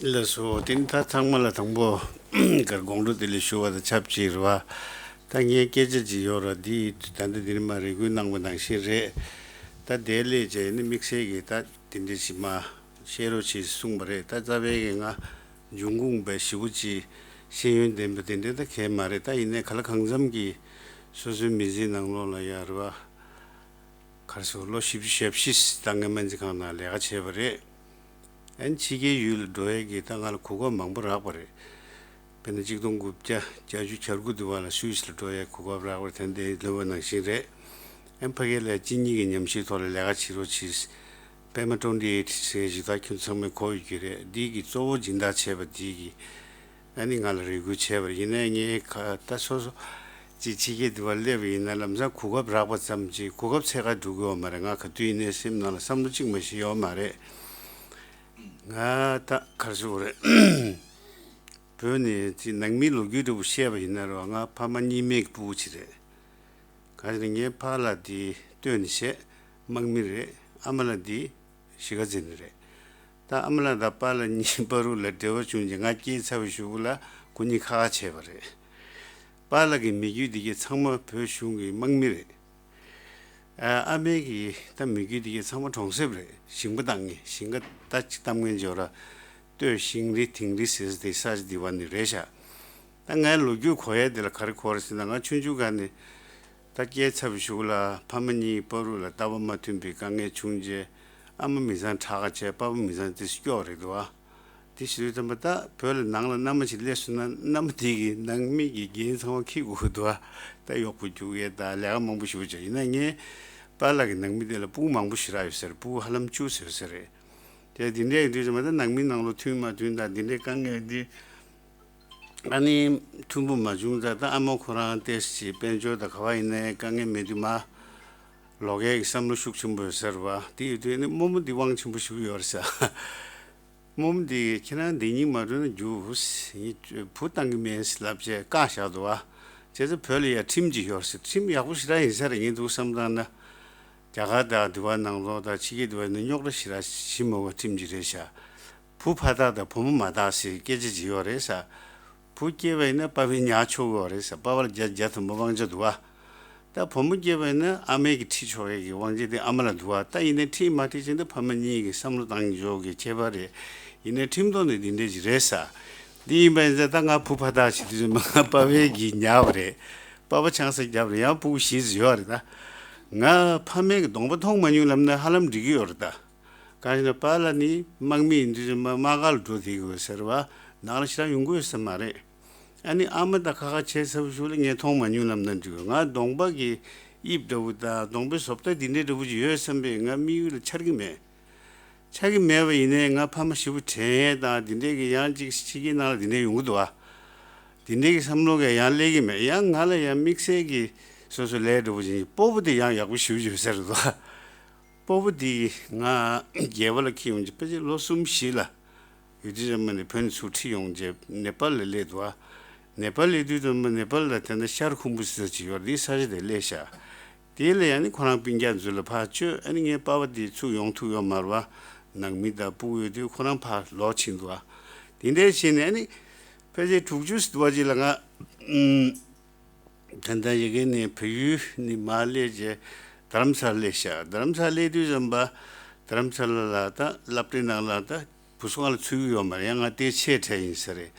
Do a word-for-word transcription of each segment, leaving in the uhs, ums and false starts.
ལགས་སོ། དེ་ནི་ད་ཚང་མ་ལ་དང་པོ་གར་དགོང་དྲོ་བདེ་ལེགས་ཞུ་བ་དང་ཆབས་ཅིག་རེད་བ། ད་ངས་སྐད་ཆ་ཅིག་ཡོད་ར། འདི་ད་ལྟ་འདི་ནི་མ་རེ་སྐུལ་གནང་བ་ནང་བཞིན་རེད། ད་དེ་ལས་བྱས་ནི་དམིགས་བསལ་གྱི་ད་དེ་འདྲ་ཞིག་མ་བཤད་རོགས་བྱེད་གསུངས་པ་རེད། ད་རྩ་བའི་གི་ང་འབྱུང་ཁུངས་པའི་ཞེ་པོ་ཅིག་ཤེས་ཡོན་ལྡན་པ་དེ་འདྲ་ད་གས་མ་རེད། ད་ཡིན་ནའི་ག་ལ་གང་འཚམ་གྱི་སོ་སོའི་མི་ཚེའི་ནང་ལོགས་ལ་ཡ་རེད་བ། གར་སོང་ལོ་བཞི་བཅུ་ཞེ་བཞི་ད་ངས་སྨན་རྩིས་ཁང་ནང་ལས་ཀ་བྱས་པ་རེད། ཨན་ཕྱི་རྒྱལ་ཡུལ་ལ་འགྲོ་ཡས་ཀྱི་ད་ང་ལ་གོ་སྐབས་མང་པོ་རག་པ་རེད། དཔེར་ན་གཅིག་སྟོང་དགུ་བརྒྱ་བརྒྱད་ཅུ་གྱ་དགུ་དུ་བ་ལ་སུད་སི་ལ་འགྲོ་ཡས་གོ་སྐབས་རག་པ་རེད། ད་འདི་ལོན་པ་ནང་བཞིན་རེད། ཨན་ཕ་གི་ལ་གཅིན་སྙི་གི་ཉམས་ཞིབ་ཐོག་ལ་ལས་ཀ་བྱེད་རོགས་བྱེད། པད་མ་ཊོན་ཊི་ཨེ་ཊི་ཟེར་ཞིག་ད་ཁྱོད་ཚང་མས་གོ་ཡོད་ཀྱི་རེད། འདི་གི་གཙོ་བོ་སྦྱིན་བདག་བྱས་པ་འདི་གི་ཨ་ནི་ང་ལ་རེ་སྐུལ་བྱས་པ་རེད། ཡིན་ནའི་ངས་ཁ་ད་སོ་སོ་ཅིག་ཕྱི་རྒྱལ་དུ་བ་སླེབས་པ་ཡིན་ན་ལམ་སང་གོ་སྐབས་རག་པ་ཙམ་ཅིག་གོ་སྐབས་འཚོལ་ག་འགྲོ་གི་ཡོད་མ་རེད། ང་ག་དུས་ཡིན་ནའི་སེམས་ནང་ལ་བསམ་བློ་གཅིག་མ་ཞིག་ཡོད་མ་རེད། ང་ད་གར་སོང་རེད། བོད་ནས་ཅིག་ནང་མིའི་ལོ་རྒྱུས་འདྲ་པོ་བཤད་པ་ཡིན་ན་རེད་བ། ང་ཕ་མ་གཉིས་མེད་ཀྱི་སྤུ་གུ་ཅིག་རེད། གང་ཡིན་ངའི་ཕ་ལགས་དེ་སྟོད་ནས་བཤད་དམག་མི་རེད། ཨ་མ་ལགས་དེ་གཞིས་ཀ་རྩེ་ནས་རེད། ད་ཨ་མ་ལགས་དང་པཱ་ལགས་གཉིས་བར་དུ་ལ་འབྲེལ་བ་བྱུང་རྗེས་ང་སྐྱེས་ཚར་བའི་གཞུག་གུ་ལ་ཁོ་གཉིས་ཁ་ཁ་བྱས་པ་རེད། པཱ་ལགས་ཀྱི་མི་རྒྱུད་འདི་གའི་ཚང་མ་བོད་གཞུང་གི་དམག་མི་རེད། ཨ་ཨ་མའི་གི་ད་མི་རྒྱུད་འདི་གའི་ཚང་མ་གྲོང་གསེབ་རེད། ཞིང་པ་བཏང་ངེ་ཞིང་ཁ་ད་ཅིག་གཏམ་ངན་འབྱོར་ར། སྟོད་ཤིང་རི་དིང་རི་ཟེར་ས་དེ་ས་ཆ་འདི་བ་ནི་རེད་ཤག་ད་ངའི་ལོ་རྒྱུས་གོ་ཡས་དེ་ལ་ག་རེ་གོ་རེད་ཟེར་ན། ང་ཆུང་ཆུང་སྒང་ནས་ད་སྐྱེས་ཚར་བའི་གཞུག་ལ་ཕ་མ་གཉིས་བར་དུ་ལ་ལྟ་བ་མ་མཐུན་པའི་དཀའ་ངལ་བྱུང་རྗེས་ཨ་མ་མི་ཚང་ཁྲག་ཁ་བྱས། པ་ཕ་མི་ཚང་དེ་སྐྱོ་རེད་འདུག་ཨ། དེ་ཞིག་ལ་བསམ་པ་ད་བོད་ལ་ནང་ལ་མནའ་མ་ཞིག་སླེབས་སོང་ན་མནའ་མ་དེ་གི་ནང་མི་གི་འགན་ཚང་མ་འཁྱེར་དགོས་འདུག་ཨ། ད་གཡོག་པོ་རྒྱུག་ཡས་ད་ལས་ཀ་མང་པོ་ཞིག་བྱས། ཡིན་ན་ངའི་པཱ་ལགས་ཀྱི་ནང་མི་དེ་ལ་སྤུ་གུ་མང་པོ་ཞེ་དྲག་ཡོད་ས་རེད། སྤུ་གུ་ཧ་ལམ་བཅུ་ཙམ་ཡོད་ས་རེད། དེ་དེ་འདྲའི་དུས་ཙམ་པ་ད་ནང་མི་ནང་ལོགས་མཐུན་མ་མཐུན་དང་དེ་འདྲའི་དཀའ་ངལ་འདི་ཨ་ནི་མཐུན་པོ་མ་བྱུང་ཙང་ད་ཨ་མ་ཁོ་རང་ཏོག་ཙམ་དཔལ་འབྱོར་དང་ག་བ་ཡིན་ནའི་དཀའ་ངལ་མེད་དུས་མ་ལོག་ཡས་ཀྱི་བསམ་བློ་ཤུགས་ཆེན་པོ་ཡོད་ས་རེད་བ། དེ་ཡོད་དུས་ནི་རྨོ་མོ་འདི་དབང་ཆེན་པོ་ཞེ་པོ་ཡོད་རེད་ས། རྨོ་མོ་འདི་ཁྱེད་རང་འདི་སྙིང་མ་འདོད་ན་རྒྱུགས། བུ་བཏང་གི་མེད་ལབ་བྱས་བཀག་བཞག་འདུག་བ། བྱས་ཙང་བོད་ལ་ཡ་ཁྲིམས་ཅིག་ཡོད་རེད་ཟེར། ཁྲིམས་ཡག་པོ་ཞེ་དྲག་ཡིན་ས་རེད། ངས་འདུག་བསམ་བཏང་ན། རྒྱ་གར་དང་དེ་བ་ནང་ལོགས་དང་ཕྱི་རྒྱལ་དེ་བ་ནི་རྙོག་དྲ་ཞེ་དྲག་ཞི་མོ་བ་ཁྲིམས་ཅིག་རེད་ཤག་བུ་ཕ་རྟགས་དང་བུ་མོ་མ་རྟགས་ཟེར་སྐད་ཆ་ཅིག་ཡོད་རེད་ས། བུ་སྐྱེས་པ་ཡིན་ན་པ་ཕས་ཉར་ཆོག་གི་ཡོད་རེད་ས། པ་ཕ་ལ་བརྒྱ་བརྒྱ་ཐམ་པ་དབང་ཆ་འདུག་བ། ད་བུ་མོ་སྐྱེས་པ་ཡིན་ན་ཨ་མས་ཀྱིས་ཁྲིད་ཆོག་ཡས་ཀྱི་དབང་ཆ་དེ་ཨ་མ་ལ་འདུག་བ། ད་ཡིན་ནའི་ཁྲིད་མ་ཁྲིད་ཟེར་ན་ཕ་མ་གཉིས་ཀྱི་བསམ་བློ་བཏང་འཇོག་གི་ཁྱད་པར་རེད། ཡིན་ནའི་ཁྲིམས་ཐོག་ནས་འདི་འདྲས་ཅིག་རེད་ས། འདི་ཡིན་པ་ཡིན་ཙང་ད་ང་བུ་ཕ་རྟགས་ཅིག་དུས་ཙམ་པ་ང་པ་ཕས་ཀྱིས་ཉར་བ་རེད། པ་ཕ་ཆང་ས་བརྒྱབ་རེད། ཡང་སྤུ་གུ་བཞི་ཙམ་ཡོད་རེད་ད། ང་ཕ་མས་ཀྱི་གདོང་པ་མཐོང་མ་མྱོང་ལབ་ན་ཧ་ལམ་འགྲིག་གི་ཡོད་རེད་ད། གང་ཡིན་ན་པཱ་ལགས་ནི་དམག་མི་ཡིན་དུས་ཙམ་པ་དམག་སྒར་ལ་འགྲོ་བསྡད་ཀྱི་ཡོད་ཟེར་བ། ནང་ལ་ཞེ་དྲག་ཡོང་གི་ཡོད་ས་མ་རེད། ཨ་ནི་ཨ་མ་དང་ཁ་ཁ་བྱས་ཚར་བའི་གཞུག་ལ་ངས་མཐོང་མ་མྱོང་ལབ་ན་འགྲིག་གི། ང་གདོང་པ་གི་དབྱིབས་འདྲ་བོ་དང་གདོང་པའི་བཟོ་ལྟ་འདི་འདྲའི་འདྲ་བོ་ཅིག་ཡོད་བསམ་པས་ང་དམིགས་ཡུལ་ལ་འཆར་གྱི་མེད། འཆར་གྱི་མེད་པ་ཡིན་ནའི་ང་ཕ་མ་ཞེ་པོ་དྲན་ཡས་དང་འདི་འདྲའི་གི་ཡང་ཅིག་ཕྱི་རྒྱལ་ནང་ལ་འདི་འདྲའི་ཡོང་གི་འདུག་ཨ། འདི་འདྲའི་གི་བསམ་བློ་གས་ཡང་སླེབས་ཀྱི་མེད། ཡང་ང་ལ་ཡང་དམིགས་བསལ་གྱི་སོ་སོ་ལས་འདྲ་བོ་ཅིག་སྤོ་བོ་དེ་ཡང་ཡག་པོ་ཞེ་པོ་ཅིག་ཡོད་ས་རེད་འདུག་ཨ། སྤོ་བོ་དེ་ང་རྒྱལ་བ་ལ་ཁྱེར་ཡོང་རྗེས་ཕལ་ཆེར་ལོ་གསུམ་བཞི་ལ་ཡུལ་དུས་ཙམ་པ་ནས་བོད་ནས་ཚུར་ཁྲིད་ཡོང་རྗེས་ནེ་པཱལ་ལ་སླེབས་འདུག་ཨ། ནེ་པཱལ་སླེབས་དུས་ཙམ་པ་ནེ་པཱལ་ལ་དེ་འདྲ་ཤར་ཁུམ་བུ་ཟེར་ཅིག་ཡོད་རེད། དེའི་ས་ཆ་དེར་སླེབས་ཤག་དེ་ལ་ཡང་ནི་ཁོ་རང་སྤུན་ཀྱག་ཚོ་ལ་ཕར་བཅོལ། ཨ་ནི་ངའི་པ་ཕ་དེ་ཚུར་ཡོང་ཐུབ་ཡོད་མ་རེད་བ། ནང་མི་དང་སྤུ་གུ་ཡོད་དུས་ཁོ་རང་ཕར་ལོག་ཕྱིན་འདུག་ཨ། དེ་འདྲའི་བྱས་ནས་ཨ་ནི་ཕལ་ཆེར་དྲུག་ཅུ་ཟེར་བ་ཅིག་ལ་ང་ཨུམ། ད་ལྟ་ཡ་གི་ནས་བལ་ཡུལ་ནས་མར་སླེབས་རྗེས་རྡ་རམ་ས་ལ་སླེབས་ཤག་རྡ་རམ་ས་ལ་སླེབས་དུས་ཙམ་པ་རྡ་རམ་ས་ལ་ལ་ད་སློབ་གྲྭའི་ནང་ལ་ད་བུ་གསོ་ཁང་ལ་ཚུད་ཀྱི་ཡོད་མ་རེད། ཡང་ང་དེ་ཆེས་ཕྲ་ཡིན་ས་རེད།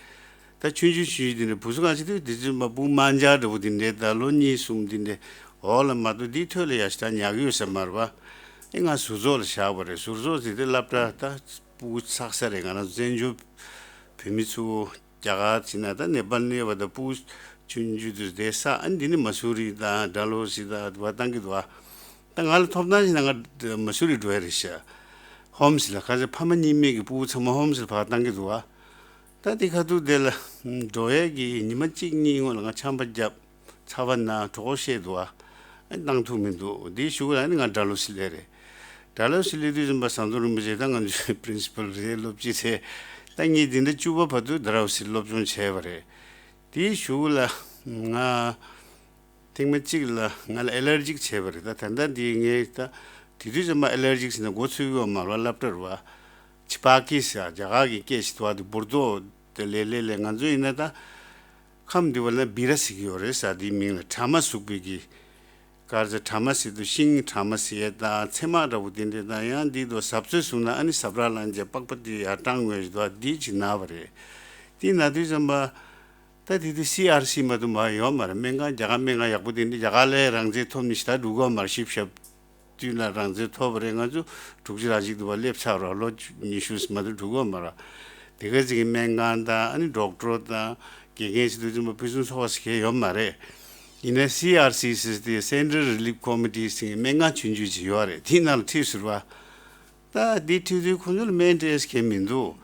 ད་ཆུང་ཆུང་ཆུང་ཆུང་དེ་འདྲ་བུ་གསོ་ཁང་ཕྱིན་དུས་དེ་ཚོ་མ་བུ་དམར་འབྱར་འདྲ་བོ་དེ་འདྲས་ད་ལོ་གཉིས་གསུམ་དེ་འདྲས་འོག་ལ་མ་གཏོགས་དེའི་ཐོད་ལ་ཡ་ཞེ་དྲག་ཉར་གི་ཡོད་ས་མ་རེད་པ། ཨེ་ང་ཟུར་ཚོགས་ལ་བཞག་པ་རེད། ཟུར་ཚོགས་དེ་དེ་སློབ་གྲྭ་ད་སྤུ་གུ་ཚགས་ས་རེད། ང་རང་བཙན་བྱོལ་བོད་མི་ཚོ་རྒྱ་གར་ཕྱིན་ན་ད་ནེ་པཱལ་གནས་པ་ད་སྤུ་གུ་ཆུང་ཆུང་དུས་བསྡད་ས་ཨ་འདི་ནི་མ་སུ་རི་དང་ཌལ་ཧོ་སི་དང་བ་བཏང་གི་འདུག་ཨ། ད་ང་ལ་ཐོབ་ཐང་ཞིག་ན་ང་མ་སུ་རི་འགྲོ་ཡ་རེད་ཤག་ཧོམ་སི་ལ་ཁ་ཚ་ཕ་མ་གཉིས་མེད་ཀྱི་སྤུ་གུ་ཚང་མ་ཧོམ་སི་ལ་ཕར་བཏང་གི་འདུག་ཨ། ད་དེ་ཁ་ཐུག་དེ་ལ་འགྲོ་ཡས་ཀྱི་ཉི་མ་གཅིག་གཉིས་སྔོན་ལ་ང་ཆམ་པ་བརྒྱབ། ཚ་བ་ན་གྲོད་ཁོག་བཤལ་འདུག་ཨ། ཨ་བཏང་ཐུབ་མི་འདུག་དེའི་གཞུག་ལ་ཨ་ནི་ང་ཌལ་ཧོ་སི་སླེབས་རེད། ཌལ་ཧོ་སི་སླེབས་དུས་ཙམ་པ་ཟམ་གདོང་རིན་པོ་ཆེ་ད་ང་ཚོའི་པི་རིན་སི་པལ་རེད། སློབ་སྤྱི་རེད། ད་ངས་འདི་འདྲ་བཅུ་པ་བར་དུ་ཌལ་ཧོ་སི་སློབ་སྦྱོང་བྱས་པ་རེད། དེའི་གཞུག་ལ་ང་ཐེངས་མ་གཅིག་ལ་ང་ལ་ཨེ་ལར་ཇིག་བྱས་པ་རེད། ད་ད་ལྟ་འདི་ངས་ད་དེ་དུས་ཙམ་པ་ཨེ་ལར་ཇིག་ཟེར་ན་མགོ་ཚོས་ཀྱི་ཡོད་མ་རེད་བ། སློབ་གྲྭ་རེད་བ། ཆི་པ་ཀི་ཟེར་རྒྱ་གར་གྱི་སྐད་ཞིག་འདུག་བ། དེ་འབུར་ཏོ་དེ་ལས་ལས་ལས་ང་ཚོ་ཡིན་ན་ད་ཁམས་འདི་བ་ལ་བི་ར་ཟེར་གྱི་ཡོད་རེད་ཟེར། དེའི་མིང་ལ་གྲ་མ་ཟུག་པའི་གི་གར་ཟེར། གྲ་མ་ཟེར་དུས་ཤིང་གྲ་མ་ཟེར་ཡས་དང་ཚེར་མ་འདྲ་པོ་དེ་འདྲས་དང་། ཡང་འདི་དུ་ཟབ་ཚོད་བཟུང་ན་ཨ་ནི་ཟབ་ར་ལངས་བྱས་པགས་པ་དེ་ཡར་སྐྲངས་ངོས་ཞིག་འདུག་བ། འདི་ཅིག་ན་བ་རེད། དེ་ན་དུས་ཙམ་པ་ད་དེ་དུས་སི་ཨར་སི་མ་གཏོགས་མ་ཡོད་མ་རེད། སྨན་ཁང་རྒྱ་གར་སྨན་ཁང་ཡག་པོ་དེ་འདྲས་རྒྱ་གར་ལ་རང་བཙན་ཐོབ་ནི་ཞིག་ད་འགྲོ་གི་ཡོད་མ་རེད། ཞིབ་ཞབས་དུས་ལ་རང་བཙན་ཐོབ་པ་རེད། ང་ཚོ་དྲུག་ཅུ་ར་གཅིག་འདུག་བ་སླེབས་ཚར་རོགས། ལོ་ཉི་ཤུ་མ་གཏོགས་འགྲོ་གི་ཡོད་མ་རེད། དེ་ག་ཅིག་གི་སྨན་ཁང་དང་ཨ་ནི་ཌོག་ཊར་དང་དགེ་རྒན་ཞིག་འདུག་ཙམ་པ་ཕུན་སུམ་ཚོགས་པ་ཞིག་གང་ཡང་ཡོད་མ་རེད། ཡིན་ན་སི་ཨར་སི་ཟེར་དེ་Central Relief Committee ཟེར་སྨན་ཁང་ཆུང་ཆུང་ཅིག་ཡོད་རེད། དེའི་ནང་ལ་ཁྲིད་ཟེར་བ། ད་འདི་ཁྲིད་དུས་ཁོ་ཚོ་ལ་སྨན་སྤྲད་མཁན་མི་འདུག་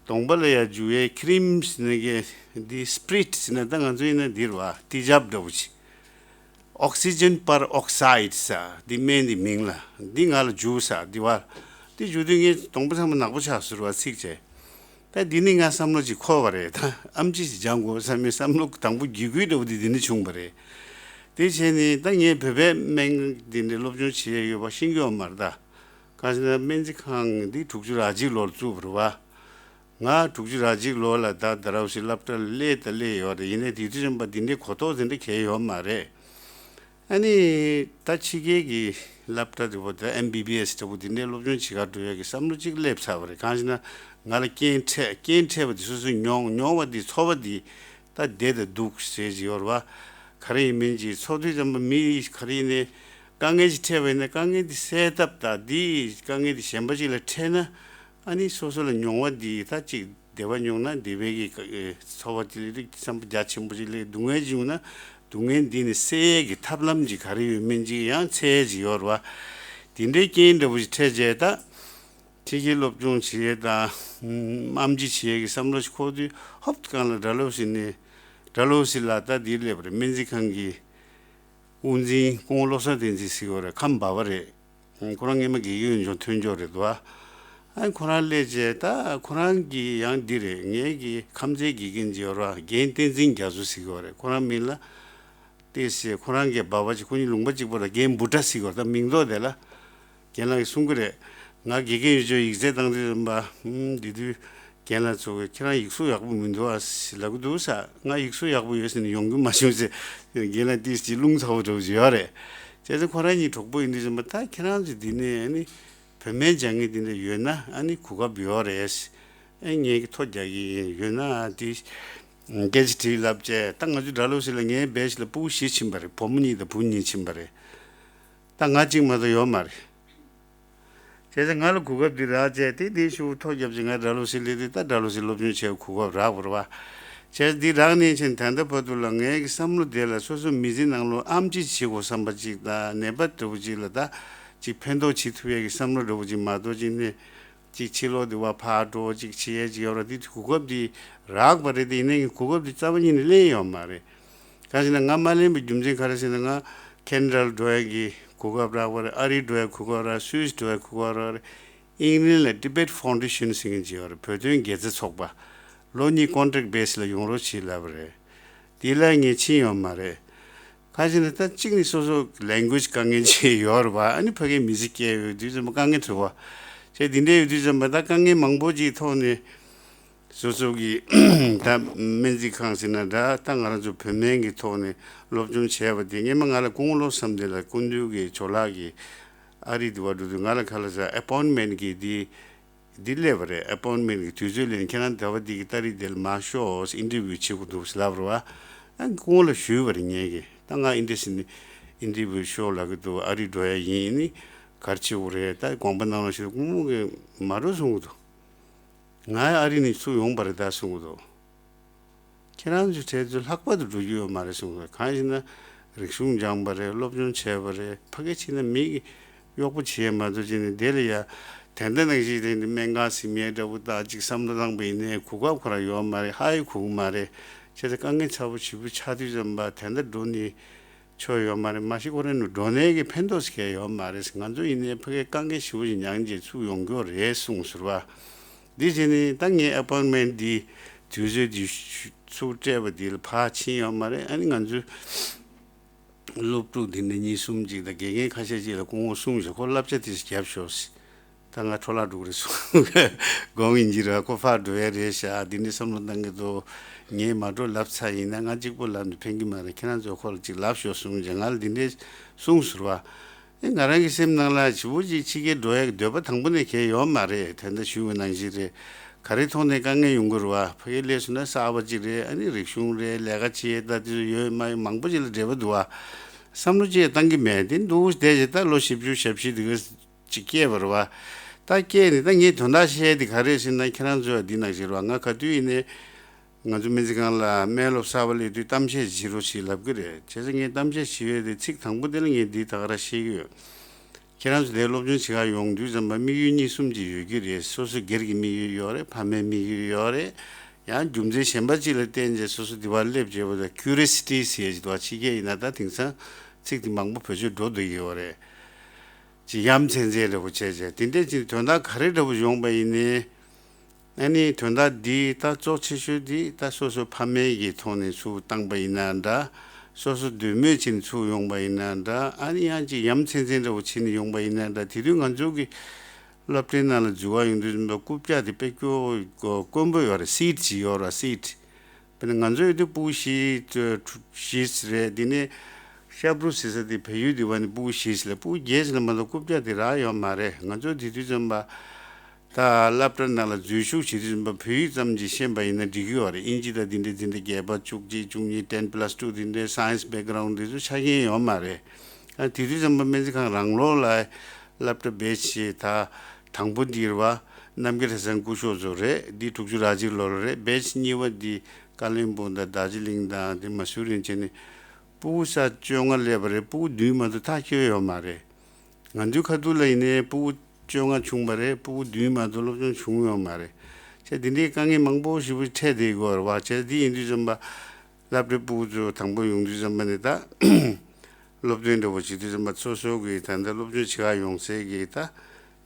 གདོང་པ་ལ་ཡར་འཇུ་བའི་ཁི་རིམ་ཟེར་ནས་གི་འདི་སི་པི་རིཊ་ཟེར་ན་ད་ང་ཚོ་ཡིན་ན་འདི་རེད་བ། ཏི་ཇབ་འདྲ་པོ་ཅིག Oxygen peroxide ཟེར་འདི་སྨན་འདི་མིང་ལ། འདི་ང་ལ་འཇུ་ཟེར། འདི་བ་འདི་འཇུ་དུས་ངའི་གདོང་པ་ཚང་མ་ནག་པོ་ཆགས་ཟེར་བ་ཚིག་བྱས། ད་འདི་ནི་ང་བསམ་བློ་ཅིག་འཁོར་བ་རེད། ད་ཨེམ་ཆི་ཞིག་སྦྱང་དགོས་བསམ་པའི་བསམ་བློ་དང་པོ་འགྱུར་ཁུལ་འདྲ་པོ་འདི་འདི་ནི་བྱུང་བ་རེད། དེ་བྱས་ནས་ད་ངས་བོད་པའི་སྨན་འདི་འདྲའི་སློབ་སྦྱོང་བྱེད་ཡས་ཡོད་པ་ཤེས་ཀྱི་ཡོད་མ་རེད། ད་གང་ཞེ་ན་སྨན་རྩིས་ཁང་འདི་དྲུག་ཅུ་ར་གཅིག་ལོར་བཙུགས་པ་རེད་བ། ང་དྲུག་ཅུ་ར་གཅིག་ལོ་ལ་ད་ཌལ་ཧོ་སི་སློབ་གྲྭ་ལ་སླེབས་ད་སླེབས་ཡོད་རེད། ཡིན་ནའི་དེ་དུས་ཙམ་པ་འདི་འདྲའི་གོ་རྟོགས་དེ་འདྲ་གང་ཡང་ཡོད་མ་རེད། ཨ་ནི་ད་ཕྱི་རྒྱལ་གྱི་སློབ་གྲྭ་དེ་པོ་དེ་ཨེམ་བི་བི་ཨེས་འདྲ་པོ་དེ་འདྲའི་སློབ་སྦྱོང་བྱེད་གར་འགྲོ་ཡག་གི་བསམ་བློ་གཅིག་སླེབས་ཚར་བ་རེད། གང་ཞེ་ན་ང་ལ་རྐྱེན་འཕྲད། རྐྱེན་འཕྲད་པ་དེ་སོ་སོས་མྱོང་མྱོང་བ་དེ་ཚོར་བ་དེ་ད་བདེ་དང་སྡུག་ཟེར་གྱི་ཡོད་རེད་བ། ག་རེ་ཡིན་མིན་གྱི་ཚོར་དུས་ཙམ་པ་མི་ག་རེ་ཡིན་ནའི་དཀའ་ངལ་ཅིག་འཕྲད་པ་ཡིན་ན་དཀའ་ངལ་དེ་སེལ་ཐབས་དང་དེ་དཀའ་ངལ་དེ་གཞན་པ་ཅིག་ལ་འཕྲད་ན། ཨ་ནི་སོ་སོ་ལ་མྱོང་བ་འདི་ད་ཅིག་བདེ་བ་མྱོང་ན་བདེ་བའི་གི་ཚོར་བ་ཅིག་སླེབས་དུས་བསམ་པ་རྒྱ་ཆེན་པོ་ཅིག་སླེབས། སྡུག་བསྔལ་ཅིག་ཡོང་ན་སྡུག་བསྔལ་འདི་ནི་སེལ་ཡས་ཀྱི་ཐབས་ལམ་ཅིག་ག་རེ་ཡོད་མིན་ཅིག་ཡང་འཚོལ་ཡས་ཅིག་ཡོད་རེད་བ། དེ་འདྲའི་རྐྱེན་འདྲ་པོ་ཞིག་འཕྲད་རྗེས་ད་ཕྱི་རྒྱལ་སློབ་སྦྱོང་བྱེད་ཡས་དང་ཨམ་ཆི་བྱེད་ཡས་ཀྱི་བསམ་བློ་ཞིག་འཁོར་དུས་ཧོབ་ཏེ་སྒང་ལ་ཌལ་ཧོ་སི་ནས་ཌལ་ཧོ་སི་ལ་ད་འདིར་སླེབས་པ་རེད། སྨན་རྩིས་ཁང་གི་དབུ་འཛིན་སྐུ་ངོ་བློ་བཟང་བསྟན་འཛིན་ཟེར་གྱི་ཡོད་རེད། ཁམས་འབའ་བ་རེད། ཁོ་རང་སྔས་མ་དགེ་རྒན་ཡོད་ཅོག་ཐོན་ཅོག་རེད་འདུག་ཨ། ཁོ་རང་སླེབས་རྗེས་ད་ཁོ་རང་གི་ཡང་འདི་རེད། ངའི་གི་ཁམས་ཚན་དགེ་རྒན་ཅིག་ཡོད་རེད་བ། རྒན་བསྟན་འཛིན་རྒྱ་མཚོ་ཟེར་གྱི་ཡོད་རེད། ཁོ་རང་མིང་ལ་ཏེ་ཟེར། ཁོ་རང་གི་འབའ་བ་ཅིག་ཁོ་གཉིས་ལུང་པ་གཅིག་པ་རེད། རྒན་བུ་ཏྲ་ཟེར་གྱི་ཡོད་རེད། ད་མིང་འདོགས་དེ་ལ། རྒན་ལགས་ཀྱིས་གསུང་གི་རེད། ང་དགེ་རྒན་ཡོད་ཅོག་ཡིག་ཚད་བཏང་དུས་ཙམ་པ། ཧུམ། དེ་དུས་རྒན་ལགས་ཚོ་གིས་ཁྱེད་རང་ཡིག་གཟུགས་ཡག་པོ་མི་འདུག་ཨ་ཟེར་ལབ་ཀྱི་འདུག་ཟེར། ང་ཡིག་གཟུགས་ཡག་པོ་ཡོད་ཟེར་ནས་ཡོང་རྒྱུ་མ་བྱུང་ཟེར། རྒན་ལགས་ཏིས་ཅིག་རླུང་ཚ་པོ་འདྲ་པོ་ཅིག་ཡོད་རེད། བྱས་ཙང་ཁོ་རང་གཉིས་གྲོགས་པོ་ཡིན་དུས་ཙམ་པ། ད་ཁྱེད་རང་ཚོ་འདི་ནས་ཨ་ནི་བོད་སྨན་སྦྱང་མཁན་འདི་འདྲ་ཡོད་ན་ཨ་ནི་གོ་སྐབས་ཡོད་རེད། ཨེ་ངས་ཀྱི་ཐོ་རྒྱག་གི་ཡིན། ཡོད་ན་དེ་སྐད་ཆ་དྲིས་ལབ་བྱས། ད་ང་ཚོ་ཌལ་ཧོ་སི་ལ་ངའི་བེ་ཆི་ལ་སྤུ་གུ་བཞི་ཕྱིན་པ་རེད། བུ་མོ་གཉིས་དང་བུ་གཉིས་ཕྱིན་པ་རེད། ད་ང་གཅིག་མ་གཏོགས་ཡོད་མ་རེད། བྱས་ཙང་ང་ལ་གོ་སྐབས་འདི་རག་བྱས་ཏེ་དེའི་ཤུགས་ཐོ་བརྒྱབ་ཅིག་ང་ཌལ་ཧོ་སི་སླེབས་དུས་ད་ཌལ་ཧོ་སི་སློབ་སྦྱོང་བྱེད་གོ་སྐབས་རག་པ་རེད་བ། བྱས་ཙང་འདི་རག་ནས་ཕྱིན་ད་ལྟ་བར་དུ་ལ་ངའི་གི་བསམ་བློ་དེ་ལ་སོ་སོ་མི་ཚེ་ནང་ལོགས་ཨམ་ཅི་བྱེད་དགོས་བསམ་པ་ཅིག་དང་། ནད་པ་འདྲ་པོ་ཅིག་ལ་ད་ཅིག་ཕན་ཐོགས་བྱེད་ཐུབ་ཡས་ཀྱི་བསམ་བློ་འདྲ་པོ་ཅིག་མ་གཏོགས་ཅིག་ནས། ཅིག་ཕྱི་ལོགས་དེ་བ་ཕར་འགྲོ་ཅིག་བྱེད་ཡས་ཅིག་ཡོད་ར། དེ་གོ་སྐབས་དེ་རག་པ་རེད། དེ་ཡིན་ནའི་གོ་སྐབས་དེ་རྩ་བ་ཉིད་ནས་ལེན་ཡོད་མ་རེད། གང་ཞེ་ན་ང་མ་ལེན་པའི་རྒྱུ་མཚན་ག་རེ་ཟེར་ན། ང་ཁེ་ན་ཌ་ལ་འགྲོ་ཡས་ཀྱི་གོ་སྐབས་རག་པ་རེད། ཨ་རི་འགྲོ་ཡས་གོ་སྐབས་རག་སུད་སི་འགྲོ་ཡས་གོ་སྐབས་རག་པ་རེད། ཨིང་ལན་ལ་Tibet Foundation ཟེར་མཁན་ཅིག་ཡོད་རེད། བོད་དོན་དགེ་རྩ་ཚོགས་པ། ལོ་གཉིས་ཀོན་ཊེག་བེ་སི་ལ་ཡོང་རོགས་བྱེད་ལབ་པ་རེད། དེ་ལ་ངས་ཕྱིན་ཡོད་མ་རེད། གང་ཞེ་ན་ད་གཅིག་ནི་སོ་སོ་ལེང་གུ་ཡེཇ་དཀའ་ངལ་ཅིག་ཡོད་རེད་བ། ཨ་ནི་ཕ་གིའི་མི་ཚེ་སྐྱེལ་ཡོད་དུས་ཙམ་པ་དཀའ་ངལ་འཕྲད་པ། བྱས་དེ་འདྲ་ཡོད་དུས་ཙམ་པ་ད་དཀའ་ངལ་མང་པོ་ཅིག་ཐོག་ནས་སོ་སོ་གི་ད་སྨན་རྩིས་ཁང་ཟེར་ན་འདྲ། ད་ང་རང་ཚོ་བོད་སྨན་གྱི་ཐོག་ནས་སློབ་སྦྱོང་བྱས་པ་དེ། སྔས་མ་ང་ལ་སྐུ་ངོ་བློ་བཟང་བསམ་གཏན་ལགས་སྐུ་མདུན་གྱི་ཇོ་ལགས་ཀྱིས་ཨ་རི་དུ་བ་འགྲོ་དུས་ང་ལ་ག་ལ་ཟེར་ཨེ་པོན་མེན་གྱི་དེ། འདི་སླེབས་པ་རེད། ཨེ་པོན་མེན་གྱི་དུས་ཚོད་སླེབས་ནས་ཁྱེད་རང་ཟླ་བ་འདི་གི་ཏ་རིག་འདི་ལ་མར་ཤོག་ཨིན་ཊར་བིའུ་བྱེད་དགོས་འདུག་ཟེར་ལབ་རེད་བ། ཨ་ཁོང་ལ་ཞུས་པ་རེད་ངས་ཀྱི། ད་ང་ཨིན་ཊརེ་སི་ཊི་ནི་ཨིན་ཊར་བིའུ་ཤོག་ལབ་ཀྱི་འདུག་ཨ་རི་འགྲོ་ཡ་ཡིན་ནི་ག་རེ་བྱེད་དགོས་རེད། ད་དགོངས་པ་གནང་རོགས་ཞུ། ཁོང་གིས་མ་འགྲོ་གསུང་གི་འདུག་ང་ཨ་རི་ནས་ཚུར་ཡོང་པ་རེད་ད་གསུང་གི་འདུག་ཁྱེད་རང་ཚོའི་གྲས་ཚོ་ལྷག་པར་དུ་འགྲོ་རྒྱུ་ཡོད་མ་རེད་གསུངས་སོང་། གང་ཡིན་ན་རིག་གཞུང་སྦྱངས་པ་རེད། སློབ་སྦྱོང་བྱས་པ་རེད། ཕ་གི་ཕྱིན་ན་མི་གཡོག་པོ་བྱེད་ཡས་མ་གཏོགས་བྱས་ནས་དེ་ལ་ཡ་དེ་འདྲ་ནང་བཞིན་དེ་འདྲ་སྨན་ཁང་ཟིན་ཡས་འདྲ་པོ་ད་ཅིག་བསམ་བློ་བཏང་པ་ཡིན་ནའི་གོ་སྐབས་ཁོ་རང་ཡོད་མ་རེད། ཧ་ཡི་གོ་གི་མ་རེད། བྱས་ཙང་དཀའ་ངལ་ཚ་པོ་ཞེ་པོ་ཆགས་དུས་ཙམ་པ་དེ་འདྲ་འགྲོ་ནི་ཆོ་ཡོད་མ་རེད། མ་གཞི་ཁོ་རང་ནས་འགྲོ་ནས་ཀྱི་ཕན་ཐོགས་ཟེར་མཁན་ཡོད་མ་རེད། ང་ཚོ་ཡིན་ནའི་ཕ་གིའི་དཀའ་ངལ་ཞེ་པོ་ཞིག་མྱངས་རྗེས་ཚུར་ཡོང་རྒྱུ་རེད་གསུངས་ཟེར་བ། འདི་བྱས་ནས་ད་ངའི་ཨེ་པོན་མེན་འདི་དུས་ཚོད་འདི་ཚུར་སྤྲད་པ་འདི་ལ་ཕར་ཕྱིན་ཡོད་མ་རེད། ཨ་ནི་ང་ཚོའི་སློབ་ཕྲུག་འདི་འདྲ་གཉིས་གསུམ་ཅིག་དང་དགེ་རྒན་ཁ་ཤས་ཅིག་ལ་སྐུ་ངོ་གསུངས་ཤོག་ཁོ་བསླབ་བྱ་དེ་ཞིག་རྒྱབ་ཤོག་ཟེར། ད་ང་འཕྲོ་བརླག་འགྲོ་གི་རེད་གསུངས། དགོངས་ཡིན་གྱི་རེད། ཁོ་ཕར་འགྲོ་ཡ་རེད་ཤག་འདི་འདྲའི་བསམ་བློ་བཏང་གི་འདུག་ངས་མ་འགྲོ་ལབ་ཚར་ཡིན་ན། ང་གཅིག་པོ་ལབ་ནས་ཕན་གྱི་མ་རེད། ཁྱེད་རང་ཚོ་ཁོ་ལ་གཅིག་ལབ་ཤོག་གསུངས་བྱས། ང་ལ་འདི་འདྲའི་གསུངས་ཟེར་བ། ཨེ། ང་རང་གི་སེམས་ནང་ལ་ཇི་བོ་ཅིག་ཕྱི་རྒྱལ་འགྲོ་ཡ་གི་འདོད་པ་དང་པོ་ནས་གང་ཡང་ཡོད་མ་རེད། དེ་འདྲ་ཞུ་བའི་ནང་བཞིན་རེད། ག་རེ་ཐོག་ནས་དཀའ་ངལ་ཡོང་གི་རེད་བ། ཕ་གིར་སླེབས་སོང་ན་གསར་པ་ཅིག་རེད། ཨ་ནི་རིག་གཞུང་རེད། ལས་ཀ་བྱེད་ཡས་ད་དེ་ཚོ་ཡོད་མ་ཡོད་མང་པོ་ཅིག་ལ་འབྲེལ་བ་འདུག་བ། བསམ་བློ་ཅིག་བཏང་གི་མེད། དེ་འདུག་བསྡད་བྱས་ད་ལོ་བཞི་བཅུ་ཞེ་བཞི་དེ་ག་ཅིག་སྐྱེས་པ་རེད་བ། ད་སྐྱེས་ནས་ད་ངས་དོན་དག་བཤད་དེ་ག་རེ་ཟེར་ན། ཁྱེད་རང་ཚོ་འདི་ནང་བཞིན་རེད་བ། ང་ག་དུས་ཡིན་ནའི་ང་ཚོ་སྨན་རྩིས་ཁང་ལ་སྨན་སློབ་གསར་པ་སླེབས་དུས་གཏམ་བཤད་བྱེད་རོགས་ཞེས་ལབ་ཀྱི་རེད། བྱས་ཙང་ངས་གཏམ་བཤད་བྱེད་ཡས་དེ་ཚིག་དང་པོ་དེ་ལ་ངས་འདི་ད་ག་རང་བཤད་ཀྱི་ཡོད། ཁྱེད་རང་ཚོ་དེ་སློབ་སྦྱོང་བྱེད་གར་ཡོང་དུས་ཙམ་པ་དམིགས་ཡུལ་གཉིས་གསུམ་ཅིག་ཡོད་ཀྱི་རེད། སོ་སོ་སྒེར་གྱི་དམིགས་ཡུལ་ཡོད་རེད། ཕ་མའི་དམིགས་ཡུལ་ཡོད་རེད། ཡང་རྒྱུ་མཚན་གཞན་པ་ཅིག་ལ་བརྟེན་བྱས་སོ་སོ་འདི་བར་སླེབས་བྱས་པ་དང་། ཁུ་རི་ཡོ་སི་ཊི་ཟེར་ཡས་ཅིག་འདུག་བ། ཕྱི་རྒྱལ་ཡིན་ན་ད་དེང་སང་ཚིག་འདི་མང་པོ་བེད་སྤྱོད་འགྲོ་བསྡད་ཀྱི་ཡོད་རེད། ཅིག་ཡ་མཚན་ཅན་འདྲ་བོ་བྱས་བྱས་དེ་འདྲས་ཅིག་དོན་དག་ག་རེ་འདྲ་བོ་ཡོང་པ་ཡིན་ནའི། ཨ་ནི་དོན་དག་འདི་ད་གཙོ་ཆེ་ཤོས་འདི་ད་སོ་སོ་ཕ་མའི་གི་ཐོག་ནས་ཚུར་བཏང་པ་ཡིན་ན་འདྲ། སོ་སོ་འདོད་མོས་བྱས་ནས་ཚུར་ཡོང་པ་ཡིན་ན་འདྲ། ཨ་ནི་ཡང་ཅིག་ཡ་མཚན་ཅན་འདྲ་བོ་བྱས་ནས་ཡོང་པ་ཡིན་ན་འདྲ། དེ་དུས་ང་ཚོ་གི་སློབ་གྲྭའི་ནང་ལ་འཛུལ་བ་ཡོང་དུས་ཙམ་པ་རྐུབ་བཀྱག་དེ་དཔེ་སྐྱོ་དཀོན་པོ་ཡོད་རེད། སིཊ་ཅིག་ཡོད་རེད། སིཊ། དཔེར་ན་ང་ཚོ་ཡོད་དུས་ཕྲུ་གུ་བཞི་བཞི་རེད། དེ་ནས་ཤ་བུ་ཟེར་ས་དེ་བལ་ཡུལ་དེ་བ་ནས་ཕྲུ་གུ་བཞི་ལ་ཕྲུ་གུ་བརྒྱད་ལས་མ་གཏོགས་རྐུབ་བཀྱག་དེ་རག་ཡོད་མ་རེད། ང་ཚོ་དེ་དུས་ཙམ་པ་ད་སློབ་གྲྭ་ནང་ལ་འཛུལ་ཞུགས་བྱེད་དུས་ཙམ་པ་བོད་ཡིག་ཙམ་ཅིག་ཤེས་པ་ཡིན་ན་འགྲིག་གི་ཡོད་རེད། དབྱིན་ཇི་དང་དེ་འདྲའི་འཛིན་གྲྭ་བརྒྱད་པ་བཅུ་གཅིག་བཅུ་གཉིས་ten plus two དེ་འདྲའི་སའེན་སི་བེག་གྷ་རའུན་དེ་ཚོ་ཆ་རྐྱེན་ཡོད་མ་རེད། ཨ། དེ་དུས་ཙམ་པ་སྨན་རྩིས་ཁང་རང་ལོགས་ལ་སློབ་གྲྭ་བེ་ཆི་ད་དང་པོ་འདི་རེད་བ། རྣམ་རྒྱལ་གྲྭ་ཚང་སྐུ་ཞབས་ཚོ་རེད། འདི་དྲུག་ཅུ་རེ་གཅིག་ལོ་ལ་རེད། བེ་ཆི་གཉིས་པ་འདི་ཀ་ལོན་སྦུག་དང་རྡོ་རྗེ་གླིང་དང་དེ་མ་སུ་རིན་ཆེན་ནི་ཕྲུ་གུ་ས་བཅོ་ལྔ་སླེབས་པ་རེད། ཕྲུ་གུ་བདུན་མ་གཏོགས་ཐག་ཆོད་ཡོད་མ་རེད། ང་ཚོའི་ཁ་ཐུག་ལ་ཡིན་ནའི་ཕྲུ་གུ་བཅོ་ལྔ་བྱུང་བ་རེད། ཕྲུ་གུ་བདུན་མ་གཏོགས་སློབ་སྦྱོང་བྱུང་ཡོད་མ་རེད། བྱས་དེ་འདྲའི་དཀའ་ངལ་མང་པོ་ཞེ་པོ་འཕྲད་བསྡད་ཡོད་རེད་བ། བྱས་དེ་ཡིན་དུས་ཙམ་པ་སློབ་གྲྭའི་ཕྲུ་གུ་ཚོ་དང་པོ་ཡོང་དུས་ཙམ་པ་ནས་ད་སློབ་སྟོན་འདྲ་བོ་བྱེད་དུས་ཙམ་པ་སོ་སོ་གི་ད་ལྟ་སློབ་སྦྱོང་བྱེད་གར་ཡོང་སའི་གི་ད་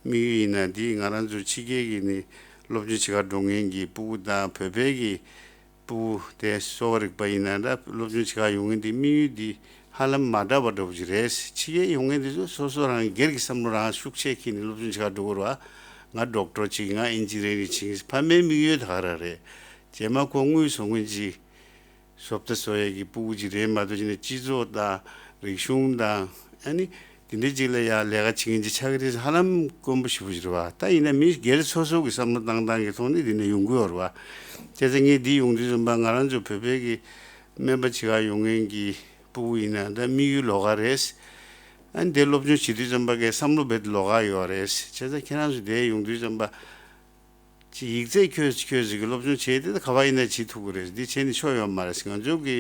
དམིགས་ཡུལ་ཡིན་ན། འདི་ང་རང་ཚོ་ཕྱི་རྒྱལ་གྱི་ནི་སློབ་སྦྱོང་བྱེད་གར་འགྲོ་མཁན་གྱི་ཕྲུ་གུ་དང་བོད་པའི་གི་ཕྲུ་གུ་དེ་གསོ་བ་རིག་པ་ཡིན་ན་འདྲ། སློབ་སྦྱོང་བྱེད་གར་ཡོང་མཁན་དེ་དམིགས་ཡུལ་འདི་ཧ་ལམ་མ་འདྲ་བ་འདྲ་བོ་ཅིག་རེད། ཕྱི་རྒྱལ་ཡོང་མཁན་དེ་ཚོ་སོ་སོ་རང་སྒེར་གྱི་བསམ་བློ་རང་ཤུགས་ཆེ་འཁྱེར་ནས་སློབ་སྦྱོང་བྱེད་གར་འགྲོ་གི་རེད་བ། ང་ཌོག་ཊར་བྱེད་ཀྱི། ང་ཨིན་ཇི་ནི་ཡ་རིང་བྱེད་ཀྱི། ཕ་མའི་དམིགས་ཡུལ་ད་ག་རང་རེད། རྗེས་མ་ཁོ་དངུལ་བཟོ་མཁན་ཅིག་བཟོ་ལྟ་བཟོ་ཡས་ཀྱི་ཕྲུ་གུ་ཅིག་རེད་མ་གཏོགས། ཅི་ནས་སྤྱི་ཚོགས་དང་རིག་གཞུང་དང་ཨ་ནི་དེ་འདྲའི་ཅིག་ལ་ཡ་ལས་ཀ་བྱེད་མཁན་ཅིག་ཆགས་ཀྱི་རེད། ཧ་ལམ་དཀོན་པོ་ཞེ་པོ་ཅིག་རེད་བ། ད་ཡིན་ན་མི་སྒེར་སོ་སོ་གི་བསམ་བློ་བཏང་སྟངས་ཀྱི་ཐོག་ནས་དེ་འདྲ་ཡོང་གི་ཡོད་རེད་བ། བྱས་ཙང་ངས་འདི་ཡོང་དུས་ཙམ་པ་ང་རང་ཚོ་བོད་པའི་གི་སྨན་པ་བྱེད་གར་ཡོང་མཁན་གྱི་ཕྲུ་གུ་ཡིན་ན་ད་དམིགས་ཡུལ་ལོགས་ཀ་རེད། ཨ་ནི་དེ་སློབ་སྦྱོང་བྱེད་དུས་ཙམ་པ་གི་བསམ་བློ་རྦད་དེ་ལོགས་ཀ་ཡོད་རེད། བྱས་ཙང་ཁྱེད་རང་ཚོ་དེ་ཡོང་དུས་ཙམ་པ། ཅིག་ཡིག་ཚད་ཁྱོད་ཁྱོད་ཟིག་གི་སློབ་སྦྱོང་བྱས་ཏེ་ག་བ་ཡིན་ན་བྱེད་ཐུབ་ཀྱི་རེད། འདི་བྱས་ནས་ཆོ་ཡོད་མ་རེད། ང་ཚོ་གི་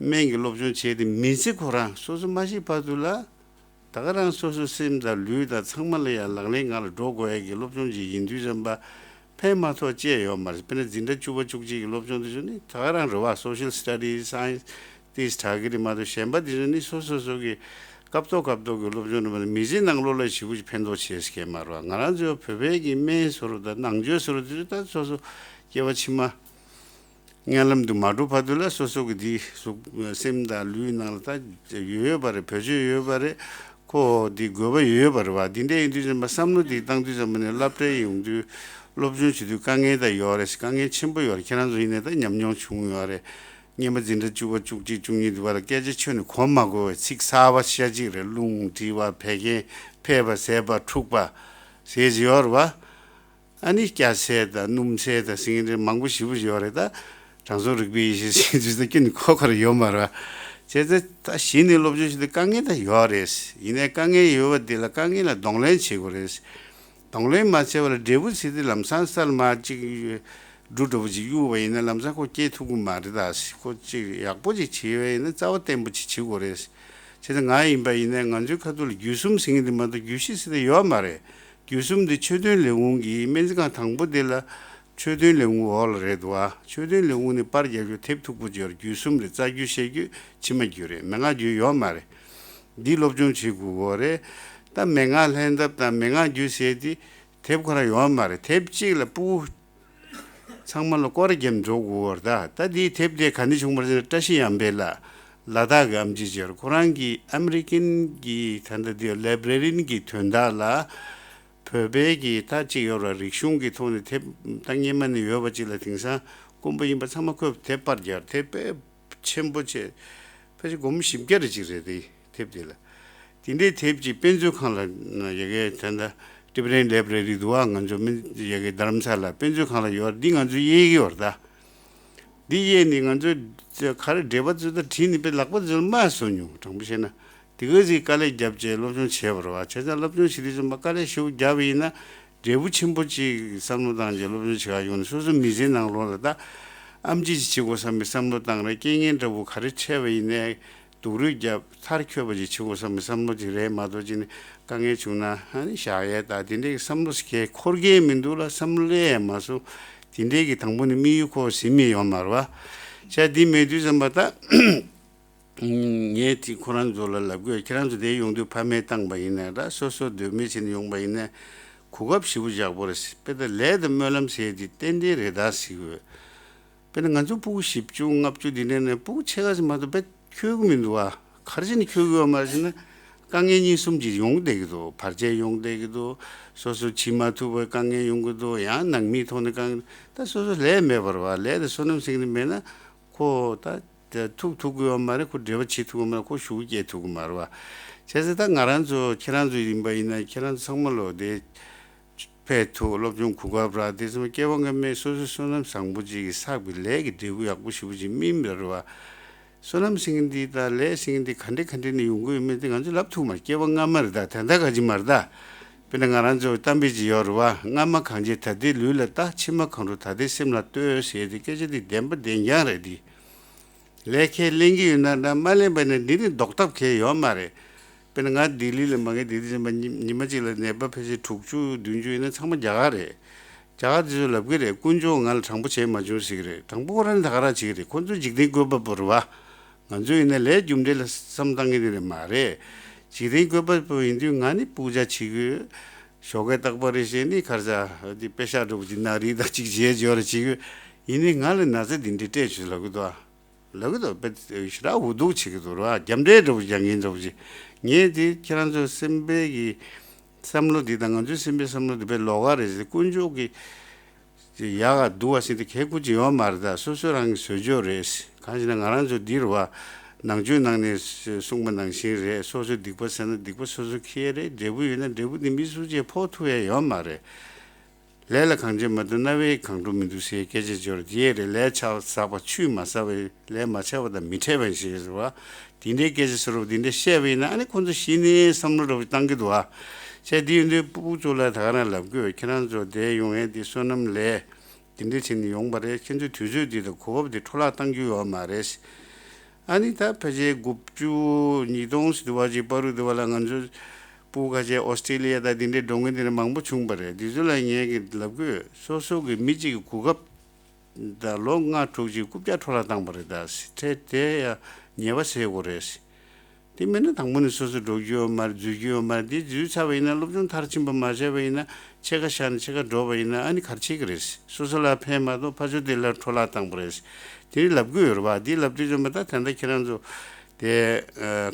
སྨན་གྱི་སློབ་སྦྱོང་བྱས་ཏེ་མི་ཚེ་ཁོ་རང་སོ་སོ་མ་ཤི་བར་དུ་ལ་ད་ག་རང་སོ་སོ་སེམས་དང་ལུས་དང་ཚང་མ་ལ་ཡང་ལག་ལེན་ངང་ལ་འགྲོ་དགོས་ཡ་གི་སློབ་སྦྱོང་ཅིག་ཡིན་དུས་ཙམ་པ་ཕན་མ་ཐོགས་ཅི་ཡང་ཡོད་མ་རེད། དཔེར་ན་འཛིན་གྲྭ་བཅུ་པ་བཅུ་གཅིག་གི་སློབ་སྦྱོང་དེ་ཚོ་ནི་ད་ག་རང་རེད་བ། སོ་ཤལ་སི་ཊ་ཌི་སི། སའེན་སི། དེས་དྲག་གི་རེད་མ་གཏོགས། གཞན་པ་དེ་ཚོ་ནི་སོ་སོ་སོ་གི་སྐབས་ཐོག་སྐབས་ཐོག་གི་སློབ་སྦྱོང་རེད་མ་གཏོགས་མི་ཚེ་ནང་ལོགས་ལ་ཞེ་པོ་ཅིག་ཕན་ཐོགས་བྱེད་མཁན་མ་རེད་བ། ང་རང་ཚོ་བོད་པའི་གི་སྨན་ཟེར་རོ་དང་ནང་ཆོས་ཟེར་རོ་དེ་ཚོ་ད་སོ་སོ་སྐྱེ་བ་ཕྱི་མ་མངལ་ལམ་དུ་མ་འགྲོ་བར་དུ་ལ་སོ་སོ་གི་དེ་གཟུགས་སེམས་དང་ལུས་ནང་ལ་ད་ཡོད་ཡོད་པ་རེད། བེད་སྤྱོད་ཡོད་པ་རེད། ཁོ་དེ་དགོས་པ་ཡོད་ཡོད་པ་རེད་བ། དེ་འདྲ་ཡིན་དུས་ཙམ་པ་བསམ་བློ་དེ་བཏང་དུས་ཙམ་པ་ནས་སློབ་གྲྭའི་ཡོང་དུས་སློབ་སྦྱོང་བྱེད་དུས་དཀའ་ངལ་ད་ཡོད་རེད། དཀའ་ངལ་ཆེན་པོ་ཡོད་རེད། ཁྱེད་རང་ཚོ་ཡིན་ནའི་ད་ཉམས་མྱོང་བྱུང་ཡོད་རེད། སྔོན་མ་འཛིན་གྲྭ་བཅུ་པ་བཅུ་གཅིག་བཅུ་གཉིས་དུས་བ་ལ་སྐད་ཆ་ཁྱོན་ནས་གོ་མ་གོ་བའི་ཚིག་གསར་པ་ཤ་གཅིག་རེད། རླུང་མཁྲིས་པ་བད་ཀན་ཕལ་པ་ཟད་པ་འཁྲུགས་པ་ཟེར་གྱི་ཡོད་རེད་བ། ཨ་ནི་སྐྱ་ཟད་དང་སྣུམ་ཟད་དང་ཟེར་མཁན་རེད། མང་པོ་ཞེ་པོ་ཡོད་རེད། ད་དྲང་སྲོང་རིག་པའི་ཡེ་ཤེས་ཟེར་མཁན་དུས་ད་ཁྱོན་ནས་གོ་ག་རེ་ཡོད་མ་རེད་བ། བྱས་ཙང་ད་གཞི་ནས་སློབ་སྦྱོང་བྱེད་དུས་དཀའ་ངལ་ད་ཡོད་རེད། ཡིན་ནའི་དཀའ་ངལ་ཡོད་པ་དེ་ལ་དཀའ་ངལ་ལ་གདོང་ལེན་བྱེད་དགོས་རེད། གདོང་ལེན་མ་བྱས་པ་ལ་འབྲས་བུ་ཟེར་དུས་ལམ་སང་སལ་མ་གཅིག་འབྲུ་འདྲ་བོ་ཅིག་གཡུག་པ་ཡིན་ན་ལམ་སང་ཁོ་སྐྱེ་ཐུབ་ཀྱི་མ་རེད། ད་ཁོ་ཅིག་ཡག་པོ་ཅིག་བྱེད་པ་ཡིན་ན་རྩ་བ་བརྟན་པོ་ཅིག་བྱེད་དགོས་རེད། བྱས་ཙང་ང་ཡིན་པ་ཡིན་ན་ང་ཚོའི་ཁ་ཐུག་ལ་རྒྱུད་གསུམ་ཟེར་མཁན་དེ་མ་གཏོགས་རྒྱུད་བཞི་ཟེར་དེ་ཡོད་མ་རེད། རྒྱུད་གསུམ་དེ་ཆོས་དོན་ལས་ཁུངས་ཀྱི་སྨན་རྩིས་ཁང་དང་པོ་དེ་ལ་ཆོས་དོན་ལས་ཁུངས་འོག་ལ་རེད་འདུག་ཨ། ཆོས་དོན་ལས་ཁུངས་ནས་པར་རྒྱག་རྒྱུ་དེབ་མཐུག་པོ་ཅིག་ཡོད་རེད། རྒྱུད་གསུམ་རེད། རྩ་རྒྱུད་བཤད་རྒྱུད་ཕྱི་མ་རྒྱུད་རེད། མན་ངག་རྒྱུད་ཡོད་མ་རེད། འདི་སློབ་སྦྱོང་བྱེད་དགོས་ཀྱི་རེད། ད་མན་ངག་ལྷན་ཐབས་དང་མན་ངག་རྒྱུད་ཟེར་དེ་དེབ་ཁོ་རང་ཡོད་མ་རེད། དེབ་གཅིག་ལ་ཕྲུ་གུ་ཚང་མ་ལ་སྐོར་ར་བརྒྱབ་འགྲོ་དགོས་པར། ད་ད་དེའི་དེབ་དེ་ག་ནས་བྱུང་བ་རེད་ཟེར་ན། བཀྲ་ཤིས་གཡང་འཕེལ་ལགས་ལ་དྭགས་ཀྱི་ཨེམ་ཆི་ཅིག་ཡོད་རེད། ཁོ་རང་གིས་ཨ་མི་རི་ཀན་གྱི་ད་ལྟ་དེ་ལའི་བྷ་རེ་རིན་གྱི་དོན་དག་ལ་ བོད་པའི་གི་ད་ཅིག་ཡོད་ར། རིག་གཞུང་གི་ཐོག་ནས་དེབ་ད་སྔོན་མ་ནས་ཡོད་པ་ཅིག་ལ་དེང་སང་དཀོན་པོ་ཡིན་པ་ཚང་མ་ཁོས་དེབ་པར་རྒྱག་དེབ་དཔེ་ཆེན་པོ་བྱས། ཕལ་ཆེར་སྒོར་མོ་བཞི་བརྒྱ་རེ་ཅིག་རེད་དེ་དེབ་དེ་ལ། དེ་འདྲའི་དེབ་ཅིག་དཔེ་མཛོད་ཁང་ལ་ཡ་གི་ད་ལྟ་Tibetan Library འདུག་བ། ང་ཚོ་མི་ཡ་གི་རྡ་རམ་ས་ལ་དཔེ་མཛོད་ཁང་ལ་ཡོད། འདི་ང་ཚོ་དབྱེ་གི་ཡོད་རེད་ད། འདི་དབྱེ་ནས་ང་ཚོས་ག་རེ་འགྲེལ་པ་ཚོ་ད་བྲིས་ནས་དཔེ་ལག་པ་ཚོ་ལ་མ་བཟོ་མྱོང་། དྲང་པོ་བཤད་ན་དེ་ག་ཅིག་དཀའ་ལས་བརྒྱབ་བྱས་སློབ་སྦྱོང་བྱས་པ་རེད་བ། བྱས་ཙང་སློབ་སྦྱོང་བྱེད་དུས་ཙམ་པ་དཀའ་ལས་ཞེ་པོ་བརྒྱབ་པ་ཡིན་ན་འབྲས་བུ་ཆེན་པོ་ཅིག་བསམ་བློ་བཏང་བྱས་སློབ་སྦྱོང་བྱེད་ག་ཡོང་ནས་སོ་སོ་མི་ཚེའི་ནང་ལོགས་ལ་ད་ཨེམ་ཆི་ཅིག་བྱེད་དགོས་བསམ་པའི་བསམ་བློ་བཏང་རེད། རྐྱེན་ངན་འདྲ་པོ་ག་རེ་འཕྲད་པ་ཡིན་ནའི་སྡུག་རུས་བརྒྱབ་མཐར་འཁྱོལ་བ་ཅིག་བྱེད་དགོས་བསམ་པའི་བསམ་བློ་ཅིག་རེད་མ་གཏོགས་ཅིག་ནི་དཀའ་ངལ་བྱུང་ན་ཨ་ནི་བཞག་ཡས་ད་དེ་འདྲའི་བསམ་བློ་ཞིག་གས་འཁོར་གྱི་མི་འདུག་ལ། བསམ་བློ་སླེབས་ཡས་མ་སོང་། དེ་འདྲའི་གི་དང་པོ་ནི་དམིགས་ཡུལ་ཁོ་ཟིན་མི་ཡོད་མ་རེད་བ། བྱས་འདི་མེད་དུས་ཙམ་པ་ད། ངས་དེ་ཁོ་རང་ཚོ་ལ་ལབ་དགོས། ཁྱེད་རང་ཚོ་དེ་ཡོང་དུས་ཕ་མས་བཏང་པ་ཡིན་ནའི་ར་སོ་སོ་འདོད་མོས་བྱས་ནས་ཡོང་པ་ཡིན་ནའི་གོ་སྐབས་ཞེ་པོ་ཡག་པོ་རེད། དཔེ་ད་ལས་དང་སྨོན་ལམ་ཟེར་དེ་ཏན་ཏན་རེད་ད་ཟེར་གི་ཡོད། དཔེར་ན་ང་ཚོ་སྤུ་གུ་བཞི་བཅུ་ལྔ་བཅུ་འདི་འདྲ་ནས་སྤུ་གུ་ཕྱེད་ཀ་ཙམ་མ་གཏོགས་དཔེ་འཁྱོལ་གི་མི་འདུག་ཨ། ག་རེ་བྱས་ནས་འཁྱོལ་གི་ཡོད་མ་རེད་ཟེར་ན། དཀའ་ངལ་གཉིས་གསུམ་ཅིག་ཡོང་བསྡད་ཀྱི་འདུག་བར་ཆད་ཡོང་བསྡད་ཀྱི་འདུག་སོ་སོ་བྱེད་མ་ཐུབ་པའི་དཀའ་ངལ་ཡོང་གི་འདུག་ཡང་ནང་མིའི་ཐོག་ནས་དཀའ་ངལ། ད་སོ་སོ་ལས་མེད་པ་རེད་བ། ལས་དང་བསོད་ནམས་ཟེར་མཁན་དེ་མེད་ན་ཁོ་ད་ཐུག་ཐུབ་ཀྱི་ཡོད་མ་རེད། ཁོ་འབྲེལ་བ་བྱེད་ཐུབ་ཀྱི་མ་རེད། ཁོ་ཤུགས་རྒྱས་ཐུབ་ཀྱི་མ་རེད་བ། བྱས་ཙང་ད་ང་རང་ཚོ་ཁྱེད་རང་ཚོ་ཡིན་པ་ཡིན་ན་ཁྱེད་རང་ཚོ་ཚང་མ་ལོ་དེ། ཕེབས་ཐུབ། སློབ་སྦྱོང་གོ་སྐབས་རག་དེ་ཚང་མ་སྐྱེ་བ་སྔ་མའི་སོ་སོའི་བསོད་ནམས་བཟང་པོ་ཅིག་གིས་བསགས་པའི་ལས་ཀྱི་འབྲས་བུ་ཡག་པོ་ཞེ་པོ་ཅིག་སྨིན་པ་རེད་བ། བསོད་ནམས་ཟེར་མཁན་འདི་དང་ལས་ཟེར་མཁན་འདི་ག་འདྲ་ག་འདྲ་ནས་ཡོང་གི་ཡོད་མེད་དེ་ང་ཚོས་ལབ་ཐུབ་མ་རེད། སྐྱེ་བ་སྔ་མ་རེད་ད། ད་ལྟ་ག་ཅིག་མ་རེད་ད། དཔེར་ན་ང་རང་ཚོ་གཏམ་དཔེ་ཅིག་ཡོད་རེད་བ། སྔ་མ་གང་བྱས་ད་ལྟའི་ལུས་ལ་ལྟ། ཕྱི་མ་གང་འགྲོ་ད་ལྟའི་སེམས་ལ་ལྟོས་ཟེར་དེ་སྐད་ཆ་འདི་བདེན་པ་བདེན་རྐྱང་རེད་འདི། ལས་ཁས་ལེན་གྱི་ཡོད་ན་འདྲ། མ་ལེན་པ་ན་འདི་ནི་ལྡོག་ཐབས་གལ་ཡོད་མ་རེད། དཔེར་ན་ང་ལྡི་ལི་ལ་མ་གི་ལྡི་ལི་ཕྱིན་པ་ཉི་ཉི་མ་གཅིག་ལ་ནད་པ་ཕལ་ཆེར་དྲུག་ཅུ་བདུན་ཅུ་ཡིན་ན་ཚང་མ་རྒྱ་གར་རེད། རྒྱ་གར་དེ་ཚོས་ལབ་གི་རེད། དཀོན་མཆོག་ང་ལ་དྲང་པོ་བྱས་མ་བྱུང་ཟེར་གི་རེད། དྲང་པོ་ཁོ་རང་ནི་ད་ག་རང་བྱེད་གི་རེད། ཁོ་ཚོ་འཇིག་རྟེན་བཀོད་པ་པོ་རེད་བ། ང་ཚོ་ཡིན་ན་ལས་རྒྱུ་འབྲས་ལ་བསམ་བཏང་གི་ནི་རེད་མ་རེད། འཇིག་རྟེན་བཀོད་པ་པོ་ཡིན་དུས་ང་ནི་སྤུ་ཆ་བྱེད་གི་ཡོད། ཞོགས་ཀས་རྟག་པར་རེ་བཞིན་ནི་ཁར་ས་འདི་པེ་ཤག་འགྲོ་བ་ཅིག་ན་རིགས་དང་ཅིག་བྱས་འཇོག་ར་བྱེད་གི་ཡོད། ཡིན་ནའི་ང་ལ་ན་ཚ་འདི་འདྲའི་སྤྲད་བྱོས་ལབ་གི་འདུག་ཨ། ལབ་གི་འདུག་དཔེ་ཞེ་དྲག་འུ་སྡུག་བྱེད་ཀྱི་འདུག་ར། རྒྱབ་འདྲེ་འདྲ་བོ་རྒྱག་མཁན་འདྲ་བོ་ཅིག་ངས་དེ་ཁྱེད་རང་ཚོ་སེམས་པའི་གི་བསམ་བློ་འདི་དང་ང་ཚོའི་སེམས་པའི་བསམ་བློ་འདི་དཔེ་ལོགས་ཀ་རེད་ཟེར། དཀོན་མཆོག་གིས་ཡག་ག་སྡུག་ག་ཟེར་དེ་གལ་ཁུར་གྱི་ཡོད་མ་རེད། ད་སོ་སོ་རང་གི་བཟོས་བཅོས་རེད། གང་ཞེ་ན་ང་རང་ཚོ་འདི་རུ་བ་ནང་ཆོས་ནང་ནས་གསུངས་པ་ནང་བཞིན་རེད། སོ་སོས་སྡིག་པ་བསགས་ན་སྡིག་པ་སོ་སོ་འཁྱེར་རེད། འབྲས་བུ་ཡོད་ན་འབྲས་བུ་འདི་མི་སུ་གཅིག་ཕོག་ཐུབ་ཡ་ཡོད་མ་རེད། ལས་ལ་གང་བྱེད་མ་གཏོགས་རྣ་བས་གང་སྒྲུབ་མི་འདུག་ཟེར་སྐད་ཆ་འབྱོར་དེ་རེད། ལས་ཆགས་བསགས་པ་ཆུད་མ་བསགས་པའི་ལས་མ་ཆགས་པ་དང་མི་འཕྲད་པ་ཞིག་རེད་བ། དེ་འདྲའི་སྐད་ཆ་ཟེར་བ་དེ་འདྲ་བཤད་པ་ཡིན་ན་ཨ་ནི་ཁོང་ཚོ་གཞི་ནས་བསམ་བློ་འདྲ་བོ་བཏང་གི་འདུག་ཨ། བྱས་དེ་ཡིན་དུས་སྤུ་གུ་ཚོ་ལ་ད་ག་རང་ལབ་དགོས། ཁྱེད་རང་ཚོ་དེ་ཡོང་ཡས་དེ་བསོད་ནམས་ལས་དེ་འདྲ་བྱས་ནས་ཡོང་པ་རེད། ཁྱེད་ཚོའི་དུས་ཚོད་འདི་དང་གོ་སྐབས་འདི་འཕྲོ་བརླག་བཏང་རྒྱུ་ཡོད་མ་རེད། ཨ་ནི་ད་ཕལ་ཆེར་དགུ་བཅུ་ཉིས་སྟོང་ཟེར་དུས་བ་ཅིག་བར་དུ་དུ་བ་ལ་ང་ཚོ་སྤུ་གུ་ཁ་ཤས་ཨོ་སི་ཀྲི་ལི་ཡ་དང་དེ་འདྲའི་འགྲོ་མཁན་དེ་འདྲ་མང་པོ་བྱུང་པ་རེད། དེ་ཚོ་ལ་ངས་ཀྱི་ལབ་དགོས། སོ་སོ་གི་མི་གཅིག་གི་གོ་སྐབས་ད་ལོ་ལྔ་དྲུག་ཅིག་རྐུབ་བཀྱག་འཕྲོ་བརླག་བཏང་པ་རེད། ད་ཁྲལ་དེ་ཡ་ཉེས་པ་སེལ་དགོས་རེད། དེ་མིན་ན་དང་པོ་ནས་སོ་སོ་འགྲོ་རྒྱུ་ཡོད་མ་རེད། འཛུལ་རྒྱུ་ཡོད་མ་རེད། དེ་འཛུལ་ཚར་བ་ཡིན་ན་སློབ་སྦྱོང་མཐར་ཕྱིན་པ་མ་བྱས་པ་ཡིན་ན་ཕྱེད་ཀ་བཞག་ནས་ཕྱེད་ཀ་འགྲོ་བ་ཡིན་ན་ཨ་ནི་ག་རེ་བྱེད་ཀྱི་རེད། སོ་སོ་ལ་ཕན་མ་གཏོགས་ཕར་ཕྱོགས་དེ་ལ་འཕྲོ་བརླག་བཏང་པ་རེད། དེ་ནི་ལབ་དགོས་ཡོད་རེད་བ། དེ་ལབ་དུས་ཙམ་པ་ད་ད་ལྟ་ཁྱེད་རང་ཚོ་དེ་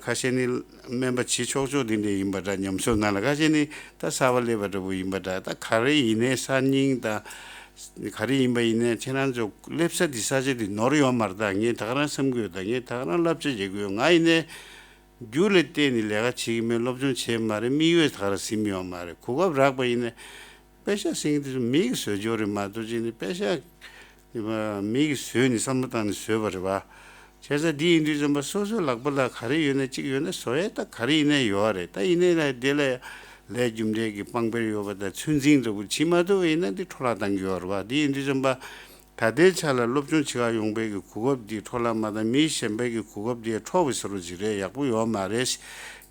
ཁ་ཤས་ནི་སྨན་པ་བྱེད་ཆོག་ཆོག་དེ་འདྲས་ཡིན་པ་འདྲ། ཉམས་གསོ་ནང་ལ་ཁ་ཤས་ནི་ད་གསར་པ་སླེབས་པ་འདྲ་པོ་ཡིན་པ་འདྲ། ད་ག་རེ་ཡིན་ནའི་གསར་རྙིང་དང་ག་རེ་ཡིན་པ་ཡིན་ནའི་ཁྱེད་རང་ཚོ་སླེབས་ས་དེ་ས་ཆ་དེ་ནོར་ཡོད་མ་རེད། ད་ངས་ད་ག་རང་བསམ་གི་ཡོད། ད་ངས་ད་ག་རང་བསླབ་བྱ་བྱེད་གི་ཡོད། ང་ཡིན་ནའི་རྒྱུ་ལ་བརྟེན་ནས་ལས་ཀ་བྱེད་ཀྱི་མེད། སློབ་སྦྱོང་བྱས་མ་རེད། དམིགས་ཡུལ་ད་ག་རང་ཟིན་ཡོད་མ་རེད། གོ་སྐབས་རག་པ་ཡིན་ན་པེ་ཤག་ཟེར་མཁན་དེ་ཚོ་མི་གིས་བཟོས་ཡོད་རེད་མ་གཏོགས་ཅིག་ནི་པེ་ཤག་མི་གིས་བཟོས་ནས་བསམ་བློ་བཏང་ནས་བཟོས་པ་རེད་བ། བྱས་ཙང་འདི་ཡིན་དུས་ཙམ་པ་སོ་སོའི་ལག་པ་ལ་ག་རེ་ཡོད་ན་གཅིག་ཡོད་ན་བཟོ་ཡས་ད་ག་རེ་ཡིན་ན་ཡོད་རེད། ད་ཡིན་ནའི་ལ་དེ་ལ་ལས་རྒྱུ་འབྲས་ཀྱི་དཔང་པོ་ཡོད་པ་དང་ཚོད་འཛིན་འདྲ་པོ་བྱེད་མ་ཐུབ་པ་ཡིན་ན་འདི་འཕྲོ་བརླག་བཏང་གི་ཡོད་རེད་བ། འདི་ཡིན་དུས་ཙམ་པ་ད་ལྟའི་ཆ་ལ་སློབ་སྦྱོང་བྱེད་ག་ཡོང་པའི་གི་གོ་སྐབས་འདི་འཕྲོ་བརླག་མ་བཏང་། མི་གཞན་པའི་གི་གོ་སྐབས་འདི་འཕྲོག་པའི་བཟོ་འདྲ་ཅིག་རེད། ཡག་པོ་ཡོད་མ་རེད།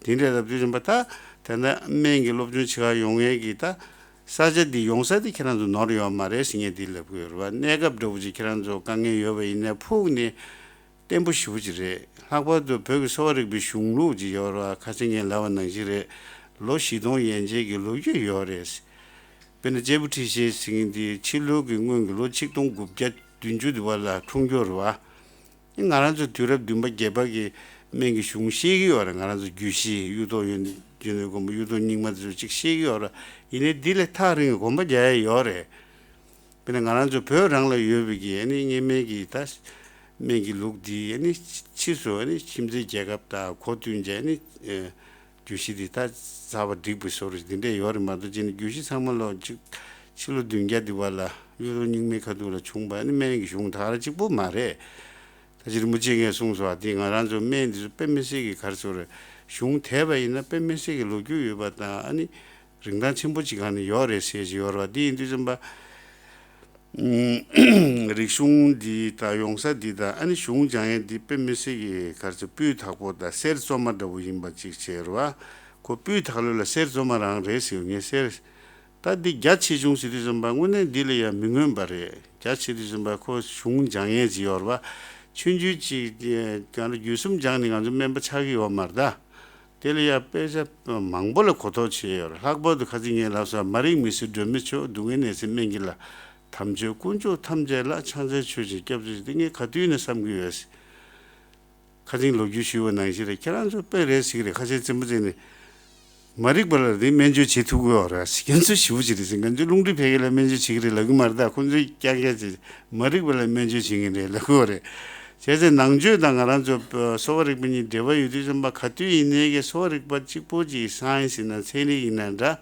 དེ་འདྲ་ལབ་དུས་ཙམ་པ་ད་དེ་འདྲ་སྨན་གྱི་སློབ་སྦྱོང་བྱེད་ག་ཡོང་ཡས་གི་ད་ས་ཆ་འདི་ཡོང་ས་འདི་ཁྱེད་རང་ཚོ་ནོར་ཡོད་མ་རེད་ཟེར་ངས་འདི་ལབ་གི་ཡོད་རེད་བ། གནས་སྐབས་འདྲ་པོ་ཅིག་ཁྱེད་རང་ཚོ་དཀའ་ངལ་ཡོད་པ་ཡིན་ན་ཕུགས་ནས་བརྟན་པོ་ཞེ་པོ་ཅིག་རེད། ལྷག་པར་དུ་བོད་ཀྱི་གསོ་བ་རིག་པའི་གཞུང་ལུགས་ཅིག་ཡོད་རེད་བ། ཁ་སང་ངས་ལབ་པ་ནང་བཞིན་རེད། ལོ་བཞི་སྟོང་ཡན་ཆད་ཀྱི་ལོ་རྒྱུས་ཡོད་རེད། དཔེར་ན་གཅེར་བུ་ཁྲི་བཞི་ཟེར་མཁན་འདི་ཕྱི་ལོ་གི་སྔོན་གྱི་ལོ་ཆིག་སྟོང་དགུ་བརྒྱ་བདུན་ཅུ་དུ་བ་ལ་འཁྲུངས་ཡོད་རེད་བ། ང་རང་ཚོ་དུས་རབས་བདུན་པ་བརྒྱད་པ་གི་སྨན་གྱི་གཞུང་ཤེས་ཀྱི་ཡོད་རེད། ང་རང་ཚོ་རྒྱུད་བཞི་གཡུ་ཐོག་ཡོན་ སྦྱིན་བདག་མགོན་པོ་གཡུ་ཐོག་རྙིང་མ་དེ་ཚོ་གཅིག་བཤད་ཀྱི་ཡོད་རེད། ཡིན་ནའི་འདི་ལས་ཐག་རིང་བའི་གོམ་པ་རྒྱག་ཡ་ཡོད་རེད། དཔེར་ན་ང་རང་ཚོ་བོད་རང་ལ་ཡོད་པའི་གི་ཨ་ནི་སྔོན་མའི་གི་ད་སྨན་གྱི་ལུགས་འདི་ཨ་ནི་ཕྱིས་སུ་ཨ་ནི་ཁྱིམ་མཚེས་རྒྱལ་ཁབ་དང་གོ་བསྟུན་བྱས་ཨ་ནི་ཨེ་རྒྱུད་བཞི་འདི་ད་གསར་པ་བསྒྲིགས་པའི་བཟོ་འདྲ་འདི་འདྲས་ཡོད་རེད་མ་གཏོགས། ཅི་ནས་རྒྱུད་བཞི་ཚང་མ་ལོ་གཅིག་ཕྱི་ལོ་བདུན་བརྒྱ་འདི་བ་ལ་གཡུ་ཐོག་རྙིང་མའི་ཁ་ཐུག་ལ་བྱུང་བ་ཨ་ནི་སྨན་གྱི་གཞུང་ད་ག་རང་གཅིག་པོ་མ་རེད། ད་ཅི་རིན་པོ་ཆེ་ངས་གསུངས་སོང་བ་འདི་ང་རང་ཚོ་སྨན་འདི་ཚོ་དཔེ་མི་སྲིད་ཀྱི་ག་རེ་ཟེར་རེད། གཞུང་དེད་པ་ཡིན་ན་དཔེ་མི་སྲིད་ཀྱི་ལོ་རྒྱུས་ཡོད་པ་དང་ཨ་ནི་རིན་ཐང་ཆེན་པོ་ཅིག་གང་ནས་ཡོད་རེད་ཟེར་གྱི་ཡོད་རེད་བ། འདི་ཡིན་དུས་ཙམ་པ་ཨུམ་རིག་གཞུང་འདི་དང་ཡོང་ས་འདི་དང་ཨ་ནི་གཞུང་སྦྱང་ཡས་འདི་དཔེ་མི་སྲིད་ཀྱི་ག་རེ་ཟེར་སྤུས་དག་པོ་དང་གསེར་བཙོ་མ་འདྲ་བོ་ཡིན་པ་ཅིག་བྱས་རེད་བ། ཁོ་སྤུས་དག་ལོས་ལ་གསེར་བཙོ་མ་རང་རེད་ཟེར་ངས་གསེར། ད་འདི་རྒྱ་ཆེ་ཆུང་ཟེར་དུས་ཙམ་པ་དངོས་གནས་འདི་ལ་ཡང་མི་མངོན་པ་རེད། རྒྱ་ཆེ་དུས་ཙམ་པ་ཁོ་གཞུང་སྦྱང་ཡས་ཅིག་ཡོད་རེད་བ། ཆུང་ཆུང་ཅིག་གང་ལ་རྒྱུད་གསུམ་སྦྱངས་ནས་ང་ཚོ་སྨན་པ་ཆགས་ཀྱི་ཡོད་མ་རེད་ད། དེ་ལ་ཡང་དཔེ་ཆ་མང་པོ་ལ་གོ་རྟོགས་བྱས་ཡོད་རེད། ལྷག་པར་དུ་ཁ་སང་ངས་ལབ་སོང་། མ་རིག་མི་བཟོད་སྒྲོན་མེ་མཆོག་སྡུག་བསྔལ་ནད་སེལ་སྨན་གྱི་བླ། དམ་ཆོས་དཀོན་མཆོག་ཐམས་ཅད་ལ། ཕྱག་འཚལ་མཆོད་ཅིང་སྐྱབས་སུ་མཆི། དེ་ངས་ག་དུས་ནས་བསམ་གྱི་ཡོད། ཁ་སང་ལོ་རྒྱུས་ཞུས་པ་ནང་བཞིན་རེད། ཁྱེད་རང་ཚོ་དཔེ་རེད་ཟེར་གི་རེད། ཁ་ཤས་རྩེད་མོ་རྩེ་ནས་མ་རིག་པ་ལ་རེད་སྨན་བཅོས་བྱེད་ཐུབ་ཀྱི་ཡོད་རེད་ཟེར། ཁྱེད་ཚོ་ཞེ་པོ་ཅིག་རེད་ཟེར། ང་ཚོ་རླུང་མཁྲིས་བད་ཀན་ལ་སྨན་བཅོས་བྱེད་ཀྱི་རེད་ལབ་ཀྱི་མ་རེད་ད། ཁོང་ཚོས་ཀྱག་ཀྱག་བྱེད། མ་རིག་པ་ལ་སྨན་བཅོས་བྱེད་མཁན་རེད་ལབ་ཀྱི་ཡོད་རེད། བྱས་ཙང་ནང་ཆོས་དང་ང་རང་ཚོ་གསོ་བ་རིག་པ་གཉིས་འབྲེལ་བ་ཡོད་དུས་ཙམ་པ་ག་དུས་ཡིན་ནའི་གི་གསོ་བ་རིག་པ་གཅིག་པོ་གཅིག་སའེན་སི་ཡིན་ན་ཚན་རིག་ཡིན་ན་འདྲ།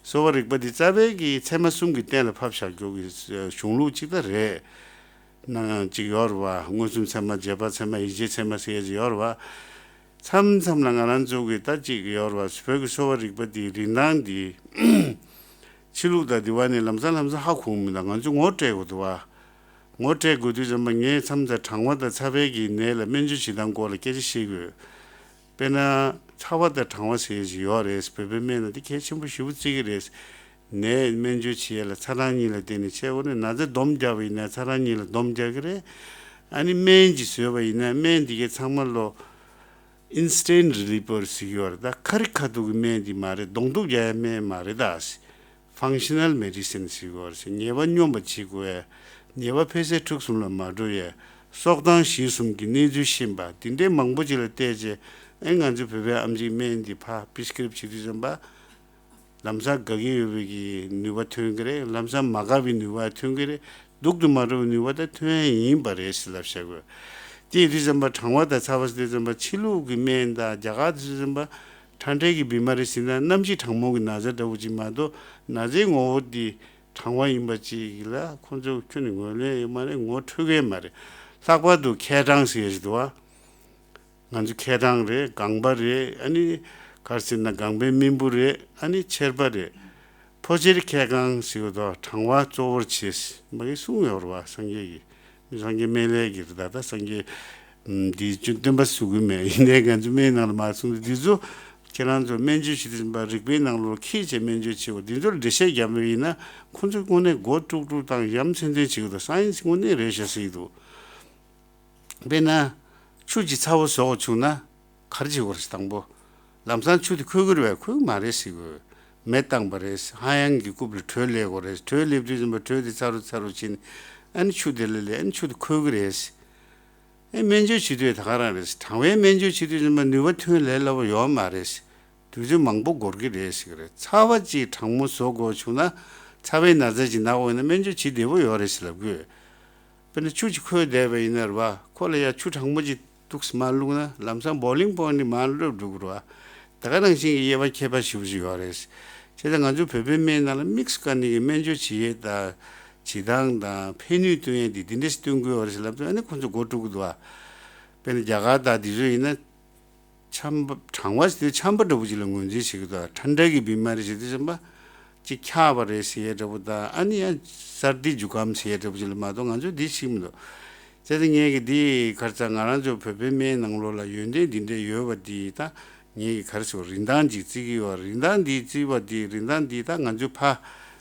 གསོ་བ་རིག་པ་འདི་རྩ་བའི་གི་ཚད་མ་གསུམ་གྱི་སྟེང་ལ་ཕབ་བཞག་རྒྱུ་གི་གཞུང་ལུགས་གཅིག་ད་རེད། ནང་གཅིག་ཡོད་རེད་བ། མངོན་སུམ་ཚད་མ་རྗེས་དཔག་ཚད་མ་ཡིད་བྱེད་ཚད་མ་ཟེར་ཡས་ཅིག་ཡོད་རེད་བ། མཚམས་མཚམས་ལ་ང་རང་ཚོ་གི་ད་གཅིག་ཡོད་རེད་བ། བོད་ཀྱི་གསོ་བ་རིག་པ་འདི་རིན་ཐང་འདི་ཕྱི་ལུགས་དང་འདི་བ་ནས་ལམ་སང་ལམ་སང་ཧ་གོ་མི་འདུག་ང་ཚོ་ངོ་སྤྲད་དགོས་འདུག་བ། ངོ་སྤྲད་དགོས་དུས་ཙམ་པ་ངས་མཚམས་མཚམས་གྲང་བ་དང་ཚ་བའི་གི་ནད་ལ་སྨན་བཅོས་བྱེད་སྟངས་སྐོར་ལ་སྐད་ཆ་བཤད་དགོས། དཔེར་ན་ཚ་བ་དང་གྲང་བ་ཟེར་ཡས་ཅིག་ཡོད་རེད། བོད་པའི་སྨན་ལ་འདི་གལ་ཆེན་པོ་ཞེ་པོ་བརྩི་གི་རེད། ནད་སྨན་བཅོས་བྱེད་ཡས་ལ་ཚ་གྲང་གཉིས་ལ་བརྟེན་ནས་བྱས། འོ་ན་ན་ཚ་སྡོམ་རྒྱག་པ་ཡིན་ན་ཚ་གྲང་གཉིས་ལ་སྡོམ་རྒྱག་གི་རེད། ཨ་ནི་སྨན་ཅིག་བཟོས་པ་ཡིན་ན་སྨན་འདི་གའི་ཚང་མ་ལོ་Instant Reliever ཟེར་གྱི་ཡོད་རེད། ད་ཁ་རི་ཁ་ཐུག་གི་སྨན་འདི་མ་རེད། གདོང་གཏུག་རྒྱག་ཡ་སྨན་མ་རེད་ད། Functional Medicine ཟེར་གྱི་ཡོད་རེད། ཉེས་པ་སྙོམས་པ་བྱེད་དགོས་ཡ། ཉེས་པ་ཕན་སེལ་ཕྲུགས་གསུམ་ལ་མ་འགྲོ་ཡ། སྲོག་དང་གཞི་གསུམ་གྱི་གནས་ཚུལ་ཤེས་པ་འདི་འདྲའི་མང་པོ་ཅིག་ལ་བལྟས་རྗེས་ཨེ་ང་ཚོ་བོད་པའི་ཨེམ་ཆིས་སྨན་འདི་ཕར་Prescribe བྱེད་དུས་ཙམ་པ། ལམ་སང་དགའ་གི་ཡོད་པའི་གི་ནུས་པ་ཐོན་གི་རེད། ལམ་སང་མ་དགའ་བའི་ནུས་པ་ཐོན་གི་རེད། སྡུག་ཏུ་མ་འགྲོ་བའི་ནུས་པ་ད་ཐོན་ཡ་ཡིན་པ་རེད་ཟེར་ལབ་བཞག་གི་ཡོད། དེ་ཡིན་དུས་ཙམ་པ་གྲང་བ་དང་ཚ་བ་ཟེར་དུས་ཙམ་པ་ཕྱི་ལུགས་ཀྱི་སྨན་དང་རྒྱ་གར་དུས་ཙམ་པ་ཁྲ་འབྲས་ཀྱི་བི་མ་རི་ཟེར་ན་གནམ་གཤིས་གྲང་མོ་གི་ན་ཚ་འདྲ་བོ་ཅིག་མ་གཏོགས་ན་ཚའི་ངོ་བོ་འདི་གྲང་བ་ཡིན་པ་ཅིག་ལ་ཁོང་ཚོ་ཁྱོན་ནས་ངོས་ལེན་ཡོད་མ་རེད། ངོ་འཕྲོད་མཁན་མ་རེད། ལྷག་པར་དུ་མཁལ་གྲང་ཟེར་ཡ་ཞིག་འདུག་བ། ང་ཚོ་མཁལ་གྲང་རེད། སྒང་པ་རེད། ཨ་ནི་ག་རེ་ཟེར་ན་སྒང་པའི་རྨེན་བུ་རེད། ཨ་ནི་མཆེར་པ་རེད། ཕོ་མཆེར་མཁལ་གང་ཟེར་བ་དང་གྲང་བ་གཙོ་བོར་བྱེད་མ་གི་གསུངས་ཡོད་རེད་བ། སངས་རྒྱས་ཀྱིས། མི་སངས་རྒྱས་སྨན་བླའི་གི་རེད་ད། ད་སངས་རྒྱས་འདིའི་སྟོན་པ་ཟེར་གི་མེད། ཡིན་ནའི་ང་ཚོ་སྨན་ནང་ལ་མ་གསུངས་ཏེ་འདི་ཚོ་ཁྱེད་རང་ཚོ་སྨན་བཅོས་བྱེད་དུས་ཙམ་པ་རིག་པའི་ནང་ལོགས་འཁྱེར་བྱས་སྨན་བཅོས་བྱེད་དགོས། འདི་ཚོར་འགྲེལ་བཤད་རྒྱབ་པ་ཡིན་ན་ཁོང་ཚོ་དངོས་གནས་མགོ་དཀྲུག་དཀྲུག་དང་ཡ་མཚན་ཚན་བྱེད་དགོས་འདུག་སའེན་སི་དངོས་གནས་རེད་ཤག་ཟེར་གྱི་འདུག་དཔེར་ན། ཆུ་ཅིག་ཚ་བོ་བཟོ་དགོས་བྱུང་ན་ག་རེ་བྱེད་དགོས་རེད་དང་པོ། ལམ་སང་ཆུ་དེ་ཁོལ་གྱི་རེད་པས། ཁོལ་གྱི་མ་རེད་ཟེར་དགོས། མེ་བཏང་པ་རེད། ཧ་ཡང་གི་རྐུབ་ལ་དྲོད་སླེབས་དགོས་རེད། དྲོད་སླེབས་དུས་ཙམ་པ་དྲོད་དེ་ཚ་རུ་ཚ་རུ་ཕྱིན། ཨ་ནི་ཆུ་དེ་ལ་སླེབས། ཨ་ནི་ཆུ་དེ་ཁོལ་གྱི་རེད། ཨེ་སྨན་བཅོས་བྱེད་དུས་ད་ག་རང་རེད། གྲང་བའི་སྨན་བཅོས་བྱེད་དུས་ཙམ་པ་ནུས་པ་ཐོན་ལས་སླ་པོ་ཡོད་མ་རེད། དུས་ཚོད་མང་པོ་འགོར་གྱི་རེད་ཟེར་གྱི་རེད། ཚ་བ་ཅིག་གྲང་མོ་བཟོ་དགོས་བྱུང་ན་ཚ་བའི་ན་ཚ་ཅིག་ན་དགོས་ན་སྨན་བཅོས་བྱེད་བདེ་པོ་ཡོད་རེད་ཟེར་ལབ་དགོས། དཔེར་ན་ཆུ་ཅིག་ཁོལ་བསྡད་པ་ཡིན་ན་རེད་བ། ཁོ་ལ་ཡ་ཆུ་གྲང་མོ་ཅིག་འདུག་སེ་མར་བླུགས་ན་ལམ་སང་boiling point ནས་མར་སླེབས་འགྲོ་གི་རེད་བ། ད་ག་ནང་བཞིན་གྱི་དབྱེ་བ་ཁྱད་པར་ཞེ་པོ་ཅིག་ཡོད་རེད། བྱས་ཙང་ང་ཚོ་བོད་པའི་སྨན་ནང་ལ་དམིགས་སུ་བཀར་ནས་ཀྱི་སྨན་བཅོས་བྱེད་ཡས་དང་བྱེད་སྟངས་དང་ཕན་ནུས་སྟོན་ཡས་འདི་འདི་འདྲས་སྟོན་དགོས་པ་རེད་ཟེར་ལབ་དུས་ཨ་ནི་ཁོ་ཚོ་མགོ་དཀྲུག་གི་འདུག་བ། དཔེར་ན་རྒྱ་གར་དང་འདི་ཚོ་ཡིན་ན། ཆམ་པ་གྲང་བ་ཞིག་དེ་ཆམ་པ་འདྲ་པོ་ཅིག་ལ་ངོས་འཛིན་བྱེད་ཀྱི་འདུག་ཁྲ་འབྲས་ཀྱི་བི་མ་རི་ཞིག་དེ་ཆམ་པ་ཅིག་འཁྱག་པ་རེད་ཟེར་ཡས་འདྲ་པོ་དང་ཨ་ནི་ཡང་སར་དི་ཇུ་ཀམ་ཟེར་ཡས་འདྲ་པོ་ཅིག་ལ་མ་གཏོགས་ང་ཚོས་འདི་ཤེས་མི་འདུག་བྱས་ཙང་ངས་ཀྱི་འདི་ག་རེ་ཟེར་ང་རང་ཚོ་བོད་པའི་སྨན་ནང་ལོགས་ལ་ཡོན་ཏན་འདི་འདྲས་ཡོད་པ་འདི་ད་ངས་ཀྱི་ག་རེ་ཟེར་རིན་ཐང་ཅིག་བརྩི་གི་ཡོད། རིན་ཐང་འདི་བརྩི་བ་འདི་རིན་ཐང་འདི་ད་ང་ཚོས་ཕ་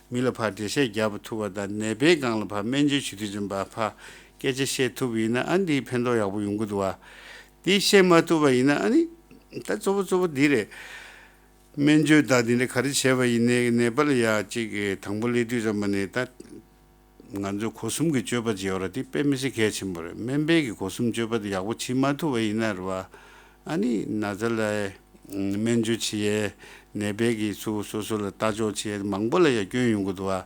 མི་ལ་ཕར་འགྲེལ་བཤད་རྒྱབ་ཐུབ་པ་དང་ནད་པའི་སྒང་ལ་ཕར་སྨན་བཅོས་བྱེད་དུས་ཙམ་པ་ཕར་སྐད་ཆ་བཤད་ཐུབ་པ་ཡིན་ན་ཨ་འདི་ཕན་ཐོགས་ཡག་པོ་ཡོང་གི་འདུག་བ། དེ་བཤད་མ་ཐུབ་པ་ཡིན་ན་ཨ་ནི་ད་གཙོ་བོ་གཙོ་བོ་འདི་རེད། སྨན་བཅོས་དང་འདི་འདྲ་ག་རེ་བྱས་པ་ཡིན་ནའི་ནད་པ་ལ་ཡ་གཅིག་གི་དང་པོ་སླེབས་དུས་ཙམ་པ་ནས་ད་ང་ཚོ་སྒོ་གསུམ་གྱི་སྤྱོད་པ་ཅིག་ཡོད་རེད། དེ་དཔེ་མི་སྲིད་གལ་ཆེན་པོ་རེད། སྨན་པའི་གི་སྒོ་གསུམ་སྤྱོད་པ་དེ་ཡག་པོ་བྱེད་མ་ཐུབ་པ་ཡིན་ན་རེད་བ། ཨ་ནི་ན་ཚ་ལ་ སྨན་བཅོས་བྱེད་ཡས་ནད་པའི་གི་ཚུར་སོ་སོ་ལ་ལྟ་ཕྱོགས་བྱེད་ཡས་མང་པོ་ལ་ཡ་སྐྱོན་ཡོང་གི་འདུག་བ།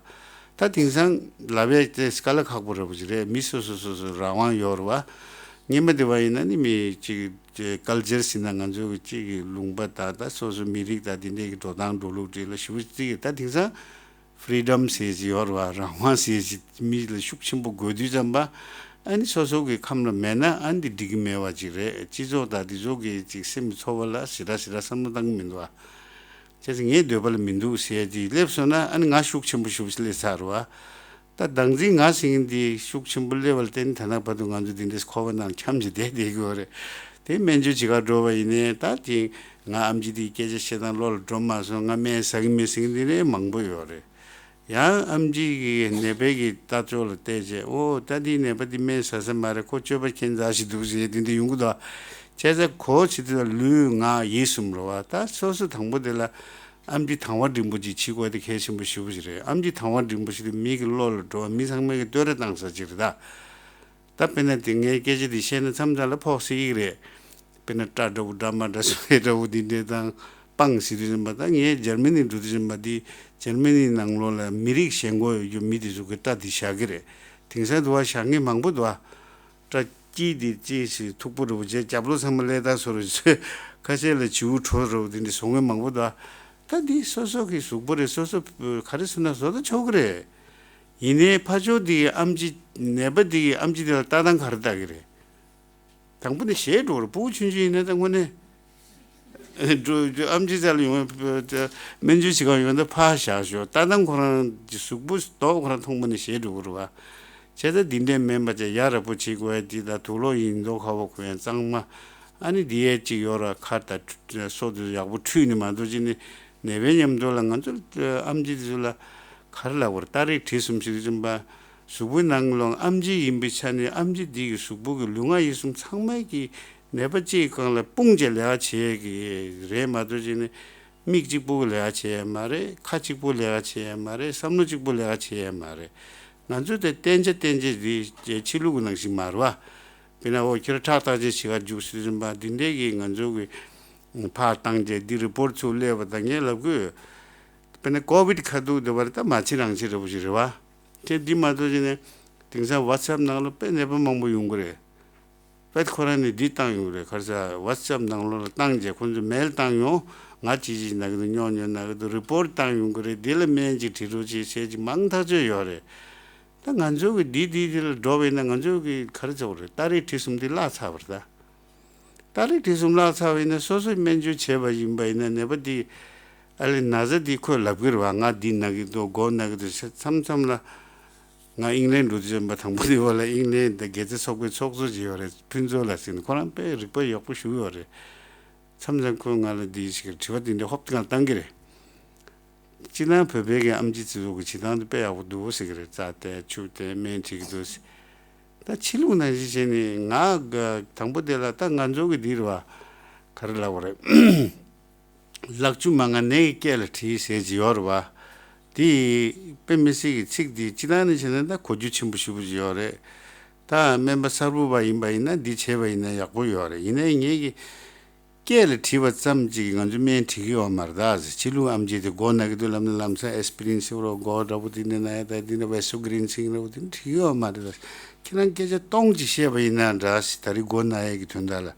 ད་དེང་སང་ལབ་ཡས་དེ་དཀའ་ལས་ཁག་པོ་རེད་པོ་ཅིག་རེད། མི་སོ་སོ་སོ་སོ་རང་དབང་ཡོད་རེད་བ། སྔོན་མ་དེ་བ་ཡིན་ན་ནི་མི་གཅིག་ཀལ་ཅར་ཟེར་ན་ང་ཚོ་གི་གཅིག་གི་ལུང་པ་དང་ད་སོ་སོ་མི་རིགས་དང་དེ་འདྲའི་གི་འགྲོ་སྟངས་འགྲོ་ལུགས་བྲིས་ལ་ཞུ་བ་ཅིག་ད་དེང་སང་ཕི་རི་ཌམ་ཟེར་གྱི་ཡོད་རེད་བ། རང་དབང་ཟེར་གྱི་མི་ལ་ཤུགས་ཆེན་པོ་དགོས་དུས་ཙམ་པ། ཨ་ནི་སོ་སོ་གི་ཁམས་ལ་མེད་ན་ཨ་ནི་འགྲིག་གི་མེད་པ་ཅིག་རེད། སྤྱི་ཚོགས་དང་འདི་ཚོ་གི་ཅིག་སེམས་ཚོར་བ་ལ་ཞེ་དྲག་ཞེ་དྲག་བསམ་བློ་བཏང་གི་མི་འདུག་བ། བྱས་ཙང་ངའི་འདོད་པ་ལ་མི་འདུག་ཟེར་གྱི་སླེབས་སོང་ན་ཨ་ནི་ང་ཤུགས་ཆེན་པོ་ཞུ་སླེབས་ཚར་བ། ད་བདག་འཛིན་ང་ཟེར་མཁན་འདི་ཤུགས་ཆེན་པོ་སླེབས་པ་ལ་བརྟེན་ནས་ད་ལྟ་བར་དུ་ང་ཚོ་འདི་འདྲའི་འཁོར་བ་ནང་འཁྱམས་བྱས་བསྡད་བསྡད་ཀྱི་ཡོད་རེད། དེ་སྨན་བཅོས་བྱེད་གར་འགྲོ་བ་ཡིན་ནའི་ད་དེ་ང་ཨེམ་ཆི་འདིའི་སྐད་ཆ་བཤད་སྟངས་བློ་ལ་འགྲོ་མ་སོང་། ང་སྨན་ཟ་གི་མེད་ཟེར་མཁན་འདི་རེད་མང་པོ་ཡོད་རེད། ཡང་ཨེམ་ཆི་གི་ནད་པའི་གི་ལྟ་ཕྱོགས་ལ་བལྟས་རྗེས་ཨོ་ད་འདིའི་ནད་པ་འདི་སྨན་ཟ་ས་མ་རེད། ཁོ་སྤྱོད་པ་ཁྱད་མཚར་ཞིག་འདུག་ཟེར་དེ་འདྲ་ཡོང་གི་འདུག་བྱས་ཙང་ཁོ་བྱེད་དུས་ལུས་ངག་ཡིད་གསུམ་རེད་བ། ད་སོ་སོ་དང་པོ་དེ་ལ་ཨེམ་ཆི་དང་བ་འབྲིང་པོ་ཅིག་བྱེད་དགོས་དེ་གལ་ཆེན་པོ་ཞེ་པོ་ཅིག་རེད། ཨེམ་ཆི་དང་བ་འབྲིང་པོ་ཞིག་དེ་མི་གི་བློ་ལ་འགྲོ་བ། མི་ཚང་མས་གི་བསྟོད་ར་བཏང་ས་ཅིག་རེད་ད། ད་དཔེར་ན་དེ་ངའི་སྐད་ཆ་དེ་བཤད་ན་མཚམས་མཚམས་ལ་ཕོག་སྲིད་ཀྱི་རེད། དཔེར་ན་སྐྲ་འདྲ་བོ་འདྲ་མ་འདྲ་སོ་ཡས་འདྲ་བོ་འདི་འདྲས་དང་སྤང་ཟེར་དུས་ཙམ་པ། ད་ངས་འཇར་མ་ནི་འགྲོ་དུས་ཙམ་པ་འདི་འཇར་མ་ནི་ནང་ལོགས་ལ་མི་རིགས་ཞེན་ཁོག་ཡོད་རྒྱུ་མི་དེ་ཚོ་གི་སྐྲ་འདི་བཞག་གི་རེད། དེང་སང་དུ་བ་བཞག་མཁན་མང་པོ་འདུག་བ། སྐྲ་དཀྱིལ་འདི་ཅི་ཞིག་མཐུག་པོ་འདྲ་བོ་བྱས། རྒྱབ་ལོགས་ཚང་མ་ཀླད་སྟག་བཟོ་རུ་ཁ་ཤས་ལ་བྱིའུ་ཁྲོ་འདྲ་བོ་འདི་འདྲས་བཟོ་མཁན་མང་པོ་འདུག་བ། ད་འདི་སོ་སོ་གི་གཟུགས་པོ་རེད། སོ་སོ་ག་རེ་བཟོ་ན་བཟོ་ད་ཆོག་གི་རེད། ཡིན་ནའི་ཕར་ཕྱོགས་འདི་གི་ཨེམ་ཆི་ནད་པ་འདི་གི་ཨེམ་ཆི་འདི་ལ་ལྟ་སྟངས་ག་རེ་ལྟ་གི་རེད། དང་པོ་ནས་ཞེད་འགྲོ་རེད། ཕྲུ་གུ་ཆུང་ཆུང་ཡིན་ན་ད་དངོས་གནས་འགྲོ་ཨེམ་ཆི་རྩ་ལ་ཡོང་བའི་སྨན་བཅོས་བྱེད་གར་ཡོང་ད་ཕར་བཞག་ཞོག་ལྟ་སྟངས་ཁོ་རང་གི་གཟུགས་པོ་མདོག་ཁོ་རང་མཐོང་པ་ནས་ཞེད་འགྲོ་གི་རེད་བ། བྱས་ཙང་འདི་འདྲས་མིན་པ་བྱས་ཡ་རབས་པོ་བྱེད་དགོས་ཡ་འདི་ད་དུག་ལོག་ཡིན་མདོག་ཁ་པོ་གོན་ཡ་གཙང་མ། ཨ་ནི་འདི་ཡས་ཅིག་ཡོད་ར། ཁ་དང་སོ་དེ་ཡག་པོ་འཁྲུད་ནས་མ་གཏོགས་ཅི་ནས་ནད་པའི་མཉམ་དུ་ལ་ང་ཚོ་ཨེམ་ཆི་དེ་ཚོ་ལ་ག་རེ་ལབ་དགོས་རེད། སྟ་རེ་གྲིབ་གསུམ་ཞིག་ཙམ་པ། གཟུགས་པོའི་ནང་ལོགས་ཨེམ་ཆི་ཡིན་པའི་ཆ་ནས་ཨེམ་ཆི་འདི་གི་གཟུགས་པོ་གི་ལུས་ངག་ཡིད་གསུམ་ཚང་མ་གི་ནད་པ་གཅིག་སྒང་ལ་སྤུངས་བྱས་ལས་ཀ་བྱེད་ཀྱི་རེད་མ་གཏོགས་ཅི་ནས་མིག་གཅིག་པོ་གི་ལས་ཀ་བྱེད་ཡ་མ་རེད། ཁ་གཅིག་པོ་ལས་ཀ་བྱེད་ཡ་མ་རེད། བསམ་བློ་གཅིག་པོ་ལས་ཀ་བྱེད་ཡ་མ་རེད། ང་ཚོ་དེ་བསྟན་བྱ་བསྟན་བྱ་འདི་ཕྱི་ལུགས་ཀྱི་ནང་བཞིན་མ་རེད་བ། དཔེར་ན་འོ་ཁྱེད་རང་ཁྲག་བརྟག་དཔྱད་བྱེད་ག་རྒྱུགས་ཟེར་བཞིན་པ་འདི་འདྲའི་གི་ང་ཚོ་གི་ཕར་བཏང་རྗེས་འདི་རི་པོར་ཊི་ཚུར་སླེབས་པ་དང་ངས་ལབ་དགོས། དཔེར་ན་ཀོ་བིད་ཁ་ཐུག་འདི་བར་ད་མ་བྱེད་རང་བྱེད་རེད་པོ་ཞིག་རེད་བ། དེ་འདི་མ་གཏོགས་ཅི་ནས་དེང་སང་ཝ་ཚབ་ནང་ལ་དཔེ་ནད་པ་མང་པོ་ཡོང་གི་རེད། དཔེ་ཁོ་རང་ནས་འདི་བཏང་ཡོང་གི་རེད། ག་རེ་ཟེར་ཝ་ཚབ་ནང་ལོགས་ལ་བཏང་རྗེས་ཁོ་ཚོས་མེལ་བཏང་ཡོང་། ང་ཅི་ཅི་ན་གི་འདུག་སྨྱོ་སྨྱོ་ན་གི་འདུག་རི་པོར་ཊི་བཏང་ཡོང་གི་རེད། འདི་ལ་སྨན་ཅིག་བྲིས་རོགས་བྱེད་ཟེར་ཅིག་མང་ཐག་ཆོད་ཡོད་རེད། ད་ང་ཚོ་གི་འདི་འདི་འདི་ལ་འགྲོ་བས་ན་ང་ཚོ་གི་ག་རེ་ཚོགས་རེད། སྟ་རེ་གྲིབ་གསུམ་འདི་བརླག་ཚར་བ་རེད་ད། སྟ་རེ་གྲིབ་གསུམ་བརླག་ཚར་བ་ཡིན་ན་སོ་སོའི་སྨན་བཅོས་བྱས་པ་ཡིན་པ་ཡིན་ན་ནད་པ་འདི་ཨ་ལེ་ན་ཚ་འདི་ཁོས་ལབ་ཀྱི་རེད་བ། ང་འདི་ན་གི་འདུག་མགོ་ན་གི་འདུག་མཚམས་མཚམས་ལ་ང་ཨིང་ལན་འགྲོ་དུས་ཙམ་པ་དང་པོ་འདི་བ་ལ་ཨིང་ལན་དང་དགེ་རྩ་ཚོགས་པའི་ཚོགས་གཙོ་ཅིག་ཡོད་རེད། ཕུན་ཚོགས་ལགས་ཟེར་ནས་ཁོ་རང་དཔེ་རིག་པ་ཡག་པོ་ཞེ་པོ་ཡོད་རེད། མཚམས་མཚམས་ཁོས་ང་ལ་འདི་ཞིག་དྲི་བ་འདི་འདྲ་ཧོབ་ཏེ་ང་ལ་བཏང་གི་རེད། སྤྱིར་བཏང་བོད་པའི་གི་ཨེམ་ཆི་ཚོ་གི་བྱེད་སྟངས་དེ་དཔེ་ཡག་པོ་འདུག་ཟེར་གི་རེད། རྩ་བལྟས་ཆུ་བལྟས་སྨན་བྱེད་ཀྱི་འདུག་ཟེར། ད་ཕྱི་ལུགས་ནང་བཞིན་བྱས་ནས་ང་དང་པོ་དེ་ལ་ད་ང་ཚོ་གི་འདི་རེད་བ། ག་རེ་ལབ་དགོས་རེད། ལག་ཆུ་མ་ང་ནད་ཀྱི་སྐད་ལ་དྲིས་ཟེར་གྱི་ཡོད་རེད་བ། དེ་དཔེ་མི་སྲིད་ཀྱི་ཚིག་འདི་སྤྱིར་བཏང་ནས་བྱས་ན་ད་གོ་རྒྱུ་ཆེན་པོ་ཞེ་པོ་ཅིག་ཡོད་རེད། ད་སྨན་པ་གསར་བུ་བ་ཡིན་པ་ཡིན་ན་འདི་བྱས་པ་ཡིན་ན་ཡག་པོ་ཡོད་རེད། ཡིན་ནའི་ངེད་ཀྱི་སྐད་ལ་དྲིས་པ་ཙམ་གཅིག་གིས་ང་ཚོ་སྨན་འགྲིག་གི་ཡོད་མ་རེད་ད་ཟེར། ཕྱི་ལུགས་ཨེམ་ཆི་དེ་མགོ་ན་གི་འདུག་ལབ་ན་ལམ་སང་ཨེ་སི་པི་རིན་ཟེར་རོགས་མགོ་འདྲ་པོ་དེ་འདྲ་ན་ཡ་ད་དེ་འདྲ་བེ་སོ་གི་རིན་ཟེར་གི་འདྲ་པོ་དེ་འགྲིག་གི་ཡོད་མ་རེད་ད། ཁྱེད་རང་སྐད་ཆ་སྟོང་གཅིག་བཤད་པ་ཡིན་ན་འདྲ་ཟེར། ད་རེས་མགོ་ན་ཡ་གི་དོན་དག་ལ་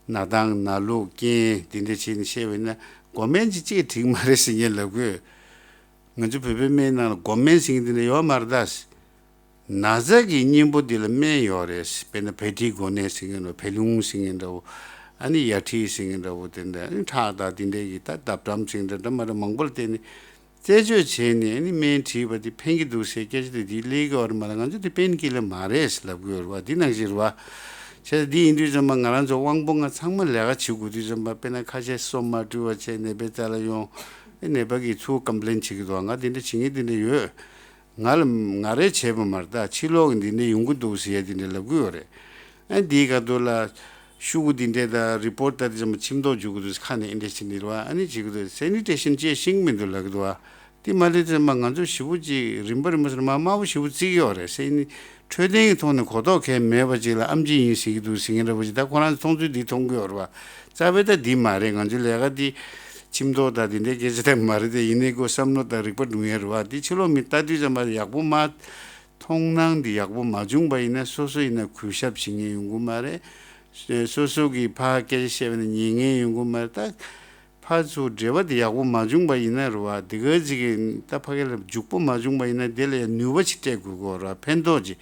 ན་སྟངས་ན་ལུགས་རྐྱེན་དེ་འདྲ་བྱས་ནས་བཤད་པ་ཡིན་ན་མགོ་སྨན་གཅིག་གཅིག་འགྲིག་མ་རེད་ཟེར་ངས་ལབ་དགོས། ང་ཚོ་བོད་པའི་སྨན་ནང་ལ་མགོ་སྨན་ཟེར་གི་དེ་འདྲ་ཡོད་མ་རེད་ད་ཟེར། ན་ཚ་གི་གཉེན་པོ་འདི་ལ་སྨན་ཡོད་རེད། དཔེར་ན་བད་མཁྲིས་འགོ་ནད་ཟེར་མཁན་འདྲ་བོ། བད་རླུང་ཟེར་མཁན་འདྲ་བོ། ཨ་ནི་ཡ་མཁྲིས་ཟེར་མཁན་འདྲ་བོ། དེ་འདྲ་ཨ་ནི་ཁྲག་དང་དེ་འདྲའི་གི་ད་ལྡབ་འགྲམ་ཟེར་མཁན་འདྲ་འདྲ་མ་འདྲ་མང་པོ་ལ་བརྟེན་ནས་རྩད་གཅོད་བྱས་ནས་ཨ་ནི་སྨན་བྲིས་པ་འདི་ཕན་གྱི་འདུག་ཟེར་སྐད་ཆ་དེ་འདི་སླེབས་ཀྱི་ཡོད་རེད་མ་གཏོགས་ང་ཚོ་འདི་པེན་ཀི་ལར་མ་རེད་ཟེར་ལབ་ཀྱི་ཡོད་རེད་བ། འདི་ནང་བཞིན་རེད་བ། བྱས་ཙང་འདི་ཡིན་དུས་ཙམ་པ་ང་རང་ཚོ་དབང་པོ་ལྔ་ཚང་མ་ལས་ཀ་བྱེད་དགོས་དུས་ཙམ་པ་དཔེར་ན་ཁ་ཤས་སོ་མ་བཀྲུས་པ་བྱས་ནད་པའི་རྩ་ལ་ཡོང་། ཨེ་ནད་པ་གིས་ཚུར་ཀམ་པི་ལེན་བྱེད་ཀྱི་འདུག་ང་འདི་འདྲ་བྱེད་མཁན་འདི་འདྲ་ཡོད། ང་ལ་ང་རས་བྱས་པ་མ་རེད་ད། ཕྱི་ལོགས་ཀྱི་འདི་འདྲ་ཡོང་གི་འདུག་ཟེར་ཡ་འདི་འདྲ་ལབ་ཀྱི་ཡོད་རེད། ཨ་འདིའི་སྐབས་དུ་ལ་ཤུ་གུ་འདི་འདྲ་དང་རི་པོར་ཊི་ལྟ་དུས་ཙམ་པ་ཁྱིམ་ཐོག་འཇུག་གི་འདུག་ཁ་ནས་ཨེ་འདྲ་བྱེད་འདི་རེད་བ། ཨ་ནི་བྱེད་ཀྱི་འདུག་སེ་ནི་ཊེ་ཤན་ཅེས་ཤིང་མི་འདུག་ལབ་ཀྱི་འདུག་བ། དེ་མ་ལས་ཙམ་པ་ང་ཚོ་ཞེ་པོ་ཅིག་རིམ་པ་རིམ་པ་སོང་ན་མ་དམའ་པོ་ཞེ་པོ་བརྩི་གི་ཡོད་རེད། སེ་ནི་ འཕྲོད་བསྟེན་གྱི་ཐོག་ནས་གོ་རྟོགས་གང་ཡང་མེད་པ་ཅིག་ལ་ཨེམ་ཆི་ཡིན་ཟེར་གྱི་འདུག་ཟེར་མཁན་འདྲ་པོ་ཅིག་ད་ཁོ་རང་ཚོ་མཐོང་ཚུལ་འདི་མཐོང་གི་ཡོད་རེད་བ། རྩ་བའི་ད་འདི་མ་རེད། ང་ཚོའི་ལས་ཀ་འདི་ཁྱིམ་ཐོག་དང་འདི་འདྲའི་སྐད་ཆ་དེ་མ་རེད་དེ། ཡིན་ནའི་ཁོ་བསམ་བློ་དང་རིག་པ་སྒྲུང་ཡས་རེད་བ། འདི་ཕྱི་ལོགས་མི་ལྟ་དུས་ཙམ་པ་ཡག་པོ་མ། མཐོང་སྣང་འདི་ཡག་པོ་མ་བྱུང་པ་ཡིན་ན་སོ་སོ་ཡིན་ན་གུས་ཞབས་བྱེད་མཁན་ཡོང་གི་མ་རེད། སོ་སོ་གིས་ཕར་སྐད་ཆ་བཤད་པ་ན་ཉན་མཁན་ཡོང་གི་མ་རེད་ད། ཕར་ཚུར་འབྲེལ་བ་དེ་ཡག་པོ་མ་བྱུང་པ་ཡིན་ན་རེད་བ། དེ་ག་ཅིག་གིས་ད་ཕ་གི་ལ་འཇུག་པོ་མ་བྱུང་པ་ཡིན་ན་དེ་ལ་ཡང་ནུས་པ་ཅིག་སྤྲད་དགོས་ཀྱི་ཡོད་རེད་བ། ཕན་ཐོགས་ཅིག་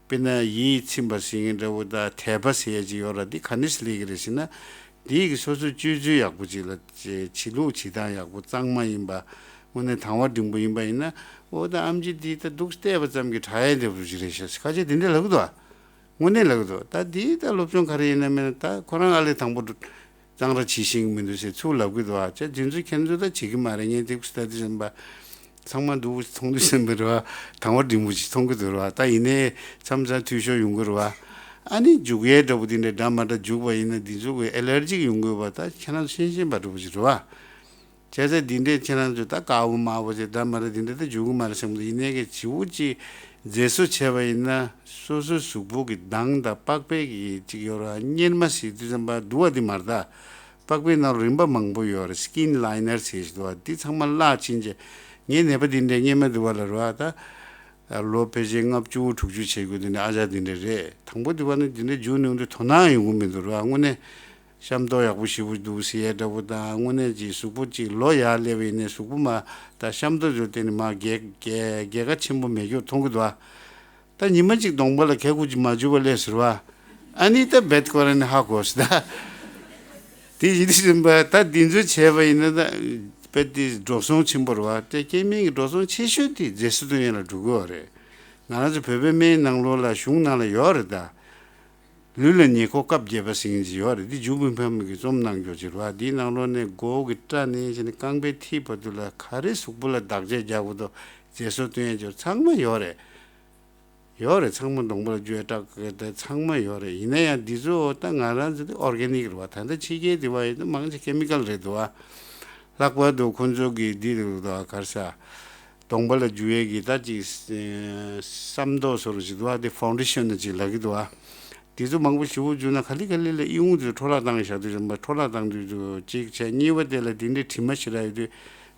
དཔེར་ན་ཡིད་ཚིམ་པ་ཟེར་མཁན་འདྲ་བོ་དང་དད་པ་ཟེར་ཡས་ཅིག་ཡོད་རེད། འདི་ག་ནས་སླེབས་ཀྱི་རེད་ཟེར་ན། འདི་གི་སོ་སོ་སྤྱོད་ཚུལ་ཡག་པོ་ཅིག་ལ་བྱེད་ལུགས་བྱེད་སྟངས་ཡག་པོ་གཙང་མ་ཡིན་པ། དངོས་གནས་དང་བ་འབྲིང་པོ་ཡིན་པ་ཡིན་ན། འོ་ད་ཨེམ་ཆི་འདི་ད་འདུག་བལྟས་པ་ཙམ་གྱིས་དྲག་ཡས་འདྲ་བོ་ཅིག་རེད་ཤག་ཁ་ཤས་དེ་འདྲ་ལབ་ཀྱི་འདུག་ཨ། དངོས་གནས་ལབ་ཀྱི་འདུག་ད་འདི་ད་སློབ་སྦྱོང་ག་རེ་ཡིན་ན་མིན་ན་ད་ཁོ་རང་ཨ་ལས་དང་པོ་གཙང་ར་བྱེད་ཤེས་ཀྱི་མི་འདུག་ཟེར་ཚུར་ལབ་ཀྱི་འདུག་ཨ། ཅེ་དེ་ཚོ་ཁྱེད་ཚོ་ད་བྱེད་ཀྱི་མ་རེད། ངས་དེ་ལྟ་དུས་ཙམ་པ་ཚང་མ་འདུག་མཐོང་དུས་ཙམ་པ་རེད་བ། དང་བ་འབྲིང་པོ་ཅིག་མཐོང་གི་འདུག་རེད་བ། ད་ཡིན་ནའི་མཚམས་མཚམས་འཐུས་ཤོར་ཡོང་གི་རེད་བ། ཨ་ནི་འཇུག་ཡས་འདྲ་པོ་དེ་འདྲ་འདྲ་མ་འདྲ་འཇུག་པ་ཡིན་ན་འདི་ཚོ་གི་ཨེ་ལར་ཇིག་ཡོང་གི་ཡོད་པ་ད་ཁྱེད་རང་ཤེས་ཤེས་པ་འདྲ་པོ་ཅིག་རེད་བ། བྱས་ཙང་འདི་འདྲས་ཁྱེད་རང་ཚོས་ད་དཀར་པོ་དམར་པོ་ཅིག་འདྲ་མ་འདྲ་འདི་འདྲ་ད་འཇུག་གི་མ་རེད་བསམ་གི་འདུག་ཡིན་ནའི་གི་བྱིའུ་ཅིག་མཛེས་བཟོ་བྱས་པ་ཡིན་ན་སོ་སོའི་གཟུགས་པོ་གི་མདངས་དང་པགས་པའི་གི་ཅིག་ཡོད་ར་གཉེར་མ་ཟེར་དུས་ཙམ་པ་འདུག་བ་འདི་མ་རེད་ད། པགས་པའི་ནང་རིམ་པ་མང་པོ་ཡོད་རེད། སི་ཀིན་ལའི་ནར་ཟེར་ཞིག་འདུག་བ། འདི་ཚང་མ་བརླག་ཕྱིན་རྗེས་ངའི་ནད་པ་འདི་འདྲས་སྔོན་མ་འདུག་བ་ལ་རེད་བ་ད། ལོ་ཕལ་ཆེར་ལྔ་བཅུ་དྲུག་ཅུ་བྱེད་དགོས་འདི་འདྲས་ཨ་ཅག་འདི་འདྲས་རེད། དང་པོ་འདི་བ་ནི་འདི་འདྲས་འཇུག་ནས་འདི་དོ་སྣང་ཡོང་གི་མི་འདུག་རེད་བ། དངོས་གནས། ཤ་མདོག་ཡག་པོ་ཞེ་པོ་འདུག་ཟེར་ཡས་འདྲ་པོ་དང་། དངོས་གནས་ཀྱི་གཟུགས་པོ་གཅིག་ལོ་ཡར་སླེབས་པ་ཡིན་ནའི་གཟུགས་པོ་མ་ད་ཤ་མདོག་ཚོ་དེ་ནི་མ་རྒས་རྒས་རྒས་ཁ་ཆེན་པོ་མེད་རྒྱུ་མཐོང་གི་འདུག་ཨ། ད་ཉི་མ་གཅིག་གདོང་པ་ལ་གད་ཁུག་ཅིག་མ་འཇུ་བ་སླེབས་ཟེར་བ། ཨ་ནི་ད་རྦད་ཁོ་རང་ནི་ཧ་གོ་ཟེར་ད། དེ་ཡིན་དུས་ཙམ་པ་ད་འདི་ཚོ་བྱས་པ་ཡིན་ན་ད་རྦད་དེ་འགྲོ་སོང་ཆེན་པོ་རེད་བ། དེ་སྐྱེ་དམན་གྱི་འགྲོ་སོང་ཆེ་ཤོས་དེ་མཛེས་བཟོ་སྟོན་ཡས་ལ་འགྲོ་གི་ཡོད་རེད། ང་རང་ཚོ་བོད་པའི་སྨན་ནང་ལོགས་ལ་གཞུང་ནང་ལ་ཡོད་རེད་ད། ལུས་ལ་ཉེ་འཁོར་སྐབས་བརྒྱད་པ་ཟེར་མཁན་ཅིག་ཡོད་རེད། འདི་ཇུ་པིན་ཕམ་གིས་རྩོམ་གནང་རྒྱུ་ཅིག་རེད་བ། འདིའི་ནང་ལོགས་ནས་མགོ་བོ་གི་སྐྲ་ནས་བྱས་ནས་རྐང་པའི་མཐིལ་བར་དུ་ལ་ག་རེ་གཟུགས་པོ་ལ་བདག་གཅེས་རྒྱག་དགོས་འདུག་མཛེས་བཟོ་སྟོན་ཡས་ཅིག་ཚང་མ་ཡོད་རེད། ཡོད་རེད། ཚང་མ་གདོང་པ་ལ་འཇུ་ཡས་སྐྲ་དེ་ཚང་མ་ཡོད་རེད། ཡིན་ན་ཡང་འདི་ཚོ་ད་ང་རང་ཚོ་འདི་ཨོར་གེ་ནིག་རེད་བ། ད་ལྟ་ཕྱི་རྒྱལ་འདི་བ་ཡིན་ན་མང་ཆེ་ཁེ་མི་ཀལ་རེད་འདུག་བ། ལྷག་པར་དུ་ཁོང་ཚོ་གི་འདི་རེད་འདུག་ག་རེ་ཟ། གདོང་པ་ལ་འཇུ་ཡས་ཀྱི་ད་ཅིག་ཨེ་བསམ་མདོག་བཟོ་རུ་ཅིག་འདུག་བ། དེ་ཕའུན་ཌེ་ཤན་ཅིག་ལབ་ཀྱི་འདུག་བ། དེ་ཚོ་མང་པོ་ཞེ་པོ་འཇུ་ན་ག་ལེ་ག་ལེ་ལ་ཨི་ཁུང་དེ་འཕྲོ་བརླག་བཏང་བཞག་དུས་ཙམ་པ་འཕྲོ་བརླག་བཏང་དུས་ཚོད་གཅིག་བྱས། གཉིས་པ་དེ་ལ་དེ་འདྲའི་དྲི་མ་ཞེ་དྲག་ཡོད་དུས་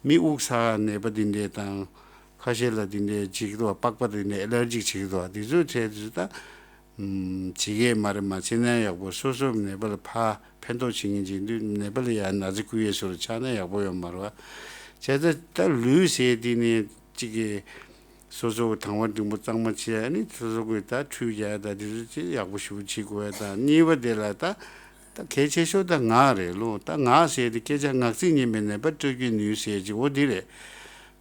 མི་དབུགས་ཚ་ནད་པ་དེ་འདྲས་དང་། ཁ་ཤས་ལ་དེ་འདྲས་བྱེད་ཀྱི་འདུག་བ། པགས་པ་དེ་འདྲས་ཨེ་ལར་ཇིག་བྱེད་ཀྱི་འདུག་བ། དེ་ཚོ་བྱས་དུས་ད་ཨམ་བྱེད་ཀྱི་མ་རེད། མ་བྱེད་ན་ཡག་པོ། སོ་སོ་ནད་པ་ལ་ཕར་ཕན་ཐོགས་བྱེད་མཁན་ཅིག་ཡིན་དུས་ནད་པ་ལ་ཡང་ན་ཚ་བསྐུལ་ཡས་བཟོ་འདྲ་ཆགས་ན་ཡག་པོ་ཡོད་མ་རེད་བ། བྱས་ཙང་ད་ལུས་ཟེར་དེ་ནི་གཅིག་གི་སོ་སོ་གི་དང་བ་འབྲིང་པོ་གཙང་མ་བྱས། ཨ་ནི་སོ་སོ་གི་ད་ཁྲུས་རྒྱག་ཡ་ད་དེ་ཚོ་ཅིག་ཡག་པོ་ཞེ་པོ་བྱེད་དགོས་ཡ་དང་། གཉིས་པ་དེ་ལ་ད་ད་གལ་ཆེ་ཤོས་ད་ངག་རེད་ལོ། ད་ངག་ཟེར་དེ་སྐད་ཆ་ངག་ཚིག་སྙན་པའི་ནད་པ་སྐྲོད་སྐྱོན་ནུས་ཟེར་ཅིག་འོ་འདི་རེད།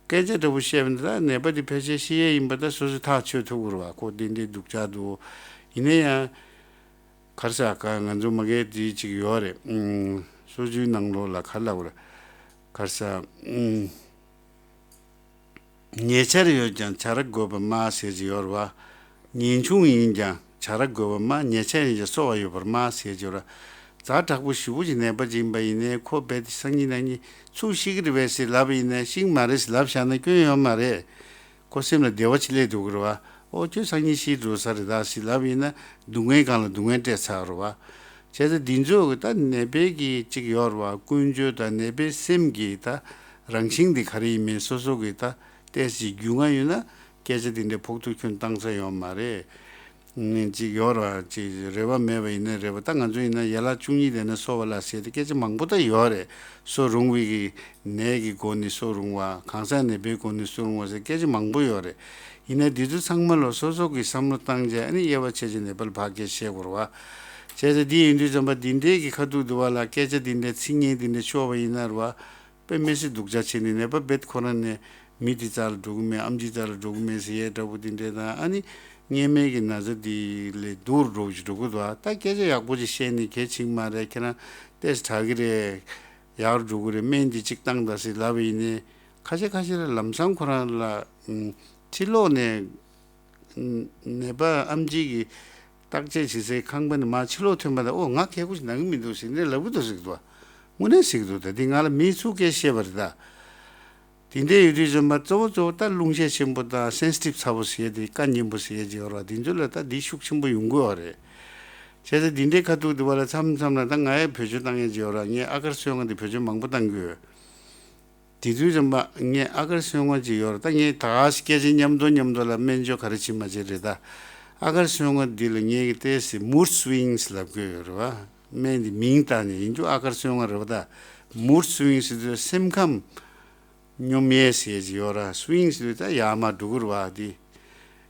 སྐད་ཆ་འདྲ་པོ་བཤད་པ་ན་ད་ནད་པ་དེ་ཕལ་ཆེར་ཤི་ཡས་ཡིན་པ་ད་སོ་སོས་ཐག་ཆོད་ཐུབ་ཀྱི་རེད་བ། ཁོ་དེ་འདྲའི་སྡུག་ཅག་འདུག་ཡིན་ན་ཡང་ག་རེ་ཟ་ག་ང་ཚོ་མ་གིའི་དེ་ཅིག་ཡོད་རེད། ཨུམ། སོ་བཅུའི་ནང་ལོགས་ལ་ག་རེ་ལབ་དགོས་རེད། ག་རེ་ཟ། ཨུམ། ཉེ་ཆར་ཡོད་ཀྱང་བྱ་ར་དགོས་པ་སྨྲ་ཟེར་གྱི་ཡོད་རེད་བ། ཉིན་ཆུང་ཡིན་ཀྱང་བྱ་ར་དགོས་པ་སྨྲ། ཉེ་ཆར་ཡིན་ཀྱང་གསོ་བ་ཡོད་པར་སྨྲ་ཟེར་གྱི་ཡོད་རེད། ཛ་དྲག་པོ་ཞེ་པོ་ཅིག་ནད་པ་ཅིག་ཡིན་པ་ཡིན་ནའི་ཁོ་རྦད་དེ་སང་ཉིན་གནངས་ཉིན་ཚུར་ཤི་གི་རེད་པས་ཟེར་ལབ་པ་ཡིན་ནའི་ཤི་གི་མ་རེད་ཟེར་ལབ་བཞག་ན་སྐྱོན་ཡོད་མ་རེད། ཁོ་སེམས་ལ་བདེ་བ་ཅིག་སླེབས་འདུག་གི་རེད་བ། ཨོ་ཁྱོད་སང་ཉིན་ཤི་འགྲོ་ས་རེད་ད་ཟེར་ལབ་པ་ཡིན་ན་སྡུག་བསྔལ་སྒང་ལ་སྡུག་བསྔལ་སྤྲད་ཚར་རེད་བ། བྱས་ཙང་འདི་ཚོ་གི་ད་ནད་པའི་གི་ཅིག་ཡོད་རེད་བ། ཀུན་སྤྱོད་དང་ནད་པའི་སེམས་ཀྱི་ད་རང་བཞིན་འདི་ག་རེ་ཡིན་མིན་སོ་སོ་གི་ད་ཏོག་ཙམ་རྒྱུས་མངའ་ཡོད་ན་སྐད་ཆ་འདི་འདྲའི་ཕོག་ཐུག་ཁྱོན་བཏང་ས་ཡོད་མ་རེད། ཅིག་ཡོད་རེད་བ། ཅིག་རེ་བ་མེད་པ་ཡིན་ན་རེད་བ། ད་ང་ཚོ་ཡིན་ན་ཡན་ལག་བཅུ་གཉིས་ལྡན་ན་གསོ་བ་ལ་ཟེར་ཏེ་སྐད་ཆ་མང་པོ་ད་ཡོད་རེད། གསོ་རུང་བའི་གི་ནད་ཀྱི་སྒོ་ནས་གསོ་རུང་བ། གང་ཟག་ནད་པའི་སྒོ་ནས་གསོ་རུང་བ་ཟེར་སྐད་ཆ་མང་པོ་ཡོད་རེད། ཡིན་ནའི་འདི་ཚོ་ཚང་མ་ལ་སོ་སོ་གི་བསམ་བློ་བཏང་བྱས་ཨ་ནི་དབྱེ་བ་ཕྱེ་བྱས་ནད་པ་ལ་ཕར་སྐད་བཤད་དགོས་རེད་བ། བྱས་ཙང་འདི་ཡིན་དུས་ཙམ་པ་འདི་འདྲའི་གི་ཁ་ཐུག་འདི་བ་ལ་སྐད་ཆ་འདི་འདྲའི་ཚིག་ངན་འདི་འདྲའི་ཤོར་བ་ཡིན་ན་རེད་བ། དཔེ་མི་སྲིད་སྡུག་ཅག་བྱས་ནས་ནད་པ་རྦད་ཁོ་རང་ནས་མི་དེ་རྩ་ལ་འགྲོ་གི་མེད། ཨེམ་ཆི་རྩ་ལ་འགྲོ་གི་མེད་ཟེར་ཡས་འདྲ་པོ་དེ་འདྲས་དང་། ཨ་ནི་སྔོན་མའི་གི་ན་ཚ་དེ་ལས་སྡུག་རུ་འགྲོ་གི་འགྲོ་གི་འདུག་ད་སྐད་ཆ་ཡག་པོ་ཅིག་བཤད་ནས་གལ་ཆེ་གི་མ་རེད། ཁྱེད་རང་ཏོག་ཙམ་དྲག་གི་རེད། ཡག་རུ་འགྲོ་གི་རེད། སྨན་འདི་གཅིག་བཏང་དང་ཟེར་ལབ་པ་ཡིན་ནའི་ཁ་ཤས་ཁ་ཤས་ལ་ལམ་སང་ཁོ་རང་ལ་ཕྱི་ལོགས་ནས་ནད་པ་ཨེམ་ཆི་གི་བརྟག་དཔྱད་བྱེད་སའི་ཁང་པ་ནས་མར་ཕྱི་ལོགས་ཐོན་པ་དང་། ཨོ་ང་གལ་ཁུ་ཞིག་ན་གི་མི་འདུག་ཟེར་ནས་ལབ་གི་འདུག་ཟེར་གི་འདུག་དངོས་གནས་ཟེར་གི་འདུག་ད་འདི་ང་ལ་མིས་ཚུར་སྐད་བཤད་པ་རེད་ད། དེ་འདྲའི་ཡོད་དུས་ཙམ་པ་གཙོ་བོ་གཙོ་བོ་ད་རླུང་ཤས་ཆེན་པོ་དང་སེན་སི་ཊིབ་ཚ་པོ་ཟེར་ཡས་དེ་སྐད་སྙན་པོ་ཟེར་ཡས་ཅིག་ཡོད་རེད་བ། དེ་ཚོ་ལ་ད་འདི་ཤུགས་ཆེན་པོ་ཡོང་གི་ཡོད་རེད། བྱས་ཙང་དེ་འདྲའི་ཁ་ཐུག་དེ་བ་ལ་མཚམས་མཚམས་ལ་ད་ང་ཡང་བེད་སྤྱོད་བཏང་ཡས་ཅིག་ཡོད་རེད། ངས་ཨ་གར་སོལ་རྔ་དེ་བེད་སྤྱོད་མང་པོ་བཏང་གི་ཡོད། དེ་དུས་ཙམ་པ་ངས་ཨ་གར་སོལ་རྔ་ཅིག་ཡོད་རེད། ད་ངས་ད་ག་སྐད་ཆ་མཉམ་དུ་མཉམ་དུ་ལ་སྨན་བཅོས་ག་རེ་བྱེད་མ་བྱེད་རེད་ད། ཨ་གར་སོལ་རྔ་འདི་ལ་ངས་ཀྱི་ཏོག་ཙམ་མུཌ་སུ་ཝིང་སི་ལབ་གི་ཡོད་རེད་བ། སྨན་འདི་མིང་བཏགས་ནས་ཡིན་རྒྱུ་ཨ་གར་སོལ་རྔ་རེད་བ་ད། མུཌ་སུ་ཝིང་སི་དུས་སེམས་ཁམས་སྙོམས་ཡས་ཟེར་གྱི་ཡོད་ར། སུ་ཝིང་ཟེར་དུས་ད་ཡར་མར་འགྲོ་གི་རེད་བ་དེ།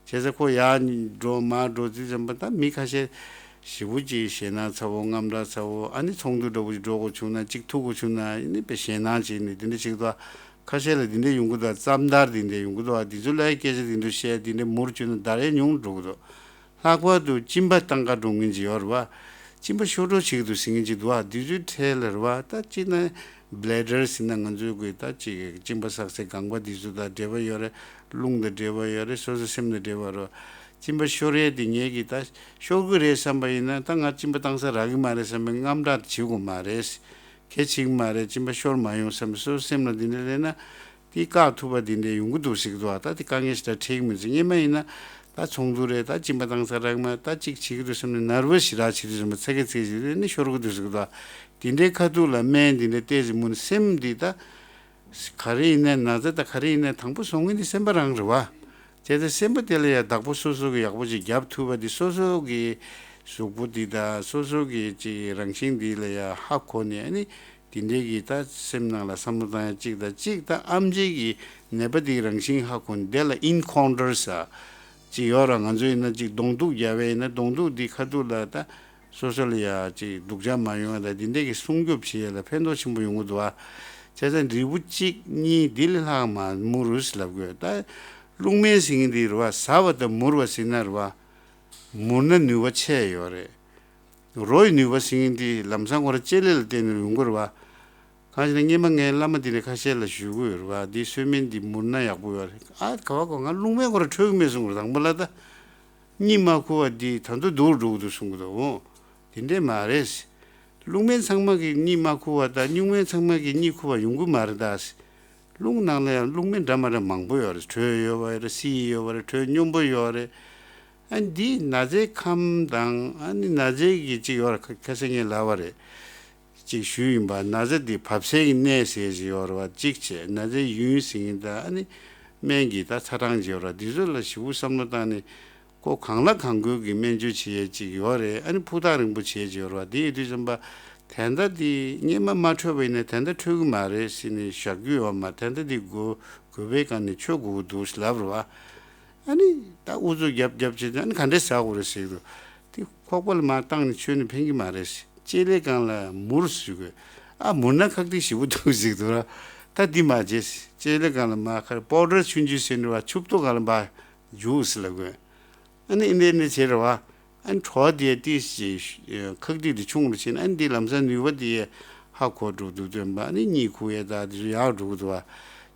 བྱས་ཙང་ཁོ་ཡར་འགྲོ་མར་འགྲོ་དུས་ཙམ་པ་ད་མི་ཁ་ཤས་ཞེ་པོ་ཅིག་ཞེད་སྣང་ཚ་བོ་དངངས་སྐྲག་ཚ་བོ་ཨ་ནི་ཚོགས་འདུ་འདྲ་བོ་ཞིག་འགྲོ་དགོས་བྱུང་ན་གཅིག་ཐུག་དགོས་བྱུང་ན་ཨ་ནི་དཔེ་ཞེད་སྣང་བྱས་ནས་དེ་འདྲ་ཞིག་འདུག་ཁ་ཤས་ལ་དེ་འདྲ་ཡོང་གི་འདུག་རྩམ་དར་དེ་འདྲ་ཡོང་གི་འདུག་དེ་ཚོ་ལ་སྐད་ཆ་དེ་འདྲ་བཤད་དེ་འདྲ་མུར་བཅོས་ན་དར་ཡས་ཉུང་འགྲོ་གི་འདུག་ལྷག་པར་དུ་གཅིན་པ་བཏང་ག་འགྲོ་མཁན་ཅིག་ཡོད་རེད་བ། གཅིན་པ་ཤོར་འགྲོ་བྱེད་ཀྱི་འདུག་ཟེར་མཁན་ཅིག་འདུག་བ། དེ་ཚོའི་གྲས་ལ་རེད་བ། ད་གཅིག་ན་བྷི་ལེ་ཌར་ཟེར་ན་ང་ཚོའི་གི་ད་གཅིག་གཅིན་པ་བསགས་སའི་ལྒང་པ་དེ་ཚོ་དང་འབྲེལ་བ་ཡོད་རེད། རླུང་དང་འབྲེལ་བ་ཡོད་རེད། སོ་སོ་སེམས་དང་འབྲེལ་བ་རེད། གཅིན་པ་ཤོར་ཡས་དེ་ངས་གི་ད་ཤོར་གི་རེད་བསམ་པ་ཡིན་ན་ད་ང་གཅིན་པ་བཏང་ས་རག་གི་མ་རེད་བསམ་པའི་དངངས་སྐྲག་བྱེད་དགོས་མ་རེད། གལ་ཆེ་གི་མ་རེད། གཅིན་པ་ཤོར་མ་ཡོང་བསམ་པའི་སོ་སོ་སེམས་ལ་དེ་འདྲ་ལས་ན། དེ་བཀག་ཐུབ་པ་དེ་འདྲ་ཡོང་གི་འདུག་ཟེར་གི་འདུག་ད་དེ་དཀའ་ངལ་ཞིག་ད་འཕྲད་ཀྱི་མི་འདུག་སྔོན་མ་ཡིན་ན་ད་ཚོགས་འདུ་རེད། ད་གཅིན་པ་བཏང་ས་རག་མ། ད་གཅིག་བྱེད་ཀྱི་འདུག་བསམ་ནས་ནར་བ་ཞེ་དྲག་བྱེད་དུས་ཙམ་པ་ཚ་གི་ཚིག་ཞིག་རེད་ནི་ཤོར་གི་འདུག་ཟེར་གི་འདུག་དེ་འདྲའི་ཁ་ཐུག་ལ་སྨན་དེ་འདྲ་བལྟས་ཟིན་མུ་ནས་སེམས་འདི་ད་ག་རེ་ཡིན་ན་ན་ཚ་ད་ག་རེ་ཡིན་ན་དང་པོ་བཟོ་མཁན་དེ་སེམས་པ་རང་རེད་བ། བྱས་ཙང་སེམས་པ་དེ་ལ་ཡང་བདག་པོ་སོ་སོ་གི་ཡག་པོ་ཅིག་རྒྱབ་ཐུབ་པ་དེ་སོ་སོ་གི་གཟུགས་པོ་འདི་དང་སོ་སོ་གི་ཅིག་རང་བཞིན་འདི་ལ་ཡང་ཧ་གོ་ནས་ཨ་ནི། དེ་འདྲའི་གི་ད་སེམས་ནང་ལ་བསམ་བློ་བཏང་ཡ་གཅིག་དང་གཅིག་ད་ཨེམ་ཆི་གི་ནད་པ་དེའི་རང་བཞིན་ཧ་གོ་ནས་དེ་ལ་ཨིན་ཁོན་ཊར་ཟེར་གཅིག་ཡོད་ར། ང་ཚོ་ཡིན་ན་གཅིག་གདོང་ཐུག་རྒྱབ་པ་ཡིན་ན་གདོང་ཐུག་དེ་ཁ་ཐུག་ལ་ད་སོ་སོ་ལ་ཡ་གཅིག་སྡུག་ཅག་མ་ཡོང་ཡ་ད་དེ་འདྲའི་གི་སྲུང་སྐྱོབ་བྱེད་ཡ་ལ་ཕན་ཐོགས་ཆེན་པོ་ཡོང་གི་འདུག་ཨ། བྱས་ཙང་འབྲས་བུ་གཅིག་གཉིས་དེ་ལས་ལྷག་མ་མུར་རུས་ལབ་དགོས། ད་རླུང་སྨན་ཟེར་མཁན་དེ་རེད་བ། ཟ་བ་དང་མུར་བ་ཟེར་ན་རེད་བ། མུར་ན་ནུས་པ་ཆེ་ཡོད་རེད། རོ་ཡི་ནུས་པ་ཟེར་མཁན་དེ་ལམ་སང་ཁོ་རང་ལྕེ་ལེ་ལ་བརྟེན་ནས་ཡོང་གི་རེད་བ། གང་ཞེ་ན་སྔོན་མ་ངའི་བླ་མ་དེ་ནས་ཁ་ཤས་ལ་ཞུ་གི་ཡོད་རེད་བ། འདི་གསོལ་སྨན་འདི་མུར་ན་ཡག་པོ་ཡོད་རེད། ཨ་ག་བ་གོ་ང་རླུང་སྨན་ཁོ་རང་འཕྲོད་གི་མེད་གསུང་གི་རེད། དང་པོ་ལ་ད་གཉིད་མ་ཁུག་པ་འདི་ད་དུང་སྡུག་རུ་འགྲོ་གི་འདུག་གསུང་གི་འདུག་འོ་དེ་འདྲས་མ་རེད། རླུང་སྨན་ཚང་མ་གི་གཉིད་མ་ཁུག་པ་དང་སྨྱུག་སྨན་ཚང་མ་གི་གཉིད་ཁུག་པ་ཡོང་གི་མ་རེད་ད། རླུང་ནང་ལ་ཡང་རླུང་སྨན་འདྲ་མ་འདྲ་མང་པོ་ཡོད་རེད། དྲོད་ཡོད་པ་ཡོད་རེད། བསིལ་ཡོད་པ་རེད། དྲོད་སྙོམས་པོ་ཡོད་རེད། ཨ་འདི་ན་ཚའི་ཁམས་དང་ཨ་ནི་ན་ཚའི་གི་ཅིག་ཡོད་རེད། ཁ་ཁ་སང་ངས་ལབ་པ་རེད། ཅིག་ཞུས་ཡིན་པ། ན་ཚ་འདི་བབས་སའི་གི་གནས་ཟེར་ཞིག་ཡོད་རེད་བ། གཅིག་བྱས་ན་ཚའི་ཡུན་ཟེར་མཁན་དང་ཨ་ནི་སྨན་གྱི་ད་ཚ་གྲང་ཅིག་ཡོད་རེད་བ། འདི་ཚོ་ལ་ཞིབ་པོ་བསམ་བློ་བཏང་ནས། ཁོ་གང་ལ་གང་དགོས་ཀྱི་སྨན་བཅོས་བྱེད་ཡས་ཅིག་ཡོད་རེད། ཨ་ནི་ཕུ་ཐག་རིང་པོ་བྱེད་ཡས་ཅིག་ཡོད་རེད་བ། དེ་ཡོད་དུས་ཙམ་པ་དན་ད་འདི་སྔོན་མ་མ་འཕྲོད་པ་ཡིན་ན་དན་ད་འཕྲོད་ཀྱི་མ་རེད་ཟེར་ནས་བཞག་རྒྱུ་ཡོད་མ། དན་ད་འདི་དགོས་དགོས་པའི་སྒང་ནས་མཆོད་དགོས་ཀྱི་འདུག་ཟེར་ལབ་རེད་བ། ཨ་ནི་ད་ཨུ་ཚུགས་རྒྱབ་རྒྱབ་བྱས་ཏེ་ཨ་ནི་ག་འདྲས་ཟ་དགོས་རེད་ཟེར་གྱི་འདུག་དེ་ཁོག་པ་ལ་མར་བཏང་ནས་མཆོད་ནས་ཕན་གྱི་མ་རེད་ཟེར། ལྕེ་ལེ་སྒང་ལ་མུར་ཟེར་དགོས། ཨ་མུར་ན་ཁག་ཐེག་ཞེ་པོ་འདུག་ཟེར་གྱི་འདུག་ར། ད་འདི་མ་བྱེད་ཟེར། ལྕེ་ལེ་སྒང་ལ་མར་ཁ་པའུ་ཌར་ཆུང་ཆུང་ཟེར་ནས་བ་ཆུབ་ཏོ་སྒང་ལ་མར་འཇུག་ཟེར་ལབ་དགོས། ཨ་ནི་ཨིན་དེ་ནི་བྱེད་རེད་བ། ཨ་ནི་བྲོ་བ་དེ་ཏིས་ཀྱི་ཁག་ཐེག་དེ་ཆུང་རུ་ཕྱིན། ཨ་ནི་འདི་ལམ་སང་ནུས་པ་དེ་ཧ་གོ་འགྲོ་འདུག་སྟོན་པ། ཨ་ནི་གཉིད་ཁུག་ཡས་ད་དེ་ཚོ་ཡག་འགྲོ་གི་འདུག་བ། བྱས་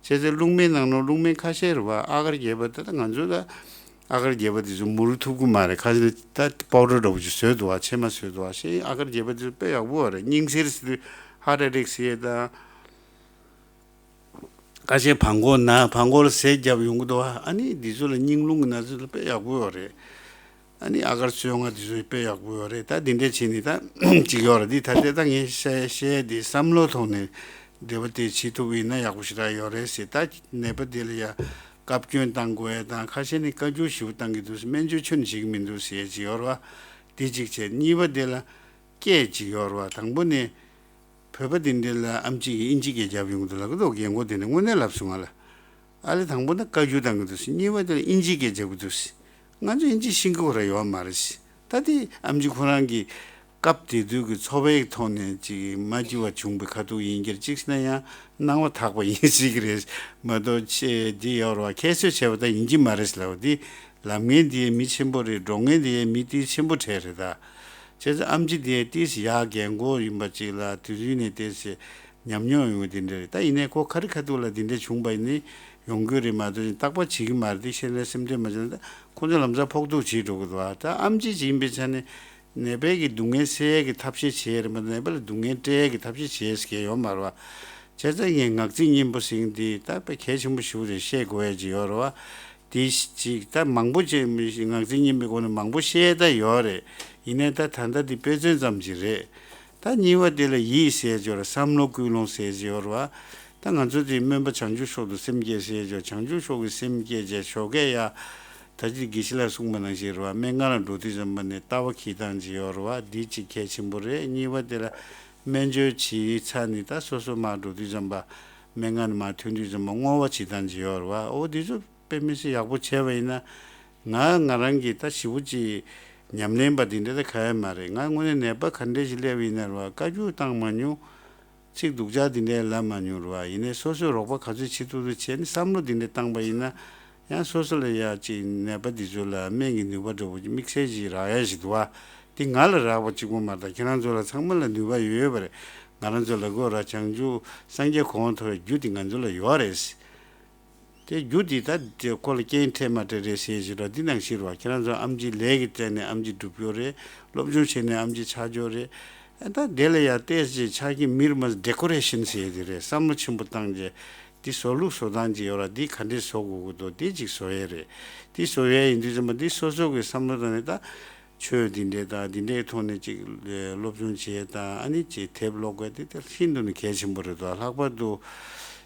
ཙང་རླུང་སྨན་ནང་ནང་རླུང་སྨན་ཁ་ཤས་རེད་བ། ཨ་གར་རྒྱས་པ་དེ་ད་ང་ཚོ་ལ་ཨ་གར་རྒྱས་པ་དེ་ཚོ་མུར་ཐུབ་ཀྱི་མ་རེད། ཁ་ཤས་ད་པའུ་ཌར་འདྲ་བོ་ཅིག་བཟོས་འདུག་བ། ཕྱེ་མ་བཟོས་འདུག་བ། ཤེས་ཨ་གར་རྒྱས་པ་དེ་ཚོ་དཔེ་ཡག་པོ་ཡོད་རེད། སྙིང་གཟེར་ཟེར་དུས་ཧརཊ་ཨེ་ཊེག་ཟེར་ཡས་དང་། ཁ་ཤས་བྲང་ཁོག་ན་བྲང་ཁོག་ལ་ཟས་བརྒྱབ་ཡོང་གི་འདུག་ཨ། ཨ་ནི་འདི་ཚོ་ལ་སྙིང་རླུང་གི་ན་ཚ་ལ་དཔེ་ཡག་པོ་ཡོད་རེད། ཨ་ནི་ཨ་གར་སོལ་རྔ་འདི་ཚོ་དཔེ་ཡག་པོ་ཡོད་རེད། ད་འདི་འདྲས་བྱས་ནས་ད་ཅིག་ཡོད་རེད། འདི་ད་ལྟ་ད་ངས་བཤད་བཤད་འདི་བསམ་བློ་ཐོག་ནས་འབྲེལ་བ་དེ་བྱེད་ཐུབ་ཡིན་ན་ཡག་པོ་ཞེ་དྲག་ཡོད་རེད་ཟེར། ད་ནད་པ་དེ་ལ་ཡ་བཀའ་བཀྱོན་བཏང་དགོས་ཡ་དང་། ཁ་ཤས་ནི་བཀའ་བཀྱོན་ཞེ་པོ་བཏང་གི་འདུག་ཟེར། སྨན་བཅོས་ཁྱོན་ནས་བྱེད་ཀྱི་མི་འདུག་ཟེར་ཡ་ཅིག་ཡོད་རེད་བ། འདི་གཅིག་བྱས། གཉིས་པ་དེ་ལ་སྐད་ཅིག་ཡོད་རེད་བ། དང་པོ་ནས། བོད་པ་དེ་འདྲ་ལ་ཨེམ་ཆི་གིས་དབྱིན་ཇི་སྐད་རྒྱབ་ཡོང་གི་འདུག་ལབ་ཀྱི་འདུག་རྒན་གོག་དེ་འདྲས་དངོས་གནས་ལབ་སོང་ང་ལ། ཨ་ལས་དང་པོ་ན་བཀའ་བཀྱོན་བཏང་གི་འདུག་ཟེར། གཉིས་པ་དེ་ལ་དབྱིན་ཇི་སྐད་རྒྱབ་ཀྱི་འདུག་ཟེར། ང་ཚོ་དབྱིན་ཇི་ཤེས་ཀྱི་ར་ཡོད་མ་རེད་ཟེར། ད་དེ་ཨེམ་ཆི་ཁོ་རང་གི་སྐབས་དེ་དུས་ཀྱི་ཚོར་བའི་ཐོག་ནས་ཅིག་མ་སྐྱིད་པ་བྱུང་བའི་ཁ་ཐུག་ཡིན་གྱི་རེད། གཅིག་བྱས་ན་ཡང་སྣང་བ་དག་པ་ཡིན་སྲིད་ཀྱི་རེད་མ་གཏོགས། ཆེ་འདི་ཡོད་རེད་བ། ཁྱད་གསོད་བྱས་པ་ད་ཡིན་གྱི་མ་རེད་ཟེར་ལབ་པ་འདི། ལབ་མཁན་དེ་མི་ཆེན་པོ་རེད། སྒྲོག་མཁན་དེ་མི་དེ་ཆེན་པོ་གྲས་རེད་ད། བྱས་ཙང་ཨེམ་ཆི་དེ་ཏིས་ཡ་རྒན་གོག་ཡིན་པ་ཅིག་ལ་དུས་རྒྱུན་ནས་ཏིས་ཉམས་མྱོང་ཡོང་གི་དེ་འདྲ་རེད། ད་ཡིན་ནའི་ཁོ་ག་རེ་ཁ་ཐུག་ལ་དེ་འདྲ་བྱུང་བ་ཡིན་ནའི་ཡོང་གི་རེད་མ་གཏོགས་བརྟག་པ་བྱེད་ཀྱི་མ་རེད། དེ་ཤེས་ན་སེམས་ཁྲལ་མ་བྱེད་ན། ད་ཁོ་ཚོ་ལམ་སང་ཕོག་ཐུག་བྱེད་འགྲོ་གི་འདུག་ད་ཨེམ་ཆི་ཅིག་ཡིན་པའི་ཆ་ནས་ནད་པའི་གི་སྡུག་བསྔལ་སེལ་ཡས་ཀྱི་ཐབས་ཤེས་བྱེད་ཡས་རེད་མ་གཏོགས་ནད་པ་ལ་སྡུག་བསྔལ་སྤྲད་ཡས་ཀྱི་ཐབས་ཤེས་བྱེད་ཡས་ཡོད་མ་རེད་བ། བྱས་ཙང་ངས་ངག་རྩིས་སྙིང་པོ་ཟེར་མཁན་དེ་ད་དཔེ་གལ་ཆེན་པོ་ཞིག་རེད། ཤེས་དགོས་ཡ་ཅིག་ཡོད་རེད་བ། དེ་ཅིག་ད་མང་པོ་ཅིག་ངག་རྩིས་སྙིང་པོའི་སྒོ་ནས་མང་པོ་བཤད་ད་ཡོད་རེད། ཡིན་ནའི་ད་ད་ལྟ་དེ་དཔེ་མཚོན་ཙམ་ཅིག་རེད། ད་གཉིས་པ་དེ་ལ་ཡིད་ཟེར་ཅིག་ཡོད་རེད། བསམ་བློ་ཀུན་སློང་ཟེར་ཅིག་ཡོད་རེད་བ། ད་ང་ཚོ་དེ་སྨོན་པ་བྱང་ཆུབ་མཆོག་ཏུ་སེམས་བསྐྱེད་ཟེར་ཅིག་བྱང་ཆུབ་མཆོག་གི་སེམས་བསྐྱེད་བྱས་ཞོགས་ཀས་ཡ། ད་ཅི་དགེ་བཤེས་ལགས་གསུངས་པ་ནང་བཞིན་རེད་བ། སྨན་ཁང་ལ་འགྲོ་དུས་ཙམ་པ་ནས་ལྟ་བ་འཁྱེར་སྟངས་ཅིག་ཡོད་རེད་བ། འདི་ཅིག་གལ་ཆེན་པོ་རེད། གཉིས་པ་དེ་ལ་སྨན་བཅོས་བྱེད་ཚར་ནས་ད་སོ་སོ་མར་འགྲོ་དུས་ཙམ་པ། སྨན་ཁང་ནས་མར་ཐོན་དུས་ཙམ་པ་བསྔོ་བ་བྱེད་སྟངས་ཅིག་ཡོད་རེད་བ། འོ་འདི་ཚོ་དཔེ་མི་སྲིད་ཡག་པོ་བྱས་པ་ཡིན་ན། ང་ང་རང་གིས་ད་ཞེ་པོ་ཅིག་ཉམས་ལེན་པ་འདི་འདྲ་ད་གང་ཡང་མ་རེད། ང་དངོས་གནས་ནད་པ་ག་འདྲ་ཞིག་སླེབས་ཡིན་ན་རེད་བ། བཀའ་བཀྱོན་བཏང་མ་མྱོང་། ཚིག་སྡུག་ཅག་འདི་འདྲའི་ལབ་མ་མྱོང་རེད་བ། ཡིན་ནའི་སོ་སོས་རོགས་པ་ག་ཚོད་བྱེད་ཐུབ་ཐུབ་བྱས་ནས་བསམ་བློ་འདི་འདྲ་བཏང་པ་ཡིན་ན། ཡང་སོ་སོ་ལ་ཡ་ཅིག་ནད་པ་འདི་ཚོ་ལ་སྨན་གྱི་ནུས་པ་འདྲ་བོ་ཅིག་དམིགས་བསལ་ཅིག་རག་ཡ་ཞིག་འདུག་བ། འདི་ང་ལ་རག་པ་གཅིག་པོ་མ་རེད། ད་ཁྱེད་རང་ཚོ་ལ་ཚང་མ་ལ་ནུས་པ་ཡོད་ཡོད་པ་རེད། ང་རང་ཚོ་ལ་གོ་ར་བྱང་ཆུབ་སངས་རྒྱས་གོ་འཕང་ཐོབ་པའི་རྒྱུ་འདི་ང་ཚོ་ལ་ཡོད་རེད། དེ་རྒྱུ་འདི་ད་དེ་ཁོ་ལ་རྐྱེན་འཕྲད་མ་འཕྲད་རེད་ཟེར་ཞིག་ར། འདི་ནང་བཞིན་རེད་བ། ཁྱེད་རང་ཚོ་ཨེམ་ཆི་ལས་ཀྱི་སྟེང་ནས་ཨེམ་ཆི་སྒྲུབ་ཡོད་རེད། སློབ་སྦྱོང་བྱས་ནས་ཨེམ་ཆི་ཆགས་ཡོད་རེད། ཨ་ད་དེ་ལ་ཡང་ཏོག་ཙམ་ཆགས་ཀྱི་མེད་རེད་མ་ཟད། ཌེ་ཀོ་རེ་ཤན་ཟེར་ཡས་དེ་རེད། བསམ་བློ་ཆེན་པོ་བཏང་རྗེས་འདི་བཟོ་ལུགས་བཟོ་སྟངས་ཅིག་ཡོད་ར། འདི་ག་འདྲས་བཟོ་དགོས་ཀྱི་འདུག་འདི་ཅིག་བཟོ་ཡས་རེད། འདི་བཟོ་ཡས་ཡིན་དུས་ཙམ་པ་འདི་སོ་སོ་གི་བསམ་བློ་བཏང་ནས་ད། ཆོས་འདི་འདྲའི་དང་འདི་འདྲའི་ཐོག་ནས་ཅིག་སློབ་སྦྱོང་བྱེད་དང་། ཨ་ནི་ཅིག་དེབ་ཀློག་དགོས་དེ་དེ་ཤིན་ཏུ་ནས་གལ་ཆེན་པོ་རེད་དོ། ལྷག་པར་དུ་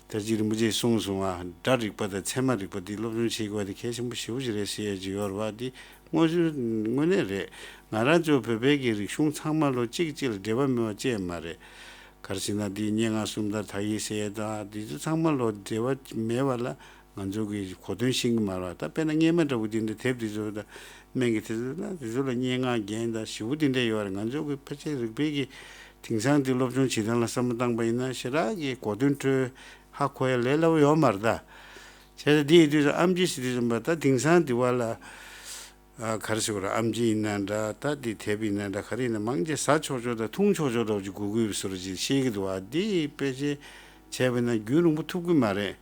ད་ཅིག་རིན་པོ་ཆེས་གསུངས་སོང་ང་། སྒྲ་རིག་པ་དང་ཚད་མ་རིག་པ་འདི་སློབ་སྦྱོང་བྱེད་དགོས་དེ་གལ་ཆེན་པོ་ཞེ་པོ་ཅིག་རེད་ཟེར་ཡས་ཅིག་ཡོད་རེད་བ། འདི་དངོས་སུ་དངོས་གནས་རེད། ང་རང་ཚོ་བོད་པའི་གི་རིག་གཞུང་ཚང་མ་ལོ་གཅིག་གཅིག་ལ་འབྲེལ་བ་མེད་པ་ཅི་ཡང་མ་རེད། ག་རེ་ཟེར་ན་འདི་སྙན་ངག་སུམ་མདའ་དག་ཡིག་ཟེར་ཡས་དང་འདི་ཚོ་ཚང་མ་ལོ་འབྲེལ་བ་མེད་པ་ལ། ང་ཚོ་གི་གོ་དོན་ཤེས་ཀྱི་མ་རེད་བ། ད་དཔེར་ན་སྔས་མ་འདྲ་བོ་འདི་འདྲ་དེབ་འདི་ཚོ་དང་སྨན་གྱི་དེ་ཚོ་ན་འདི་ཚོ་ལ་སྙན་ངག་རྒྱན་དང་ཞེ་པོ་འདི་འདྲ་ཡོད་རེད། ང་ཚོ་གི་ཕལ་ཆེར་རིག་པའི་གི་དེང་སང་འདི་སློབ་སྦྱོང་བྱེད་སྟངས་ལ་བསམ་བློ་བཏང་པ་ཡིན་ན་ཞེ་དྲག་གི་གོ་དོན་འཕྲོད་ཧ་གོ་ཡ་ལས་སླ་པོ་ཡོད་མ་རེད་ད། བྱས་ཙང་འདི་ཡིན་དུས་ཨེམ་ཆི་ཟེར་དུས་ཙམ་པ་ད་དེང་སང་འདི་བ་ལ། ཨ་ག་རེ་ཟེར་དགོས་རེད། ཨེམ་ཆི་ཡིན་ན་འདྲ། ད་འདི་དེབ་ཡིན་ན་འདྲ། ག་རེ་ཡིན་ན་མང་ཆེ་ཟ་ཆོག་ཆོག་དང་འཐུང་ཆོག་ཆོག་འདྲ་བོ་ཅིག་དགོས་ཀྱི་ཡོད་པའི་བཟོ་འདྲ་ཅིག་ཤེས་ཀྱི་འདུག་བ། འདི་དཔེ་ཆ་བྱས་པ་ཡིན་ན་རྒྱུན་རིང་པོ་ཐུབ་ཀྱི་མ་རེད།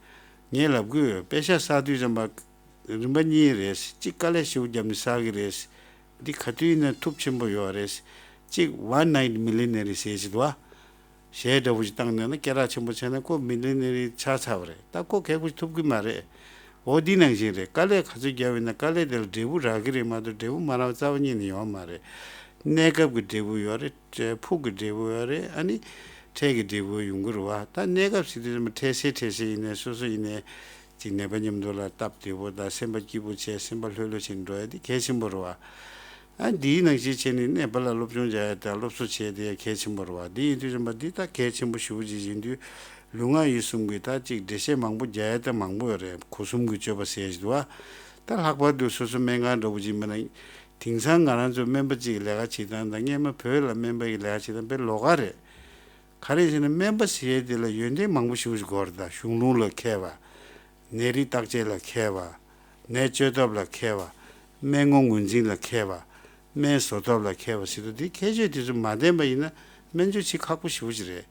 ངས་ལབ་ཀྱི་ཡོད། པེ་ཤག་བསགས་དུས་ཙམ་པ་རིམ་པ་གཉིས་རེད། གཅིག་དཀའ་ལས་ཞེ་པོ་བརྒྱབ་ནས་བསགས་ཀྱི་རེད། འདི་ག་དུས་ཡིན་ན་ཐུབ་ཆེན་པོ་ཡོད་རེད། གཅིག་One Night Millionaire ཟེར་ཞིག་འདུག་བ། གཞས་འདྲ་བོ་ཞིག་བཏང་ནས་ན་སྐད་གྲགས་ཆེན་པོ་བྱས་ན་ཁོ་མི་ལི་ནེ་རི་ཆགས་ཚར་བ་རེད། ད་ཁོ་གལ་པོ་ཞིག་ཐུབ་ཀྱི་མ་རེད། འོ་འདི་ནང་བཞིན་རེད། དཀའ་ལས་ག་ཚོད་བརྒྱབ་ཡིན་ན་དཀའ་ལས་དེ་ལ་འབྲས་བུ་རག་གི་རེད་མ་གཏོགས་འབྲས་བུ་མ་རག་པ་རྩ་བ་ཉིད་ནས་ཡོད་མ་རེད། གནས་སྐབས་ཀྱི་འབྲས་བུ་ཡོད་རེད། ཕུགས་ཀྱི་འབྲས་བུ་ཡོད་རེད། ཨ་ནི་འཕྲལ་གྱི་འབྲས་བུ་ཡོང་གི་རེད་བ། ད་གནས་སྐབས་ཟེར་དུས་ཙམ་པ་འཕྲལ་སེལ་འཕྲལ་སེལ་ཡིན་ནའི་སོ་སོ་ཡིན་ནའི་ཅིག་ནད་པ་མཉམ་དུ་ལ་སྟབས་བདེ་པོ་དང་སེམས་པ་སྐྱིད་པོ་བྱས་སེམས་པ་ལྷོད་ལྷོད་བྱས་འགྲོ་ཡ་དེ་གལ་ཆེན་པོ་རེད་བ། ཨ་འདིའི་ནང་བཞིན་བྱས་ནས་ནད་པ་ལ་སློབ་སྦྱོང་རྒྱག་ཡ་དང་སློབ་གསོ་བྱེད་ཡ་དེ་ཡ་གལ་ཆེན་པོ་རེད་བ། འདི་ཡིན་དུས་ཙམ་པ་འདི་ད་གལ་ཆེན་པོ་ཞེ་པོ་ཅིག་ཡིན་དུས་ལུས་ངག་ཡིད་གསུམ་གྱི་ད་ཅིག་འགྲེལ་བཤད་མང་པོ་རྒྱག་ཡ་ད་མང་པོ་ཡོད་རེད། སྒོ་གསུམ་གྱི་སྤྱོད་པ་ཟེར་ཡ་ཞིག་འདུག་བ། ད་ལྷག་པར་དུ་སོ་སོ་སྨན་ཁང་འདྲ་བོ་ཅིག་མིན་ན་དེང་སང་ང་རང་ཚོ་སྨན་པ་ཅིག་ལས་ཀ་བྱེད་སྟངས་དང་སྔས་མ་བོད་ལ་སྨན་པ་ཡི་ལས་ཀ་བྱེད་སྟངས་དཔེ་ལོགས་ཀ་རེད། ག་རེ་ཟེར་ན་སྨན་པ་ཟེར་ཡས་དེ་ལ་ཡོན་ཏན་མང་པོ་ཞེ་པོ་ཞིག་དགོས་རེད། ད་གཞུང་ལུགས་ལ་མཁས་པ། ནད་རིགས་བརྟག་དཔྱད་ལ་མཁས་པ། ནད་བཅོས་ཐབས་ལ་མཁས་པ། སྨན་ངོ་ངོས་འཛིན་ལ་མཁས་པ། སྨན་བཟོ་ཐབས་ལ་མཁས་པ་ཟེར་དུས་འདི་ཁྱད་ཆོས་དེ་ཚོ་མ་ལྡན་པ་ཡིན་ན་སྨན་བཅོས་བྱེད་ཁག་པོ་ཞེ་པོ་ཅིག་རེད།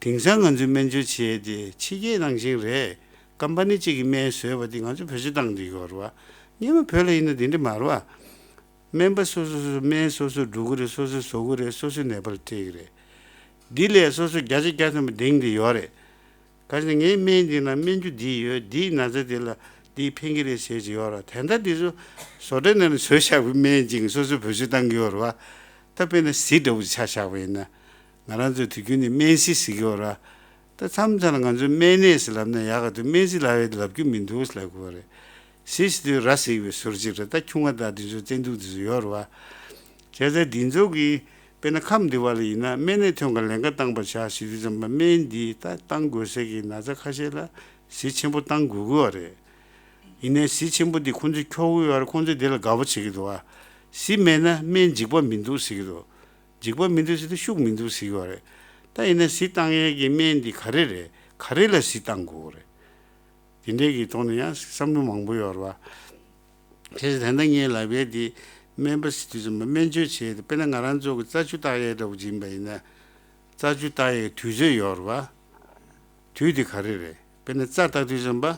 དེང་སང་ང་ཚོའི་སྨན་བཅོས་བྱེད་ཡས་དེ་ཕྱི་རྒྱལ་ནང་བཞིན་རེད། ཀམ་པ་ནི་གཅིག་གིས་སྨན་བཟོས་པ་དེ་ང་ཚོ་བེད་སྤྱོད་བཏང་བསྡད་ཡོད་རེད་བ། སྔོན་མ་བོད་ལ་ཡིན་ན་དེ་འདྲ་མ་རེད་བ། སྨན་པ་སོ་སོ་སོ་སོ་སྨན་སོ་སོས་སྒྲུག་གི་རེད། སོ་སོས་བཟོ་གི་རེད། སོ་སོའི་ནད་པ་ལ་སྤྲད་ཀྱི་རེད། འདི་ལས་སོ་སོ་བརྒྱ་ཆ་བརྒྱ་ཐམ་པ་ལྡང་བསྡད་ཡོད་རེད། ག་ཅི་ངའི་སྨན་འདི་ན་སྨན་རྒྱུ་འདི་ཡོད། འདིས་ན་ཚ་འདི་ལ་འདིས་ཕན་གྱི་རེད་ཟེར་གྱི་ཡོད་རེད། དེ་འདྲ་འདི་ཚོ་བཟོ་གྲྭ་ནང་ནས་བཟོས་བཞག་པའི་སྨན་ཅིག་སོ་སོས་བེད་སྤྱོད་བཏང་གི་ཡོད་རེད་བ། ད་དཔེར་ན་གཟི་འདྲ་བོ་ཅིག་ཆ་བཞག་པ་ཡིན་ན། ང་རང་ཚོས་དུས་རྒྱུན་ནས་སྨན་གཟི་ཟེར་གྱི་ཡོད་རེད་བ། ད་མཚམས་མཚམས་ལ་ང་ཚོས་སྨན་གནས་ཟེར་ལབ་ན་ཡག་ག་འདུག་སྨན་གཟི་ལབ་ཡས་དེ་ལབ་རྒྱུ་མི་འདུག་ཟེར་ལབ་དགོས་པ་རེད། གཟི་ཟེར་དུས་ར་ཟེར་བའི་ཟུར་ཅིག་རེད། ད་ཁྱུང་བ་དང་འདི་ཚོ་བཙན་དུག་འདི་ཚོ་ཡོད་རེད་བ། བྱས་ཙང་འདི་ཚོ་གིས་དཔེར་ན་ཁམས་འདི་བ་ལ་ཡིན་ན་སྨན་གནས་ཐོན་ཁར་ལན་ཁ་བཏང་པ་བྱ་ཟེར་དུས་ཙམ་པ་སྨན་འདི་ད་བཏང་དགོས་ས་གི་ན་ཚ་ཁ་ཤས་ལ་གཟི་ཆེན་པོ་བཏང་དགོས་ཀྱི་ཡོད་རེད། ཡིན་ནའི་གཟི་ཆེན་པོ་འདི་ཁོང་ཚོས་འཁྱོག་གི་ཡོད་རེད། ཁོང་ཚོས་འདི་ལ་དགའ་པོ་བྱེད་ཀྱི་འདུག་བ། གཟི་མེད་ན་སྨན་འཇིགས་པ་མི་འདུག་ཟེར་གྱི་འདུག་འཇིགས་པ་མི་འདུག་ཟེར་དུས་ཤུགས་མི་འདུག་ཟེར་གྱི་ཡོད་རེད། ད་ཡིན་ན་གཟི་བཏང་ཡས་ཀྱི་སྨན་འདི་ག་རེ་རེད། ག་རེ་ལ་གཟི་བཏང་དགོས་རེད། དེ་འདྲའི་གི་ཐོག་ནས་ཡང་བསམ་བློ་མང་པོ་ཡོད་རེད་བ། གལ་སྲིད་ད་ལྟ་ངས་ལབ་ཡས་དེ་སྨན་པ་ཟེར་དུས་ཙམ་པ་སྨན་བཅོས་བྱས་ཏེ་དཔེར་ན་ང་རང་ཚོ་གི་རྩ་ཆུ་བཏགས་ཡས་འདྲ་བོ་ཅིག་ཡིན་པ་ཡིན་ན། རྩ་ཆུ་བཏགས་ཡས་དུས་ཚོད་ཡོད་རེད་བ། དུས་དེ་ག་རེ་རེད། དཔེར་ན་རྩ་བཏགས་དུས་ཙམ་པ།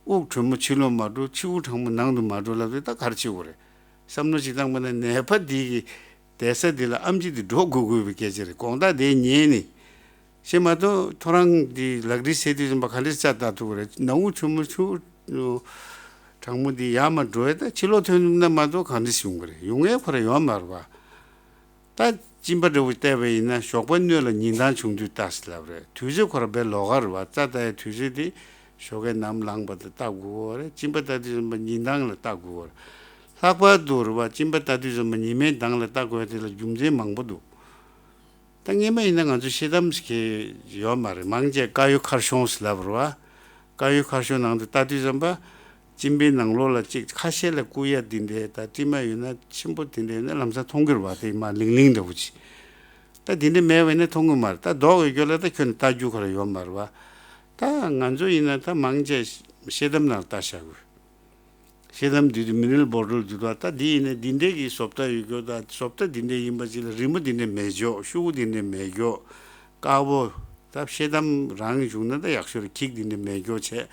དབུགས་དྲོན་མོ་ཕྱི་ལོགས་མ་འགྲོ། ཕྱི་དབུགས་གྲང་མོ་ནང་དུ་མ་འགྲོ་ལབ་དུས་ད་ག་རེ་བྱེད་དགོས་རེད། བསམ་བློ་ཅིག་བཏང་པ་ན་ནད་པ་འདི་གི་བསྡད་ས་འདི་ལ་ཨེམ་ཆི་འདི་འགྲོ་དགོས་དགོས་པའི་སྐད་ཆ་རེད། དགོང་དག་དེ་ཉལ་ནས། ཤེས་མ་གཏོགས་ཐོ་རངས་འདི་ལག་རིས་ཟེར་དུས་ཙམ་པ་ག་འདྲས་རྩ་བཏགས་ཐུབ་ཀྱི་རེད། ནང་དབུགས་ཆུ་མོ་ཆུ་གྲང་མོ་འདི་ཡར་མར་འགྲོ་ཡས་ད་ཕྱི་ལོགས་ཐོན་ཐུབ་ན་མ་གཏོགས་ག་འདྲས་ཡོང་གི་རེད། ཡོང་ཡས་ཁོ་རང་ཡོད་མ་རེད་བ། ད་གཅིན་པ་འདྲ་བོ་བལྟས་པ་ཡིན་ན་ཞོགས་པ་སྣོད་ལ་ཉིན་ཐང་བྱུང་དུས་བལྟ་ཟེར་ལབ་རེད། དུས་ཚོད་ཁོ་རང་དཔེ་ལོགས་ཀ་རེད་བ། རྩ་བལྟ་ཡས་དུས་ཚོད་དེ་ཞོགས་ཀའི་ནམ་ལངས་པ་དང་བལྟ་དགོས་ཀྱི་རེད། གཅིན་པ་བལྟ་དུས་ཙམ་པ་ཉིན་ཐང་ལ་བལྟ་དགོས་ཀྱི་རེད། ལྷག་པར་དུ་རེད་བ། གཅིན་པ་བལྟ་དུས་ཙམ་པ་ཉི་མའི་མདངས་ལ་བལྟ་དགོས་ཡས་དེ་ལ་རྒྱུ་མཚན་མང་པོ་འདུག་ད་སྔོན་མ་ཡིན་ན་ང་ཚོ་ཤེལ་དམ་ཟེར་མཁན་ཡོད་མ་རེད། མང་ཆེ་དཀར་ཡོལ་མཁར་གཞོང་ཟེར་ལབ་རེད་བ། དཀར་ཡོལ་མཁར་གཞོང་ནང་དུ་ལྟ་དུས་ཙམ་པ། གཅིན་པའི་ནང་ལོགས་ལ་གཅིག་ཁ་ཤས་ལ་བསྐུ་ཡ་འདི་འདྲའི་ད་དྲི་མ་ཡོད་ན་ཆེན་པོ་དེ་འདྲ་ཡོད་ན་ལམ་སང་མཐོང་གི་རེད་བ། དེ་མར་ལིང་ལིང་འདྲ་བོ་ཅིག་ད་དེ་འདྲ་མེད་པ་ཡིན་ན་མཐོང་གི་མ་རེད། ད་མདོག་ཡོད་རྒྱུ་ལ་ད་ཁྱོན་ནས་ལྟ་རྒྱུ་ཁོ་རང་ཡོད་མ་རེད་བ། ད་ང་ཚོ་ཡིན་ན་ད་མང་ཆེ་ཤེལ་དམ་ནང་ལ་ལྟ་བཞག་དགོས། ཤེལ་དམ་འདི་དུས་མི་ནི་ལི་བོ་ཊལ་འདུག་ད་ད་འདི་ཡིན་ནའི་འདི་འདྲའི་གི་བཟོ་ལྟ་ཡོད་རྒྱུ། ད་བཟོ་ལྟ་འདི་འདྲའི་ཡིན་པ་ཅིག་ལ་རི་མོ་འདི་འདྲའི་མེད་རྒྱུ། ཤོག་གུ་འདི་འདྲའི་མེད་རྒྱུ། དཀར་པོ། ད་ཤེལ་དམ་རང་བྱུང་ན་ད་ཡག་ཤོས་རེད། འགྱིག་འདི་འདྲའི་མེད་རྒྱུ་བྱས།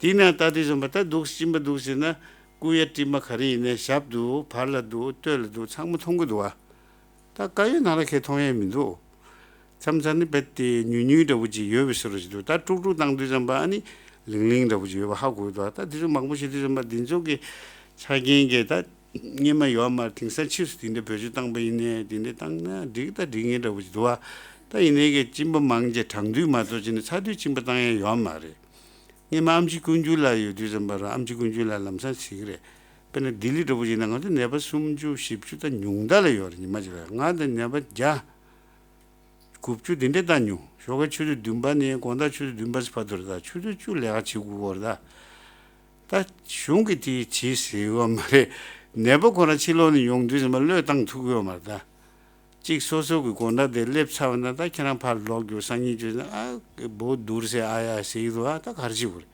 དེ་ན་ད་དེ་བཟོ་འབའ་ད་འདུག་གཅིན་པ་འདུག་ཟེར་ན་བསྐུ་ཡ་དྲི་མ་ག་རེ་ཡིན་ནའི་ཞབས་འདུག་བར་ལ་འདུག་སྟོད་ལ་འདུག་ཚང་མ་མཐོང་གི་འདུག་བ། ད་དཀར་ཡོལ་ནང་ལ་ཁྱེད་མཐོང་ཡས་མི་འདུག་མཚམས་མཚམས་ནི་རྦད་དེ་ཉུལ་ཉུལ་འདྲ་བོ་ཅིག་ཡོད་པའི་བཟོ་འདྲ་ཅིག་འདུག་ད་དཀྲུག་དཀྲུག་བཏང་དུས་ཙམ་པ་ཨ་ནི་ལིང་ལིང་འདྲ་བོ་ཅིག་ཡོད་པ་ཧ་གོ་གི་འདུག་ད་དེ་ཚོ་མང་པོ་ཞིག་དུས་ཙམ་པ་འདི་ཚོ་གི་ཆ་རྐྱེན་གྱི་ད་སྔོན་མ་ཡོད་མ་རེད། དེང་སང་ཕྱིས་སུ་དེ་འདྲ་བེད་སྤྱོད་བཏང་པ་ཡིན་ནའི་དེ་འདྲ་བཏང་ན་འགྲིག་ད་འགྲིག་ངེས་འདྲ་བོ་ཅིག་འདུག་བ། ད་ཡིན་ནའི་གི་གཅིན་པ་མང་ཆེ་གྲང་དུས་མ་གཏོགས་ཅི་ནས་ཚ་དུས་གཅིན་པ་བཏང་ཡས་ཡོད་མ་རེད། སྔོན་མ་ཨམ་ཆི་ཀུན་འགྱུར་ལགས་ཡོད་དུས་ཙམ་པ་ར་ཨམ་ཆི་ཀུན་འགྱུར་ལགས་ལམ་སང་ཟེར་གི་རེད། དཔེར་ན་ལྡི་ལི་འདྲ་བོ་ཅིག་ན་ང་ཚོ་ནད་པ་སུམ་ཅུ་བཞི་བཅུ་ད་ཉུང་མཐའ་ལ་ཡོད་རེད། ཉི་མ་གཅིག་ལ་ང་དང་ནད་པ་བརྒྱ། དགུ་བཅུ་དེ་འདྲས་བཏང་མྱོང་། ཞོགས་ཀའི་ཆུ་ཚོད་བདུན་པ་ནས་དགོང་དག་ཆུ་ཚོད་བདུན་པ་བར་དུ་རེད། ད་ཆུ་ཚོད་བཅུ་ལས་ཀ་བྱེད་དགོས་ཀྱི་རེད་ད། ད་གཞུང་གིས་དེ་བྱེད་ཟེར་ཡོད་མ་རེད། ནད་པ་ཁོ་རང་ཕྱི་ལོགས་ནས་ཡོང་དུས་ཙམ་པ་བློས་བཏང་ཐུབ་ཀྱི་ཡོད་མ་རེད་ད། གཅིག་སོ་སོ་གི་དགོང་དག་དེ་སླེབས་ཚར་བ་ན་ད་ཁྱེད་རང་ཕར་ལོག་རྒྱུ་སང་ཉིན་བརྗོད་ན་ཨ་བོ་བསྡུར་ཟེར་ཨ་ཡ་ཟེར་གྱི་འདུག་ཨ་ད་ག་རེ་བྱེད་དགོས་རེད།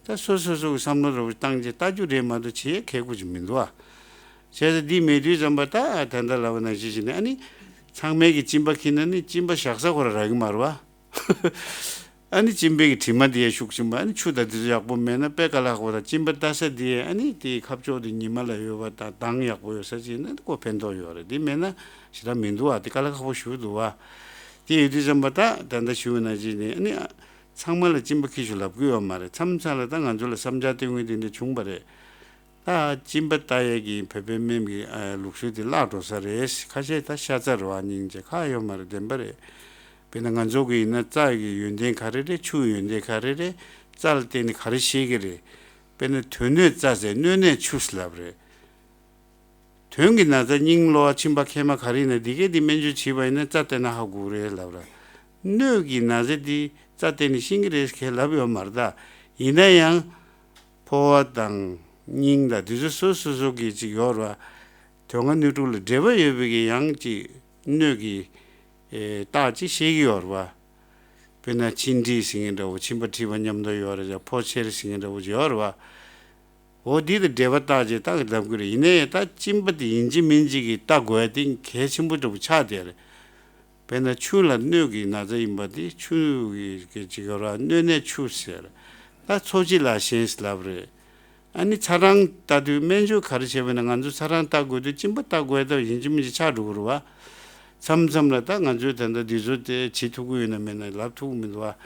ད་སོ་སོ་སོ་གི་བསམ་བློ་ར་བཏང་རྗེས་ལྟ་རྒྱུ་རེད་མ་གཏོགས་བྱེད་ཡས་ཁེ་གོ་ཅིག་མི་འདུག་ཨ། བྱས་ཙང་འདི་མེད་དུས་ཙམ་པ་ད་ད་ལྟ་ལབ་པ་ནང་བཞིན་བྱས་ནས་ཨ་ནི་ཚང་མས་ཀྱི་གཅིན་པ་འཁྱེར་ན་ནི་གཅིན་པ་བཞག་ས་ཁོ་ར་རག་གི་མ་རེད་བ། ཨ་ནི་གཅིན་པའི་གི་དྲི་མ་དེ་ཡང་ཤུགས་ཆེན་པོ། ཨ་ནི་ཆུ་དང་དེ་ཚོ་ཡག་པོ་མེད་ན་དཔེ་དཀའ་ལས་ཁག་པོ། ད་གཅིན་པ་ལྟ་ས་དེ་ཨ་ནི་དེ་ཁ་ཕྱོགས་དེ་ཉི་མ་ལ་ཡོད་པ་དང་མདངས་ཡག་པོ་ཡོད་ས་ཅིག་ན་ཁོ་ཕན་ཐོགས་ཡོད་རེད། དེ་མེད་ན་ཞེ་དྲག་མི་འདུག་ཨ། དེ་དཀའ་ལས་ཁག་པོ་ཞེ་པོ་འདུག་བ། དེ་ཡོད་དུས་ཙམ་པ་ད་ད་ལྟ་ཞུ་བ་ནང་བཞིན་ནི་ཨ་ནི་ཚང་མ་ལ་གཅིན་པ་འཁྱེར་ཤོག་ལབ་ཀྱི་ཡོད་མ་རེད། མཚམས་མཚམས་ལ་ད་ང་ཚོ་ལ་བསམ་འཆར་སྟེར་མཁན་དེ་འདྲ་བྱུང་བ་རེད། ད་གཅིན་པ་ལྟ་ཡས་ཀྱི་བོད་པའི་སྨན་གྱི་ཨ་ལུགས་སྲོལ་དེ་བརླག་འགྲོ་ས་རེད། ཁ་ཤས་ད་ཤ་ཚ་རེད་བ། སྙིང་རྗེ་ཁག་ཡོད་མ་རེད། བདེན་པ་རེད། དཔེར་ན་ང་ཚོ་གི་ཡིན་ན་རྩ་གི་ཡོན་ཏན་ག་རེ་རེད། ཆུ་ཡོན་ཏན་ག་རེ་རེད། རྩ་ལ་བརྟེན་ནས་ག་རེ་ཤེས་ཀྱི་རེད། དཔེར་ན་དོན་སྣོད་རྩ་ཟེར་སྣོད་ནད་ཆུ་ཟེར་ལབ་རེད། དོན་གྱི་ན་ཚ་སྙིང་གློ་བ་མཆིན་པ་མཁལ་མ་ག་རེ་ཡིན་ན་འདི་གས་འདི་སྨན་བཅོས་བྱས་པ་ཡིན་ན་རྩ་བལྟས་ན་ཧ་གོ་གི་རེད་ལབ་ར། སྣོད་ཀྱི་ན་ཚ་འདི་རྩ་བལྟས་ནས་ཤེས་ཀྱི་རེད་ཟེར་ལབ་ཡོད་མ་རེད་ད། ཡིན་ན་ཡང་ཕོ་བ་དང་སྙིང་དང་འདི་ཚོ་སོ་སོ་སོ་གི་ཅིག་ཡོད་རེད་བ། དོན་ལྔ་སྣོད་དྲུག་ལ་འབྲེལ་བ་ཡོད་པའི་གི་ཡང་ཅིག་སྣོད་ཀྱི་ཨེ་རྟགས་ཅིག་ཤེས་ཀྱི་ཡོད་རེད་བ། དཔེར་ན་མཆིན་མཁྲིས་ཟེར་མཁན་འདྲ་བོ། མཆིན་པ་མཁྲིས་པ་མཉམ་དུ་ཡོད་རེད། ཕོ་མཆེར་ཟེར་མཁན་འདྲ་བོ་ཅིག་ཡོད་རེད་བ། འོ་འདི་དང་འབྲེལ་བ་བཏགས་རྗེས་རྟགས་ཀྱི་ལབ་ཀྱི་རེད། ཡིན་ནའི་ད་གཅིན་པ་དེ་ཡིན་གཅིག་མིན་གཅིག་གིས་བལྟ་དགོས་ཡ་དེ་གལ་ཆེན་པོ་འདྲ་བོ་ཆགས་བསྡད་རེད། དཔེར་ན་ཆུ་ལ་སྣོད་ཀྱི་ན་ཚ་ཡིན་པ་དེ་ཆུ་གི་གི་ཅིག་ཡོད་ར། སྣོད་ནད་ཆུ་ཟེར། ད་འཚོ་བྱེད་ལ་ཞེན་ཟེར་ལབ་རེད། ཨ་ནི་ཚ་གྲང་ལྟ་དུས་སྨན་བཅོས་ག་རེ་བྱས་པ་ན་ང་ཚོ་ཚ་གྲང་ལྟ་དགོས་དུས་གཅིན་པ་ལྟ་དགོས་ཡ་ད་ཡིན་གཅིག་མིན་གཅིག་ཆགས་འགྲོ་གི་རེད་བ། མཚམས་མཚམས་ལ་ད་ང་ཚོས་ད་ལྟ་འདི་ཚོ་དེ་བྱེད་ཐུབ་ཀྱི་ཡོད་ན་མེད་ན་ལབ་ཐུབ་ཀྱི་མི་འདུག་བ།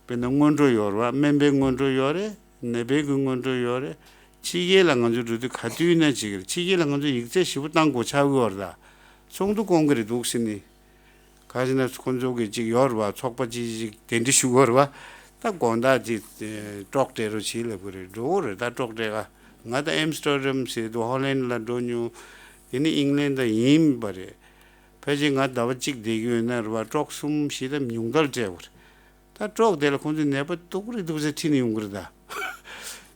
དཔེར་ན་སྔོན་འགྲོ་ཡོད་རེད་བ། སྨན་པའི་སྔོན་འགྲོ་ཡོད་རེད། ནད་པའི་གི་སྔོན་འགྲོ་ཡོད་རེད། ཕྱི་རྒྱལ་ལ་ང་ཚོ་འགྲོ་དུས་ག་དུས་ཡིན་ན་ཅིག་རེད། ཕྱི་རྒྱལ་ལ་ང་ཚོ་ཡིག་ཚད་ཞེ་པོ་བཏང་དགོས་ཆགས་ཀྱི་ཡོད་རེད་ད། ཚོགས་འདུ་བསྐོང་གི་རེད་འདུག་ཟེར་ནི། ག་ཅི་ན་ཁོང་ཚོ་གི་ཅིག་ཡོད་རེད་བ། ཚོགས་པ་ཅིག་ཅིག་གདན་འདྲེན་ཞུ་དགོས་རེད་བ། ད་དགོང་དག་ཅིག་ཨེ་ཀྲོག་སྤྲད་རོགས་བྱེད་ལབ་ཀྱི་རེད། འགྲོ་གི་རེད་ད་ཀྲོག་སྤྲད་ག་ང་ད་ཨེམ་སི་ཊར་ཌམ་ཟེར་དུས་ཧོ་ལན་ལ་འགྲོ་མྱོང་། དེ་ནི་ཨིང་ལན་ད་ཡིན་པ་རེད། ཕལ་ཆེར་ང་ཟླ་བ་གཅིག་བསྡད་ཀྱི་ཡོད་ན་རེད་བ། ཀྲོག་གསུམ་བཞི་ད་ཉུང་མཐར་སྤྲད་དགོས་རེད། ད་ཀྲོག་དེ་ལ་ཁོང་ཚོས་ནད་པ་སྡུག་རེ་སྡུག་ཚེ་ཁྲིད་ནས་ཡོང་གི་རེད་ད།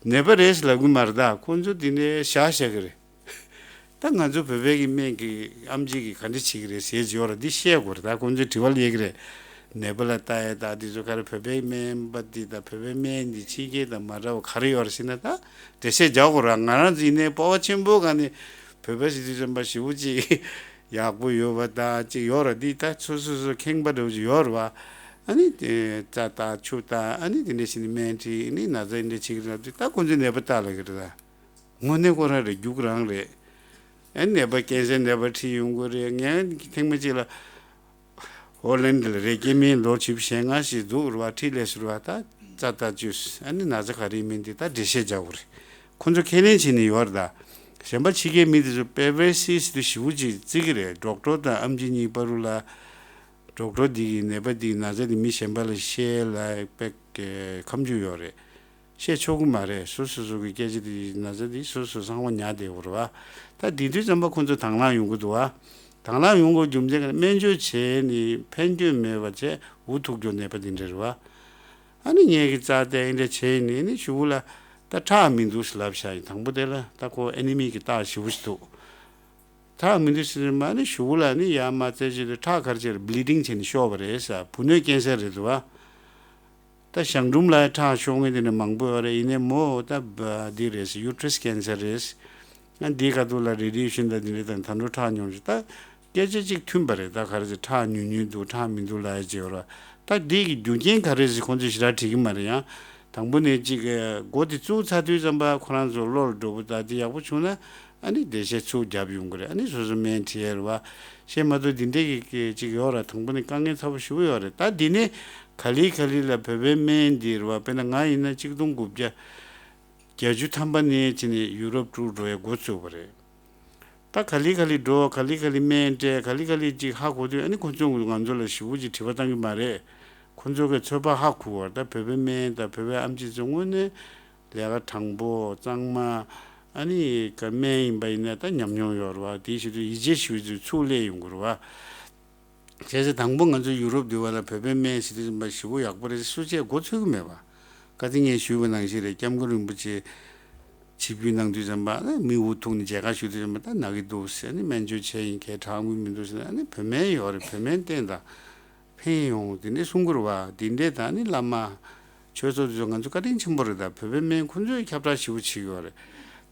ནད་པ་རེད་ཟེར་ལབ་གི་མ་རེད་ད། ཁོང་ཚོ་དེ་ནས་བཞག་བཞག་གི་རེད། ད་ང་ཚོ་བོད་པའི་གི་སྨན་གི་ཨེམ་ཆི་གིས་ག་འདྲ་བྱེད་ཀྱི་རེད་ཟེར་གྱི་ཡོད་རེད། འདི་བཤད་དགོས་རེད་ད། ཁོང་ཚོས་དྲི་བ་སླེབས་ཀྱི་རེད། ནད་པ་ལ་ལྟ་ཡ་ད་འདི་ཚོ་ག་རེ་བོད་པའི་སྨན་པ་འདི་དང་བོད་པའི་སྨན་འདི་ཕྱི་རྒྱལ་དང་མ་འདྲ་བ་ག་རེ་ཡོད་རེད་ཟེར་ན་ད་འགྲེལ་བཤད་རྒྱག་དགོས་རེད། ང་རང་ཚོ་ཡིན་ནའི་སྤོབས་པ་ཆེན་པོའི་སྒང་ནས་བོད་པ་ཞིག་དུས་ཙམ་པ་ཞེ་པོ་ཅིག་ཡག་པོ་ཡོད་པ་ད་ཅིག་ཡོད་རེད། འདི་ད་སོ་སོ་སོ་ཁེངས་པ་འདྲ་བོ་ཅིག་ཡོད་རེད་བ། ཨ་ནི་དེ་རྩ་ལྟ་ཆུ་ལྟ་ཨ་ནི་དེ་འདྲ་བྱས་ནས་སྨན་ཁྲིད་ཨ་ནི་ན་ཚ་འདི་འདྲ་བྱེད་ཀྱི་རེད་ལབ་དུས་ད་ཁོང་ཚོས་ནད་པ་ལྟ་ལབ་ཀྱི་རེད་ད། དངོས་གནས་ཁོ་རང་རེད། རྒྱུགས་རང་རེད། ཨ་ནི་ནད་པ་ཀན་སར་ནད་པ་ཁྲིད་ཡོང་གི་རེད། ངས་ཐེངས་མ་གཅིག་ལ་ ཨོ་ལན་ཌི་ལ་རེད། སྐྱེ་དམན་ལོ་བཞི་བཅུ་ཞེ་ལྔ་ཞིག་འདུག་རེད་བ། ཁྲིད་ལས་ཟུར་བ་ད་རྩ་ལྟ་བཅུས་ཨ་ནི་ན་ཚ་ག་རེ་མིན་དེ་ད་འགྲེལ་བཤད་རྒྱག་དགོས་རེད། ཁོ་ཚོ་ཁས་ལེན་བྱས་ནས་ཡོད་རེད་ད། གཞན་པ་ཕྱི་རྒྱལ་མི་དེ་ཚོ་པེ་བེ་སིས་དུ་ཞེ་པོ་ཅིག་བརྩི་གི་རེད། ཌོག་ཊར་དང་ཨམ་ཆི་གཉིས་བར་དུ་ལ། ཌོག་ཊར་འདི་གི་ནད་པ་འདི་གི་ན་ཚ་འདི་མི་གཞན་པ་ལ་བཤད་ལ་དཔེ་ཁམས་ཆུང་ཡོད་རེད། བཤད་ཆོག་གི་མ་རེད། སོ་སོ་སོ་གི་སྐད་ཆ་འདི་ན་ཚ་འདི་སོ་སོ་ཚང་མ་ཉར་བསྡད་ཡོད་རེད་བ། ད་འདི་དུས་ཙམ་པ་ཁོ་ཚོ་དང་བླངས་ཡོང་གི་འདུག་བ། དང་བླངས་ཡོང་དགོས་རྒྱུ་མཚན་ག་རེ། སྨན་བཅོས་བྱས་ནས་ཕན་སྐྱོན་མེད་པ་བྱས་འུ་ཐུག་རྒྱུ་ནད་པ་འདི་འདྲ་རེད་བ། ཨ་ནི་ངས་གི་རྩ་བལྟས་འདི་འདྲ་བྱས་ནས་ནི་གཞུག་གུ་ལ་ད་ཁྲག་མི་འདུག་ཟེར་ལབ་བཞག་ཡིན། དང་པོ་དེ་ལ་ད་ཁོ་ཨེ་ནི་མི་གི་རྟགས་ཞེ་པོ་ཞིག་འདུག་ཁྲག་མི་འདུག་ཟེར་མ་ནི་གཞུག་གུ་ལ་ནི་ཡར་མར་རྩད་གཅོད་དུས་ཁྲག་ག་རེ་བྱས་རེད། བྷི་ལི་ཌིང་བྱས་ནས་ཤོར་བ་རེད་ཟེར། བུ་སྣོད་ཀན་སར་རེད་འདུག་བ། ད་གཞང་འབྲུམ་ལ་ཁྲག་ཤོར་མཁན་དེ་འདྲ་མང་པོ་ཡོད་རེད། ཡིན་ནའི་མོ་ད་འདི་རེད་ཟེར། ཡུ་ཊེ་རས་ཀན་སར་རེད་ཟེར། ཨ་འདིའི་ཁ་ཐུག་ལ་རེ་ཌི་ཡེ་ཤན་དང་འདི་འདྲ་དང་ད་དུང་ཁྲག་ཉུང་རེད། ད་སྐད་ཆ་གཅིག་མཐུན་པ་རེད། ད་ག་རེ་ཟེར། ཁྲག་ཉུང་ཉུང་འདུག་ཁྲག་མི་འདུག་ལབ་ཡ་ཅིག་ཡོད་རེད། ད་འདི་གི་རྒྱུ་རྐྱེན་ག་རེ་ཟེར་ཁོང་ཚོས་ཞེ་དྲག་དྲིས་ཀྱི་མ་རེད། ཡང་དང་པོ་ནས་གཅིག་འགོ་དེ་བཙུགས་ཚར་དུས་ཙམ་པ་ཁོ་རང་ཚོ་བློ་ལ་འགྲོ་བུ་ད་དེ་ཡག་པོ་བྱུང་ན་ཨ་ནི་འགྲེལ་བཤད་ཚུར་བརྒྱབ་ཡོང་གི་རེད། ཨ་ནི་སོ་སོ་སྨན་ཁྲིད་ཡ་རེད་བ། བཤད་མ་ཐུབ་འདི་འདྲས་ཀྱི་ཅིག་ཡོད་ར། དང་པོ་ནས་དཀའ་ངལ་ཚ་པོ་ཞེ་པོ་ཡོད་རེད། ད་འདི་ནས་ག་ལེ་ག་ལེ་ལ་བོད་པའི་སྨན་འདི་རེད་བ། དཔེར་ན་ང་ཡིན་ན་གཅིག་སྟོང་དགུ་བརྒྱ་བརྒྱད་ཅུ་ཐམ་པ་ནས་ཕྱིན་ནས་ཡུ་རོབ་ཊུར་འགྲོ་ཡ་འགོ་བཙུགས་པ་རེད། ད་ག་ལེ་ག་ལེ་འགྲོ། ག་ལེ་ག་ལེ་སྨན་སྤྲད། ག་ལེ་ག་ལེ་ཅིག་ཧ་གོ་དུས་ཨ་ནི་ཁོ་ཚོས་ང་ཚོ་ལ་ཞེ་པོ་ཅིག་དྲི་བ་བཏང་གི་མ་རེད། ཁོ་ཚོ་གི་ཚོད་དཔག་ཧ་གོ་བ་རེད། ད་བོད་པའི་སྨན་དང་བོད་པའི་ཨེམ་ཆི་ཚོ་དངོས་གནས་ལས་ཀ་དྲང་པོ་གཙང་མ། ཨ་ནི་ཀ་སྨན་ཡིན་པ་ཡིན་ན་ད་ཉམས་མྱོང་ཡོད་རེད་བ། དེའི་ཕྱིར་དུ་ཡིད་ཆེས་ཞུ་ཚུལ་ཚུར་སླེབས་ཡོང་གི་རེད་བ། བྱས་ཙང་དང་པོ་ང་ཚོ་ཡུ་རོབ་འདི་བ་ལ་བོད་པའི་སྨན་ཟེར་དུས་ཙམ་པ་ཞེ་པོ་ཡག་པོ་རེད། སུ་གཅིག་མགོ་ཚོད་ཀྱི་མེད་པ། བཀའ་དྲིན་ངས་ཞུས་པ་ནང་བཞིན་རེད། སྐྱབས་མགོན་རིན་པོ་ཆེ་ཆིབས་བསྒྱུར་གནང་དུས་ཙམ་པ་ཨ་ནི་མི་འུ་ཐུག་ནས་མཇལ་ཁ་ཞུ་དུས་ཙམ་པ་ད་ན་གི་འདུག་ཟེར། ཨ་ནི་སྨན་བཅོས་བྱས་ཡིན། གས་དྲག་དགོས་མི་འདུག་ཟེར། ཨ་ནི་བོད་སྨན་ཡོད་རེད། བོད་སྨན་བསྟེན་དང་ཕན་ཡོང་དེ་འདྲས་གསུང་གི་རེད་བ། དེ་འདྲས་ད་ནི་བླ་མ་ཆོས་ཚོགས་དེ་ཚོ་ང་ཚོ་བཀའ་དྲིན་ཆེན་པོ་རེད། ད་བོད་པའི་སྨན་ཁོ་ཚོས་ཁྱབ་བསྒྲགས་ཞེ་པོ་བྱེད་ཀྱི་ཡོད་རེད།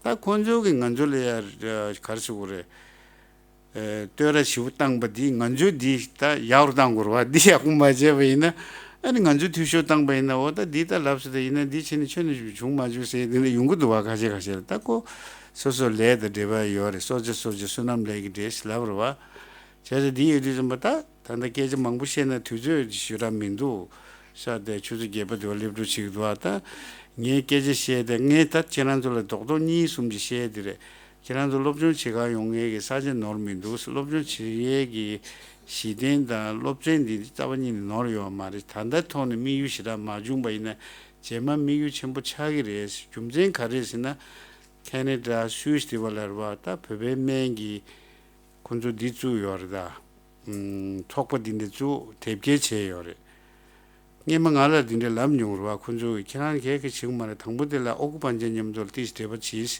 ད་ཁོ་ཚོ་གིས་ང་ཚོ་ལ་ཡ་ག་རེ་ཟེར་དགོས་རེད། ཨེ། བསྟོད་ར་ཞེ་པོ་བཏང་པ་འདིས་ང་ཚོའི་འདི་ད་ཡག་རུ་བཏང་དགོས་རེད་བ། འདི་ཡག་པོ་མ་བྱས་པ་ཡིན་ན། ཨ་ནི་ང་ཚོས་འཐུས་ཤོར་བཏང་པ་ཡིན་ན། འོ་ད་འདི་ད་ལབ་སོང་། ད་ཡིན་ན་འདི་བྱས་ནས་ཁྱོན་ནས་བྱུང་མ་བྱུང་ཟེར་འདི་འདྲ་ཡོང་གི་འདུག་བ། ཁ་ཤས་ཁ་ཤས་ལ་ད་ཁོ་སོ་སོ་ལས་དང་འབྲེལ་བ་ཡོད་རེད། གསོ་ཆ་གསོ་ཆ་བསོད་ནམས་ལས་ཀྱི་འབྲས་ཟེར་ལབ་རེད་བ། བྱས་ཙང་འདི་ཡོད་དུས་ཙམ་པ་ད་ད་ལྟ་སྐད་ཆ་མང་པོ་བཤད་ན་དུས་ཚོད་ཞེ་དྲག་མི་འདུག་ཤག་དེ་ཆུ་ཚོད་བརྒྱད་པ་དུ་བ་སླེབས་འགྲོ་བྱེད་ཀྱི་འདུག་བ། ད་ངས་སྐད་ཆ་བཤད་དེ་ངས་ད་ཁྱེད་རང་ཚོ་ལ་རྡོག་རྡོག་གཉིས་གསུམ་ཅིག་བཤད་དེ་རེད། ཁྱེད་རང་ཚོ་སློབ་སྦྱོང་བྱེད་གར་ཡོང་མཁན་གྱི་ས་ཆ་ནོར་མི་འདུག་སློབ་སྦྱོང་བྱེད་ཡས་ཀྱི་གཞི་རྟེན་དང་སློབ་ཚན་འདི་རྩ་བ་ཉིད་ནས་ནོར་ཡོད་མ་རེད། ད་ལྟ་ཐོག་ནས་དམིགས་ཡུལ་ཞེ་དྲག་མ་བྱུང་པ་ཡིན་ན་རྗེས་མ་དམིགས་ཡུལ་ཆེན་པོ་ཆགས་ཀྱི་རེད། རྒྱུ་མཚན་ག་རེ་ཟེར་ན། ཁེ་ན་ཌ་སུད་སི་དེ་བ་ལ་རེད་བ། ད་བོད་པའི་སྨན་གྱི་ཁོ་ཚོ་འདི་བཙུགས་ཡོད་རེད་ད། ཚོགས་པ་འདི་འདྲ་བཙུགས་དེབ་སྐྱེལ་བྱས་ཡོད་རེད། སྔོན་མ་ང་ལ་འདི་འདྲ་ལབ་མྱོང་རེད་བ། ཁོ་ཚོ་གིས་ཁྱེད་རང་གས་གས་བྱེད་ཀྱི་མ་རེད། དང་པོ་དེ་ལ་ཨོ་ཀུ་པན་ཅར་མཉམ་དུ་ལ་ཏིས་འབྲེལ་བ་བྱས།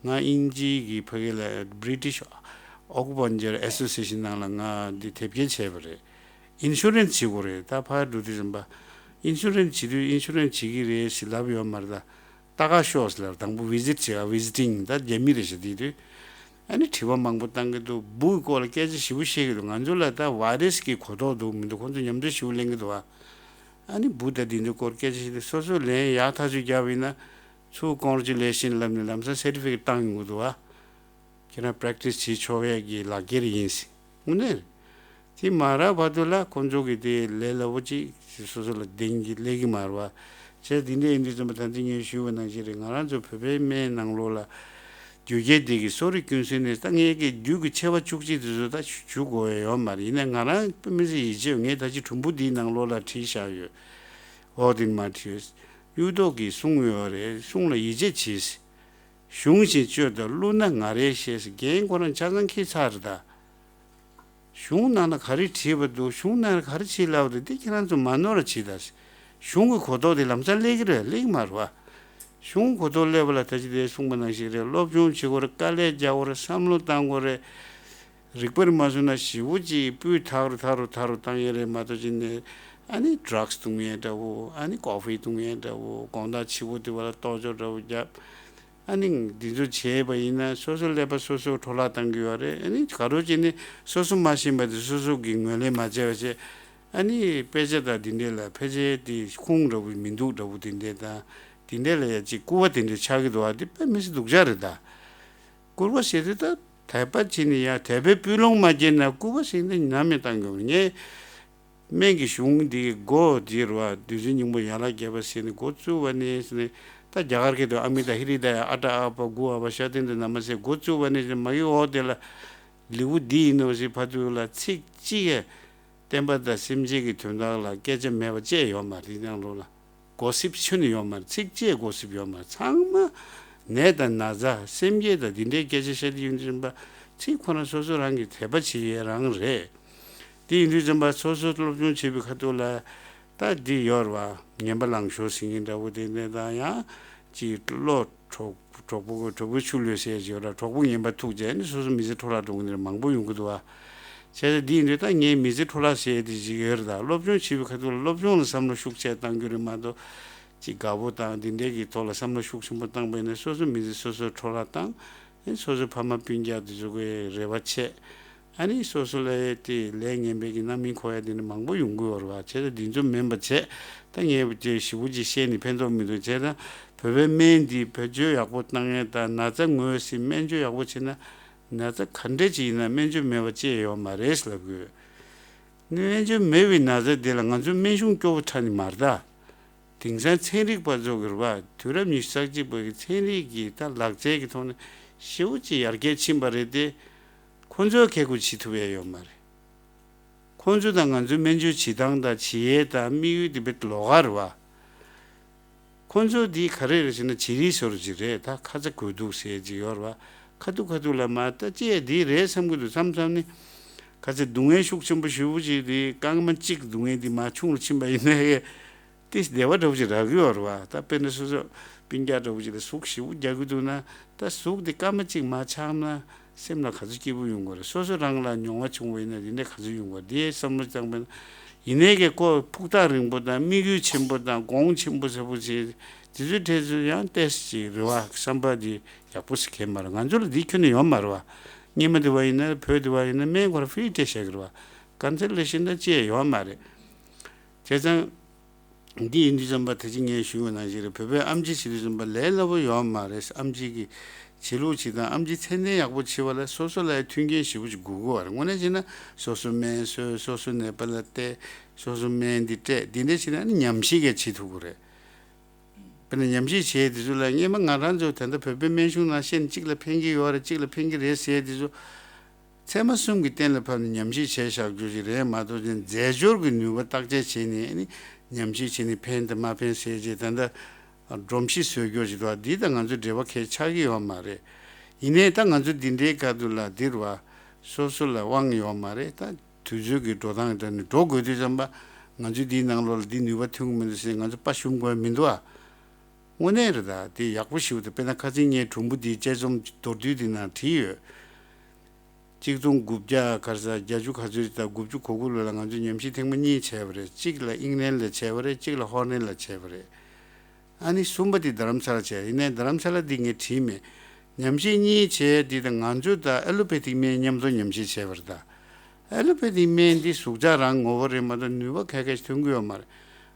ང་དབྱིན་ཇི་གི་ཕ་གི་ལ་British Acupuncture Association ནང་ལ་ང་འདི་དེབ་སྐྱེལ་བྱས་པ་རེད། ཨིན་ཤུ་རན་སི་བྱེད་དགོས་རེད། ད་ཕར་འགྲོ་དུས་ཙམ་པ་ཨིན་ཤུ་རན་སི་བྱེད་དུས་ཨིན་ཤུ་རན་སི་བྱེད་ཀྱི་རེད་ཟེར་ལབ་ཡོད་མ་རེད་ད། ལྟ་ག་ཤོག་ཟེར་ལབ། དང་པོ་ཝི་ཟིཊ་བྱེད་ག་ཝི་ཟི་ཊིང་། ད་རྒྱ་མི་རེད་ཤག་དེ་དུས། ཨ་ནི་དྲི་བ་མང་པོ་བཏང་གི་འདུག་འབུ་གི་སྐོར་ལ་སྐད་ཆ་ཞེ་པོ་བཤད་ཀྱི་འདུག་ང་ཚོ་ལ་ད་བྷའི་རེས་ཀྱི་གོ་རྟོགས་འདུག་མི་འདུག་ཁོང་ཚོ་ཉམས་ཚོད་ཞེ་པོ་ལེན་གྱི་འདུག་བ། ཨ་ནི་འབུ་དང་དེ་ཚོའི་སྐོར་སྐད་ཆ་བཤད་དུས་སོ་སོ་ལན་ཡག་ཐག་ཆོད་བརྒྱབ་པ་ཡིན་ན་ཚུར་ཀོང་གི་ཊུ་ལེ་ཤན་ལབ་ནས་ལམ་སང་སེར་ཊི་ཕི་ཀེཊ་བཏང་ཡོང་གི་འདུག་བ། ཁྱེད་རང་པེ་རེག་ཊི་སི་བྱེད་ཆོག་ཡས་ཀྱི་ལག་འཁྱེར་ཡིན་ཟེར། དངོས་གནས་རེད། དེ་མ་རག་བར་དུ་ལ་ཁོང་ཚོ་གིས་དེ་ལས་སླ་པོ་ཅིག་སོ་སོ་ལ་གདེང་གི་སླེབས་ཀྱི་མ་རེད་བ། བྱས་དེ་འདྲ་ཡིན་དུས་ཙམ་པ་ད་ལྟ་ངས་ཞུས་པ་ནང་བཞིན་རེད། ང་རང་ཚོ་བོད་པའི་སྨན་ནང་ལོགས་ལ་རྒྱུ་རྐྱེན་དེ་གི་གསོ་རིག་ཀུན་གསལ་ནས་ད་ངས་ཀྱི་རྒྱུད་ཀྱི་ཆེ་བ་བཅུ་གཅིག་དེ་ཚོ་ད་ཞུ་དགོས་ཡ་ཡོད་མ་རེད། ཡིན་ན་ང་རང་དཔེ་མི་སྲིད་ཡིད་ཆེས་ཡོད། ངས་ད་ཅི་དྲུང་འབུ་འདིའི་ནང་ལོགས་ལ་བྲིས་བཞག་ཡོད། འོ་དེ་མ་བྲིས། གཡུ་ཐོག་གིས་གསུངས་ཡོད་རེད། གསུང་ལ་ཡིད་ཆེས་བྱེད། གཞུང་བཞིན་སྤྱོད་དང་བསླུ་ན་ང་རེ་ཤེས་ཟེར། རྒན་ཁོ་རང་ཆ་ཚང་ཁྱི་ཚར་རེད་ད། གཞུང་ནང་ན་ག་རེ་བྲིས་པ་འདུག་གཞུང་ནང་ན་ག་རེ་བྲིས་ལབ་རེད། འདི་ཁྱེད་རང་ཚོ་མ་ནོར་ར་བྱེད་ད། གཞུང་གི་གོ་རྟོགས་དེ་ལམ་སང་སླེབས་ཀྱི་རེད། སླེབས་ཀྱི་མ་རེད་བ། གཞུང་གོ་རྟོགས་སླེབས་པ་ལ་ད་ཅི་དེ་གསུངས་པ་ནང་བཞིན་རེད། སློབ་སྦྱོང་བྱེད་དགོས་རེད། དཀའ་ལས་རྒྱག་དགོས་རེད། བསམ་བློ་བཏང་དགོས་རེད། རིག་པར་མ་བཟུང་ན་ཞེ་པོ་ཅིག་སྤུས་དག་རུ་དག་རུ་དག་རུ་བཏང་ཡས་རེད་མ་གཏོགས་ཅི་ནས། ཨ་ནི་ཌྲག་སི་འཐུང་ཡས་འདྲ་བོ། ཨ་ནི་ཀོ་ཕི་འཐུང་ཡས་འདྲ་བོ། དགོང་དག་ཕྱི་པོ་དེ་བ་ལ་ལྟོ་ཅོག་འདྲ་བོ་བརྒྱབ། ཨ་ནི་འདི་ཚོ་བྱས་པ་ཡིན་ན་སོ་སོ་ཀླད་པ་སོ་སོ་འཕྲོ་བརླག་བཏང་གི་ཡོད་རེད། ཨ་ནི་ག་རོ་བྱས་ནས་སོ་སོ་མ་ཤེས་པ་དེ་སོ་སོ་གིས་ངོས་ལེན་མ་བྱས་པ་བྱས། ཨ་ནི་དཔེ་ཆ་དང་འདི་འདྲས་ལ་ཕལ་ཆེར་དེ་ཁུངས་འདྲ་བོ་མི་འདུག་འདྲ་བོ་དེ་འདྲས་དང་། དེ་འདྲས་ལ་ཡ་ཅིག་སྐུར་བ་དེ་འདྲས་ཆགས་ཀྱི་འདུག་ཨ་དེ་དཔེ་མི་སྲིད་སྡུག་ཅག་རེད་ད། སྐུར་བ་ཟེར་དུས་ད་དད་པ་བྱས་ནས་ཡ་དད་པའི་སྤུས་ལོང་མ་སྐྱེས་ན་སྐུར་བ་ཟེར་ནས་ནམ་ཡང་བཏང་གི་མ་རེད། ངས་ སྨན་གྱི་གཞུང་འདི་སྒོ་འདིར་བ་བདུད་རྩི་སྙིང་པོ་ཡན་ལག་བརྒྱད་པ་ཟེར་ནས་འགོ་བཙུགས་པ་ནས་ཟེར་ནས། ད་རྒྱ་གར་སྐད་དུ་ཨ་མི་ད་ཧི་རི་ད་ཡ་ཨ་ཏྲ་ཨ་པ་གུ་ཨ་པ་ཤ་ཏན་ཏ་ན་མ་ཟེར་འགོ་བཙུགས་པ་ནས་མ་གི་འོ་དེ་ལ་ལེའུ་འདི་ཡིན་ནོ་ཞེས་ཕ་ཚུལ་ལ་ཚིག་གཅིག་གིས་བསྟན་པ་དང་སེམས་ཅན་གྱི་དོན་དག་ལ་སྐད་ཆ་མེད་པ་ཅེས་ཡོད་མ་རེད། ནང་ལོགས་ལ་གོ་སིབ་ཆུ་ནི་ཡོད་མ་རེད། ཚིག་གཅིག་གོ་སིབ་ཡོད་མ་རེད། ཚང་མ་ནད་དང་ན་ཚ་སེམས་བསྐྱེད་དང་འདི་འདྲའི་སྐད་ཆ་བཤད་དུས་ཡིན་དུས་ཙམ་པ་ཚིག་ཁོ་རང་སོ་སོ་རང་གི་དད་པ་བྱེད་ཡས་རང་རེད། དེ་ཡིན་དུས་ཙམ་པ་སོ་སོ་སློབ་སྦྱོང་བྱེད་པའི་ཁ་ཐུག་ལ་ད་འདི་ཡོད་རེད་བ། ངན་པ་ལང་ཤོར་ཟེར་མཁན་འདྲ་བོ་དེ་འདྲ་དང་ཡང་ཅིག་བློ་གྲོགས་གྲོགས་པོ་གྲོགས་པོའི་ཆུ་ལོས་ཟེར་ཅིག་ཡོད་ར། གྲོགས་པོ་ངན་པ་ཐུག་བྱས་ནས་སོ་སོ་མི་ཚེ་འཕྲོ་བརླག་འགྲོ་མཁན་དེ་འདྲ་མང་པོ་ཡོང་གི་འདུག་བ། བྱས་ཙང་འདི་ཡིན་དུས་ད་ངས་མི་ཚེ་འཕྲོ་བརླག་ཟེར་དེ་ཅིག་ཡོད་རེད། ད་སློབ་སྦྱོང་བྱེད་པའི་ཁ་ཐུག་ལ་སློབ་སྦྱོང་ལ་བསམ་བློ་ཤུགས་ཆེ་གཏང་རྒྱུ་རེད་མ་གཏོགས། ཅིག་དགའ་པོ་དང་འདི་འདྲའི་གི་ཐོག་ལ་བསམ་བློ་ཤུགས་ཆེན་པོ་བཏང་པ་ཡིན་ན་སོ་སོ་མི་ཚེ་སོ་སོ་འཕྲོ་བརླག་བཏང་། ཨེ་སོ་སོའི་ཕ་མ་སྤུན་ཀྱག་དེ་ཚོ་གི་རེ་བ་ཆད། ཨ་ནི་སོ་སོ་ལ་དེ་ལས་ངན་པའི་གི་རྣམ་སྨིན་འཁོར་ཡ་དེ་ནི་མང་པོ་ཡོང་གི་ཡོད་རེད་བ། བྱས་ཙང་འདི་ཚོ་མིན་པ་བྱས། ད་ངས་དེ་ཞེ་པོ་ཅིག་བཤད་ནས་ཕན་ཐོགས་མི་འདུག་བྱས་ཙང་བོད་པའི་སྨན་འདི་བེད་སྤྱོད་ཡག་པོ་བཏང་ཡས་དང་ན་ཚ་ངོས་ཟིན་སྨན་བཅོས་ཡག་པོ་བྱས་ན་ན་ཚ་ག་འདྲ་ཅིག་ཡིན་ན་སྨན་བཅོས་མེད་པ་ཅི་ཡང་ཡོད་མ་རེད་ལབ་དགོས། སྨན་བཅོས་མེད་པའི་ན་ཚ་དེ་ལ་ང་ཚོའི་སྨན་གཞུང་སྐྱོ་བོ་ཁྲ་ནི་མ་རེད་ད། དེང་སང་ཚན་རིག་པ་ཚོ་གི་རེད་བ། དུས་རབས་ཉི་ཤུ་རྩ་གཅིག་པ་གི་ཚན་རིག་གི་ད་ལག་རྩལ་གྱི་ཐོག་ནས་ཞེ་པོ་ཅིག་ཡར་རྒྱས་ཕྱིན་པ་རེད་དེ། ཁོ་ཚོས་ཁེ་ཁུར་བྱེད་ཐུབ་ཡས་ཡོད་མ་རེད། ཁོ་ཚོ་དང་ང་ཚོའི་སྨན་བཅོས་བྱེད་སྟངས་དང་བྱེད་ཡས་དང་དམིགས་ཡུལ་དེ་དཔེ་ལོགས་ཀ་རེད་བ། ཁོ་ཚོ་འདི་ག་རེ་རེད་ཟེར་ན་བྱི་རིལ་བཟོ་འདྲ་ཅིག་རེད། ད་ཁ་ཚ་དགོས་གཏུགས་ཟེར་ཅིག་ཡོད་རེད་བ། ཁ་ཐུག་ཁ་ཐུག་ལ་མ་ད་ཅི་འདི་རེད་བསམ་གྱི་འདུག་བསམ་བསམ་ནི། ཁ་ཚ་སྡུག་བསྔལ་ཤུགས་ཆེན་པོ་ཞེ་པོ་ཅིག་འདི་རྐང་མ་གཅིག་སྡུག་བསྔལ་འདི་མར་ཆུང་རུ་ཕྱིན་པ་ཡིན་ན་ཡང་། དེ་བདེ་བ་འདྲ་བོ་ཅིག་རག་གི་ཡོད་རེད་བ། ད་དཔེར་ན་སོ་སོ་སྤུན་ཀྱག་འདྲ་བོ་ཅིག་ལ་ཟུག་ཞེ་པོ་རྒྱག་གི་འདུག་ན། ད་ཟུག་དེ་སྐར་མ་གཅིག་མར་ཆག་ན་སེམས་ལ་ག་ཚོད་སྐྱིད་པོ་ཡོང་གི་རེད། སོ་སོ་རང་ལ་མྱོང་བ་བྱུང་བ་ཡིན་ན་དེ་འདྲ་ག་ཚོད་ཡོང་གི་རེད། དེ་བསམ་བློ་བཏང་པ་ཡིན་ན། ཡིན་ནའི་གི་ཁོ་ཕུགས་ཐག་རིང་པོ་དང་དམིགས་ཡུལ་ཆེན་པོ་དང་དགོངས་ཆེན་པོ་ཟེར་བོ་ཅིག་དེ་ཚོའི་གྲས་ཚོ་ཡང་ཏོག་ཙམ་ཅིག་རེ་བ་བསམ་པ་དེ་ཡག་པོ་ཞིག་གས་མ་རེད། ང་ཚོ་ལ་དེ་ཁྱོན་ནས་ཡོད་མ་རེད་བ། སྔོན་མ་དེ་བ་ཡིན་ན་བོད་དེ་བ་ཡིན་ན་སྨན་ཁོ་རང་ཧྥི་རི་སྤྲད་བཞག་གི་རེད་བ། ཀན་སལ་ཊེ་ཤན་དང་ཅི་ཡང་ཡོད་མ་རེད། བྱས་ཙང་། འདི་ཡིན་དུས་ཙམ་པ་ད་ཅི་ངས་ཞུས་པ་ནང་བཞིན་རེད། བོད་པའི་ཨེམ་ཆི་བྱེད་དུས་ཙམ་པ་ལས་སླ་པོ་ཡོད་མ་རེད། ཨེམ་ཆི་གི་བྱེད་ལུགས་བྱེད་སྟངས་ཨེམ་ཆི་ཚད་ལྡན་ཡག་པོ་བྱེད་པ་ལ་སོ་སོ་ལ་ཡང་མཐུན་རྐྱེན་ཞེ་པོ་ཅིག་དགོས་ཀྱི་ཡོད་རེད། དངོས་གནས་བྱས་ན་སོ་སོ་སྨན་བཟོས། སོ་སོ་ནད་པ་ལ་བལྟས། སོ་སོ་སྨན་འདི་སྤྲད། འདི་འདྲ་བྱས་ན་ཨ་ནི་ཉམས་ཞིབ་གས་བྱེད་ཐུབ་ཀྱི་རེད། དཔེར་ན་ཉམས་ཞིབ་བྱས་དེ་ཚོ་ལ་སྔོན་མ་ང་རང་ཚོ་ད་ལྟ་བོད་པའི་སྨན་གཞུང་ནང་བཤད་ན་གཅིག་ལ་ཕན་གྱི་ཡོད་རེད། གཅིག་ལ་ཕན་གྱི་རེད་ཟེར་དེ་ཚོ། ཚད་མ་གསུམ་གྱི་གཏན་ལ་ཕབ་ནས་ཉམས་ཞིབ་བྱས་བཞག་རྒྱུ་ཞིག་རེད་མ་གཏོགས་ཅིག་རྫས་སྦྱོར་གྱི་ནུས་པ་བརྟག་དཔྱད་བྱས་ནས་ཨ་ནི་ཉམས་ཞིབ་བྱས་ནས་ཕན་དང་མ་ཕན་ཟེར་ཅིག་ད་ལྟ་སྒྲོམ་གཞི་བཟོ་རྒྱུ་ཞིག་འདུག་འདི་དང་ང་ཚོ་འབྲེལ་བ་གལ་ཆགས་ཀྱི་ཡོད་མ་རེད། ཡིན་ནའི་ད་ང་ཚོ་འདི་འདྲའི་སྐབས་དུ་ལ་འདིར་བ་སོ་སོ་ལ་དབང་ཡོད་མ་རེད། ད་དུས་ཚོད་ཀྱི་འགྲོ་སྟངས་དང་ནི་འགྲོ་དགོས་དུས་ཙམ་པ་ང་ཚོའི་འདིའི་ནང་ལོགས་ལ་འདི་ནུས་པ་ཐོན་གྱི་མི་འདུག་ཟེར་ང་ཚོ་དཔའ་ཞུམ་དགོས་མི་འདུག་ཨ། དངོས་གནས་རེད། ད་དེ་ཡག་པོ་ཞིག་འདུག་དཔེར་ན་ཁ་སང་ངའི་གྲུང་པོ་འདིའི་དཔྱད་རྩོམ་མདོར་བསྡུས་འདི་ནང་བྲིས་ཡོད། གཅིག་སྟོང་དགུ་བརྒྱ་ག་རེ་ཟ་བརྒྱད་ཅུ་ག་ཚོད་དང་དགུ་བཅུ་གོ་དགུ་ལོ་ལ་ང་ཚོས་ཉམས་ཞིབ་ཐེངས་མ་གཉིས་བྱས་པ་རེད། གཅིག་ལ་ཨིང་ལན་ལ་བྱས་པ་རེད། གཅིག་ལ་ཧོ་ནན་ལ་བྱས་པ་རེད། ཨ་ནི་གསུམ་པ་དེ་རྡ་རམ་ས་ལ་བྱས། ཡིན་ནའི་རྡ་རམ་ས་ལ་འདི་ངས་བྲིས་མེད། ཉམས་ཞིབ་གཉིས་བྱས་འདི་དང་ང་ཚོ་དང་ཨེ་ལོ་པེ་ཐིག་སྨན་མཉམ་དུ་ཉམས་ཞིབ་བྱས་པ་རེད་ད། ཨེ་ལོ་པེ་ཐིག་སྨན་འདི་ཟུག་གཅོག་རང་ངོ་བོ་རེད་མ་གཏོགས་ནུས་པ་ག་གེ་ཞིག་ཐོན་གྱི་ཡོད་མ་རེད།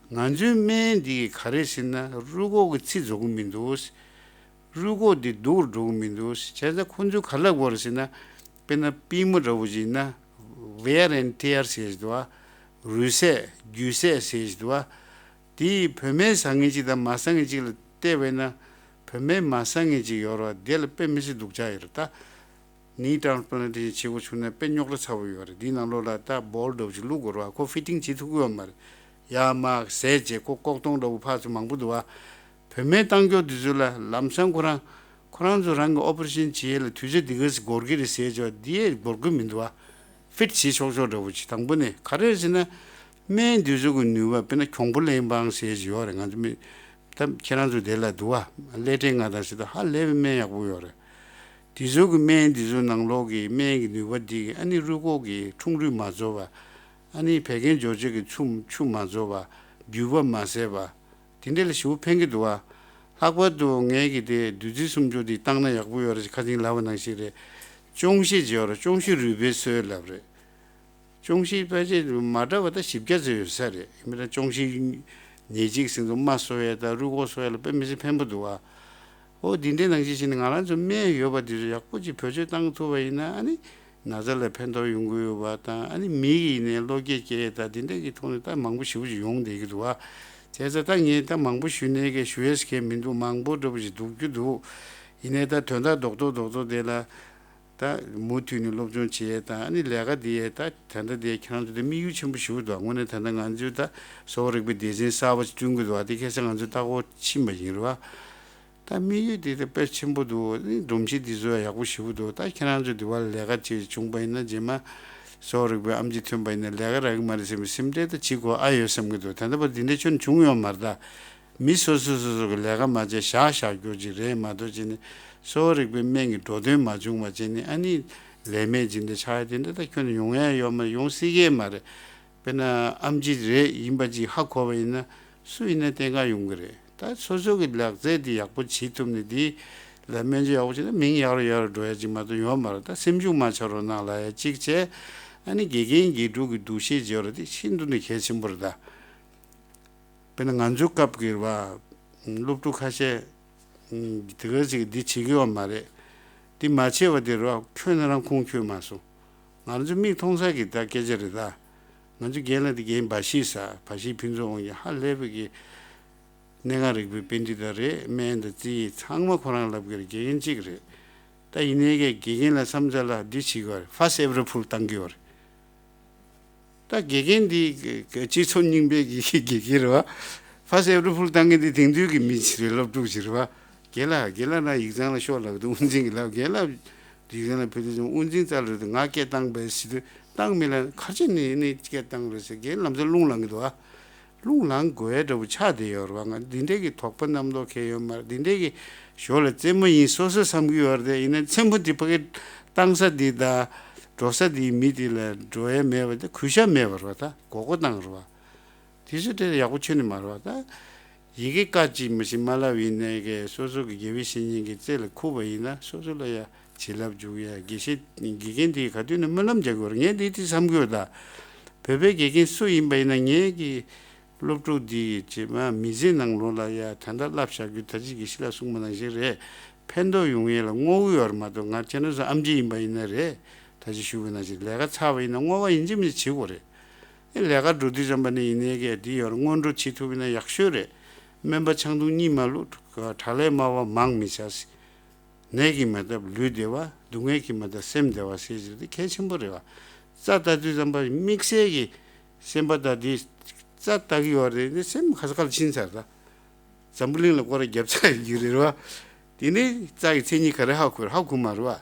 ང་ཚོའི་སྨན་འདི་ག་རེ་ཟེར་ན་རུས་ཁོག་གི་ཚི་རྫོགས་ཀྱི་མི་འདུག་རུས་ཁོག་འདི་སྡུག་རུ་འགྲོ་གི་མི་འདུག་བྱས་ཙང་ཁོ་ཚོས་ག་ལབ་དགོས་རེད་ཟེར་ན། དཔེར་ན་པུས་མོ་འདྲ་བོ་ཞིག་ཡིན་ན་wear and tear ཟེར་ཞིག་འདུག་བ། རུས་ཟད་རྒྱུས་ཟད་ཟེར་ཞིག་འདུག་བ། དེ་བོད་སྨན་ཟ་མཁན་གཅིག་དང་མ་ཟ་མཁན་གཅིག་ལ་བལྟས་པས་ན། བོད་སྨན་མ་ཟ་མཁན་གཅིག་ཡོད་རེད་བ། དེ་ལ་དཔེ་མི་སྲིད་སྡུག་ཅག་ཡོད་རེད་ད། knee transplantation བྱེད་དགོས་བྱུང་ན་དཔེ་རྙོག་དྲ་ཚ་པོ་ཡོད་རེད། འདིའི་ནང་ལོགས་ལ་ད་ball འདྲ་བོ་ཅིག་བླུག་དགོས་རེད་བ། ཁོ་fitting བྱེད་ཐུབ་ཀྱི་ཡོད་མ་རེད། ཡར་མར་ཟས་བྱས་ཁོ་ལྐོག་གཏོང་འདྲ་བོ་ཕར་ཚུར་མང་པོ་འདུག་བ། བོད་སྨན་བཏང་མཁན་དེ་ཚོ་ལ་ལམ་སང་ཁོ་རང་ཁོ་རང་ཚོ་རང་གི་ཨོ་པ་རེ་ཤན་བྱེད་ཡས་ལ་དུས་ཚོད་འདི་ག་ཙམ་འགོར་གྱི་རེད་ཟེར་ཆོག་འདི་ཡས་འགོར་གྱི་མི་འདུག་བ། ཕིཊ་བྱེད་ཆོག་ཆོག་འདྲ་བོ་ཅིག་དང་པོ་ནས་ག་རེ་རེད་ཟེར་ན། སྨན་འདི་ཚོ་གི་ནུས་པ་དཔེར་ན་གྱོང་པོ་གླེན་སྤང་ཟེར་ཞིག་ཡོད་རེད། ང་ཚོ་མི་ད་ཁྱེད་རང་ཚོ་དེ་ལ་འདུག་བ། ཀླད་ཀྲན་ང་དང་ཟེར་དུས་ཧ་ལས་པའི་སྨན་ཡག་པོ་ཡོད་རེད། དེ་ཚོ་གི་སྨན་འདི་ཚོ་ནང་ལོགས་ཀྱི་སྨན་གྱི་ནུས་པ་འདི་གིས་ཨ་ནི་རུས་ཁོག་གི་འཁྲུངས་རུས་མ་རྫོགས་པ། ཨ་ནི་བད་ཀན་སྦྱོར་བྱེད་ཀྱི་ཆུ་ཆུ་མ་རྫོགས་པ། རྒྱུས་པ་མ་ཟད་པ། དེ་འདྲ་ལ་ཞེ་པོ་ཕན་གྱི་འདུག་བ། ལྷག་པར་དུ་ངས་ཀྱི་དེ་བདུད་རྩི་སུམ་ཅུ་འདི་བཏང་ན་ཡག་པོ་ཡོད་རེད། ཁ་སང་ལབ་པ་ནང་བཞིན་རེད། ཅོང་ཞི་བརྗེ་བར་ཅོང་ཞི་རུས་སྦལ་གསོས་ལབ་རེད། ཅོང་ཞི་ཕལ་ཆེར་མ་འདྲ་བ་ད་བཞི་བརྒྱ་ཙམ་ཡོད་ས་རེད། ཡིན་ན་ཅོང་ཞི་ནད་གཅིག་ཟིན་དུ་རྨ་གསོ་ཡས་དང་རུས་ཁོག་གསོ་ཡས་ལ་དཔེ་མི་སྲིད་ཕན་པོ་འདུག་བ། ཨོ་འདི་འདྲའི་ནང་བཞིན་བྱས་ནས་ང་རང་ཚོ་སྨན་ཡོད་པ་འདི་ཚོ་ཡག་པོ་ཅིག་བེད་སྤྱོད་བཏང་ཐུབ་པ་ཡིན་ན་ཨ་ནི་ ན་ཚ་ལ་ཕན་ཐོགས་ཡོང་གི་ཡོད་པ་དང་། ཨ་ནི་མི་ཡིས་ནས་བློ་སྐྱེད་སྐྱེ་ཡས་དང་དེ་འདྲ་གི་ཐོག་ནས་ད་མང་པོ་ཞེ་པོ་ཅིག་ཡོང་བསྡད་ཀྱི་འདུག་བ། བྱས་ཙང་ད་ངས་ད་མང་པོ་ཞུས་ནས་གི་ཞུ་ཡས་གང་མི་འདུག་མང་པོ་འདྲ་པོ་ཞིག་འདུག་རྒྱུ་འདུག་ཡིན་ནའི་ད་དོན་དག་རྡོག་རྡོག་རྡོག་རྡོག་དེ་ལ་ད་མུ་མཐུད་ནས་སློབ་སྦྱོང་བྱེད་ཡས་དང་། ཨ་ནི་ལས་ཀ་འདི་ཡས་ད་ད་ལྟ་དེ་ཁྱེད་རང་ཚོ་དེ་དམིགས་ཡུལ་ཆེན་པོ་ཞེ་པོ་འདུག་དངོས་གནས་ད་ལྟ་ང་ཚོས་ད་གསོ་བ་རིག་པའི་སྡེ་ཚན་གསར་པ་ཞིག་བསྐྲུན་གྱི་འདུག་བ། དེ་ཁ་སང་ང་ཚོ་ལྟ་སྐོར་ཕྱིན་པ་ཡིན་རེད་བ། ད་དམིགས་ཡུལ་དེ་ད་དཔེ་ཆེན་པོ་འདུག་ཨ་ནི་སྒྲོམ་གཞི་འདི་ཚོ་ཡག་པོ་ཞེ་པོ་འདུག་ད་ཁྱེད་རང་ཚོ་འདི་བར་ལས་ཀ་བྱེད་བྱུང་པ་ཡིན་ན། རྗེས་མ་གསོ་བ་རིག་པའི་ཨེམ་ཆི་ཐོན་པ་ཡིན་ན་ལས་ཀ་རག་གི་མ་རེད་ཟེར་བའི་སེམས་ཁྲལ་ད་བྱེད་དགོས་ཨ་ཡོད་བསམ་གྱི་འདུག་ད་ལྟ་བར་འདི་འདྲ་ཁྱོན་བྱུང་ཡོད་མ་རེད་ད། མི་སོ་སོ་སོ་སོ་གི་ལས་ཀ་མ་བྱས་བཞག་བཞག་རྒྱུ་ཅིག་རེད་མ་གཏོགས་བྱས་ནས། གསོ་བ་རིག་པའི་སྨན་གྱི་འགྲོ་དོན་མ་བྱུང་བ་བྱས་ནས་ཨ་ནི་ལས་མེད་ཅིག་འདི་ཆགས་ཡ་དེ་འདྲ་ད་ཁྱོན་ནས་ཡོང་ཡ་ཡོད་མ་རེད། ཡོང་སྲིད་ཀྱི་མ་རེད། དཔེར་ན་ཨེམ་ཆི་རེད་ཡིན་པ་ཅིག་ཧ་གོ་བ་ཡིན་ན་སུ་ཡིན་ན་བསྟེན་ག་ཡོང་གི་རེད། ད་སོ་སོ་གི་ལག་རྩལ་འདི་ཡག་པོ་བྱེད་ཐུབ་ནས་འདི་ལ་སྨན་བཅོས་ཡག་པོ་བྱས་ན་མིང་ཡར་རུ་ཡར་རུ་འགྲོ་ཡ་ཅིག་མ་གཏོགས་ཡོད་མ་རེད། ད་སེམས་ཤུགས་མ་ཆག་རོགས་གནང་ལབ་ཡ་གཅིག་བྱས། ཨ་ནི་དགེ་རྒན་དགེ་ཕྲུག་གི་འདུ་ཤེས་བརྗེ་བ་དེ་ཤིན་ཏུ་ནས་གལ་ཆེན་པོ་རེད་ད། དཔེར་ན་ང་ཚོའི་སྐབས་ཀྱི་རེད་བ། སློབ་ཕྲུག་ཁ་ཤས་དེ་ག་ཅིག་འདི་བྱེད་ཀྱི་ཡོད་མ་རེད། འདི་མ་བྱས་པ་དེ་རེད་བ། ཁྱོན་ནས་རང་ཁུངས་འཁྱོལ་མ་སོང་། ང་ཚོ་མིག་མཐོང་ས་གི་ད་སྐད་ཆ་རེད་ད། ང་ཚོ་རྒན་ལགས་དེ་རྒན་འབའ་ཞིག་ཟ་འབའ་ཞིག་ཕུན་ཚོགས་དབང་གིས་ཧ་ལས་པའི་གི་གནས་ངག་རིག་པའི་པཎྜི་ཏ་རེད། སྨན་དང་རྩིས་ཚང་མ་ཁོ་རང་ལབ་ཀྱི་རེད། དགེ་རྒན་གཅིག་རེད། ད་ཡིན་ནའི་གི་དགེ་རྒན་ལ་བསམ་ཚར་ལ་འདི་བྱེད་ཀྱི་ཡོད་རེད། ཧྥ་སི་ཨེབ་རི་ཕུལ་བཏང་གི་ཡོད་རེད། ད་དགེ་རྒན་འདི་སྤྱི་ཚོགས་རྙིང་པའི་དགེ་དགེ་རྒན་རེད་བ། ཧྥ་སི་ཨེབ་རི་ཕུལ་བཏང་མཁན་འདི་དེང་དུས་ཀྱི་མི་ཞིག་རེད། སློབ་ཕྲུག་ཞིག་རེད་བ། རྒན་ལགས་རྒན་ལགས་ན་ཡིག་ཚང་ལ་ཤོག་ལབ་དུས་དབུ་འཛིན་གྱིས་ལབ། རྒན་ལགས་ཡིག་ཚང་ལ་ཕེབས་དུས་ཙམ་དབུ་འཛིན་རྩ་ལ་རེད་དུས་ང་སྐད་བཏང་པས་ཟེར་དུས་བཏང་མི་ལ་ག་རེ་བྱས་ནས་ནི་སྐད་བཏང་རེད་ཟེར། རྒན་ལམ་སང་རླུང་ལངས་ཀྱི་འདུག་བ། རླུང་ལངས་དགོས་ཡ་འདྲ་པོ་ཆགས་བསྡད་ཡོད་རེད་བ། ང་འདི་འདྲའི་གི་དོགས་པ་རྣམ་རྟོག་གང་ཡོད་མ་རེད། འདི་འདྲའི་གི་ཞོར་ལ་རྩེད་མོ་ཡིན་སོ་སོ་བསམ་གྱི་ཡོད་རེད་དེ། ཡིན་ན་རྩེད་མོ་འདི་ཕ་གི་བཏང་ས་འདི་དང་འགྲོ་ས་འདིའི་མི་འདི་ལ་འགྲོ་ཡ་མེད་པ་དེ། གུས་ཞབས་མེད་པ་རེད་བ། ད་མགོ་སྐོར་བཏང་རེད་བ། དེ་ཚོ་དེ་ཡག་པོ་ཁྱོན་ནས་མ་རེད་བ། ད་ཡི་གེ་ཀ་གཅིག་མ་ཤེས་མ་ལབ་ཡིན་ནའི་གི་སོ་སོ་གི་དགེ་བའི་བཤེས་གཉེན་གྱི་རྩེ་ལ་ཁུག་པ་ཡིན་ན་སོ་སོ་ལ་ཡ་བྱིན་རླབས་འཇུག་ཡ། དགེ་བཤེས་དགེ་རྒན་དེ་ག་དུས་ནས་སྨོན་ལམ་རྒྱག་དགོས་རེད། ངས་འདི་དེ་བསམ་གྱི་ཡོད་ད། བོད་པའི་དགེ་རྒན་སུ་ཡིན་པ་ཡིན་ན་ངས་ཀྱི་སློབ་ཕྲུག་འདི་རྗེས་མ་མི་ཚེ་ནང་ལོགས་ལ་ཡ་ད་ལྟ་བསླབ་བཞག་རྒྱུ་ད་ཅི་དགེ་བཤེས་ལགས་གསུངས་པ་ནང་བཞིན་རེད། ཕན་ཐོགས་ཡོང་ཡས་ལ་བསྔོ་གི་ཡོད་རེད་མ་གཏོགས། ང་ཁྱེད་རང་ཚོ་ཨེམ་ཆི་ཡིན་པ་ཡིན་ན་རེད། ད་ཅི་ཞུ་བའི་ནང་བཞིན་ལས་ཀ་ཚར་བ་ཡིན་ན་བསྔོ་བ་ཡིན་གཅིག་མིན་གཅིག་བྱེད་དགོས་རེད། ཨེ་ལས་ཀ་འགྲོ་དུས་ཙམ་པ་ནས་ཡིན་ནའི་གི་འདི་ཡོད་རེད། སྔོན་འགྲོ་བྱེད་ཐུབ་ཡིན་ན་ཡག་ཤོས་རེད། སྨན་པ་ཆང་འཐུང་གཉིད་མ་ལོག་དྲག་ལས་སྨྲ་བ་མང་མི་བྱ། ནད་ཀྱིས་མ་བཏབ་ལུས་བདེ་བ། སྡུག་བསྔལ་གྱིས་མ་བཏབ་སེམས་བདེ་བ་ཟེར་གྱི་རེད། དེ་གལ་ཆེན་པོ་རེད་བ། རྩ་ལྟ་དུས་ཙམ་པ་དམིགས་བསལ་གྱི་སེམས་པ་དང་དེ་རྩ་ལྟ་གི་ཡོད་རེད། དེ་སེམས་ཁ་ས་ཁ་ལ་ཕྱིན་ཚར་ད། འཛམ་བུ་གླིང་ལ་སྐོར་ར་བརྒྱབ་ཚར་ཡོད་ཀྱི་རེད་བ། དེ་ནས་རྩ་ཡི་མཚན་ཉིད་ག་རེ་ཧ་གོ་རེད། ཧ་གོ་མ་རེད་བ།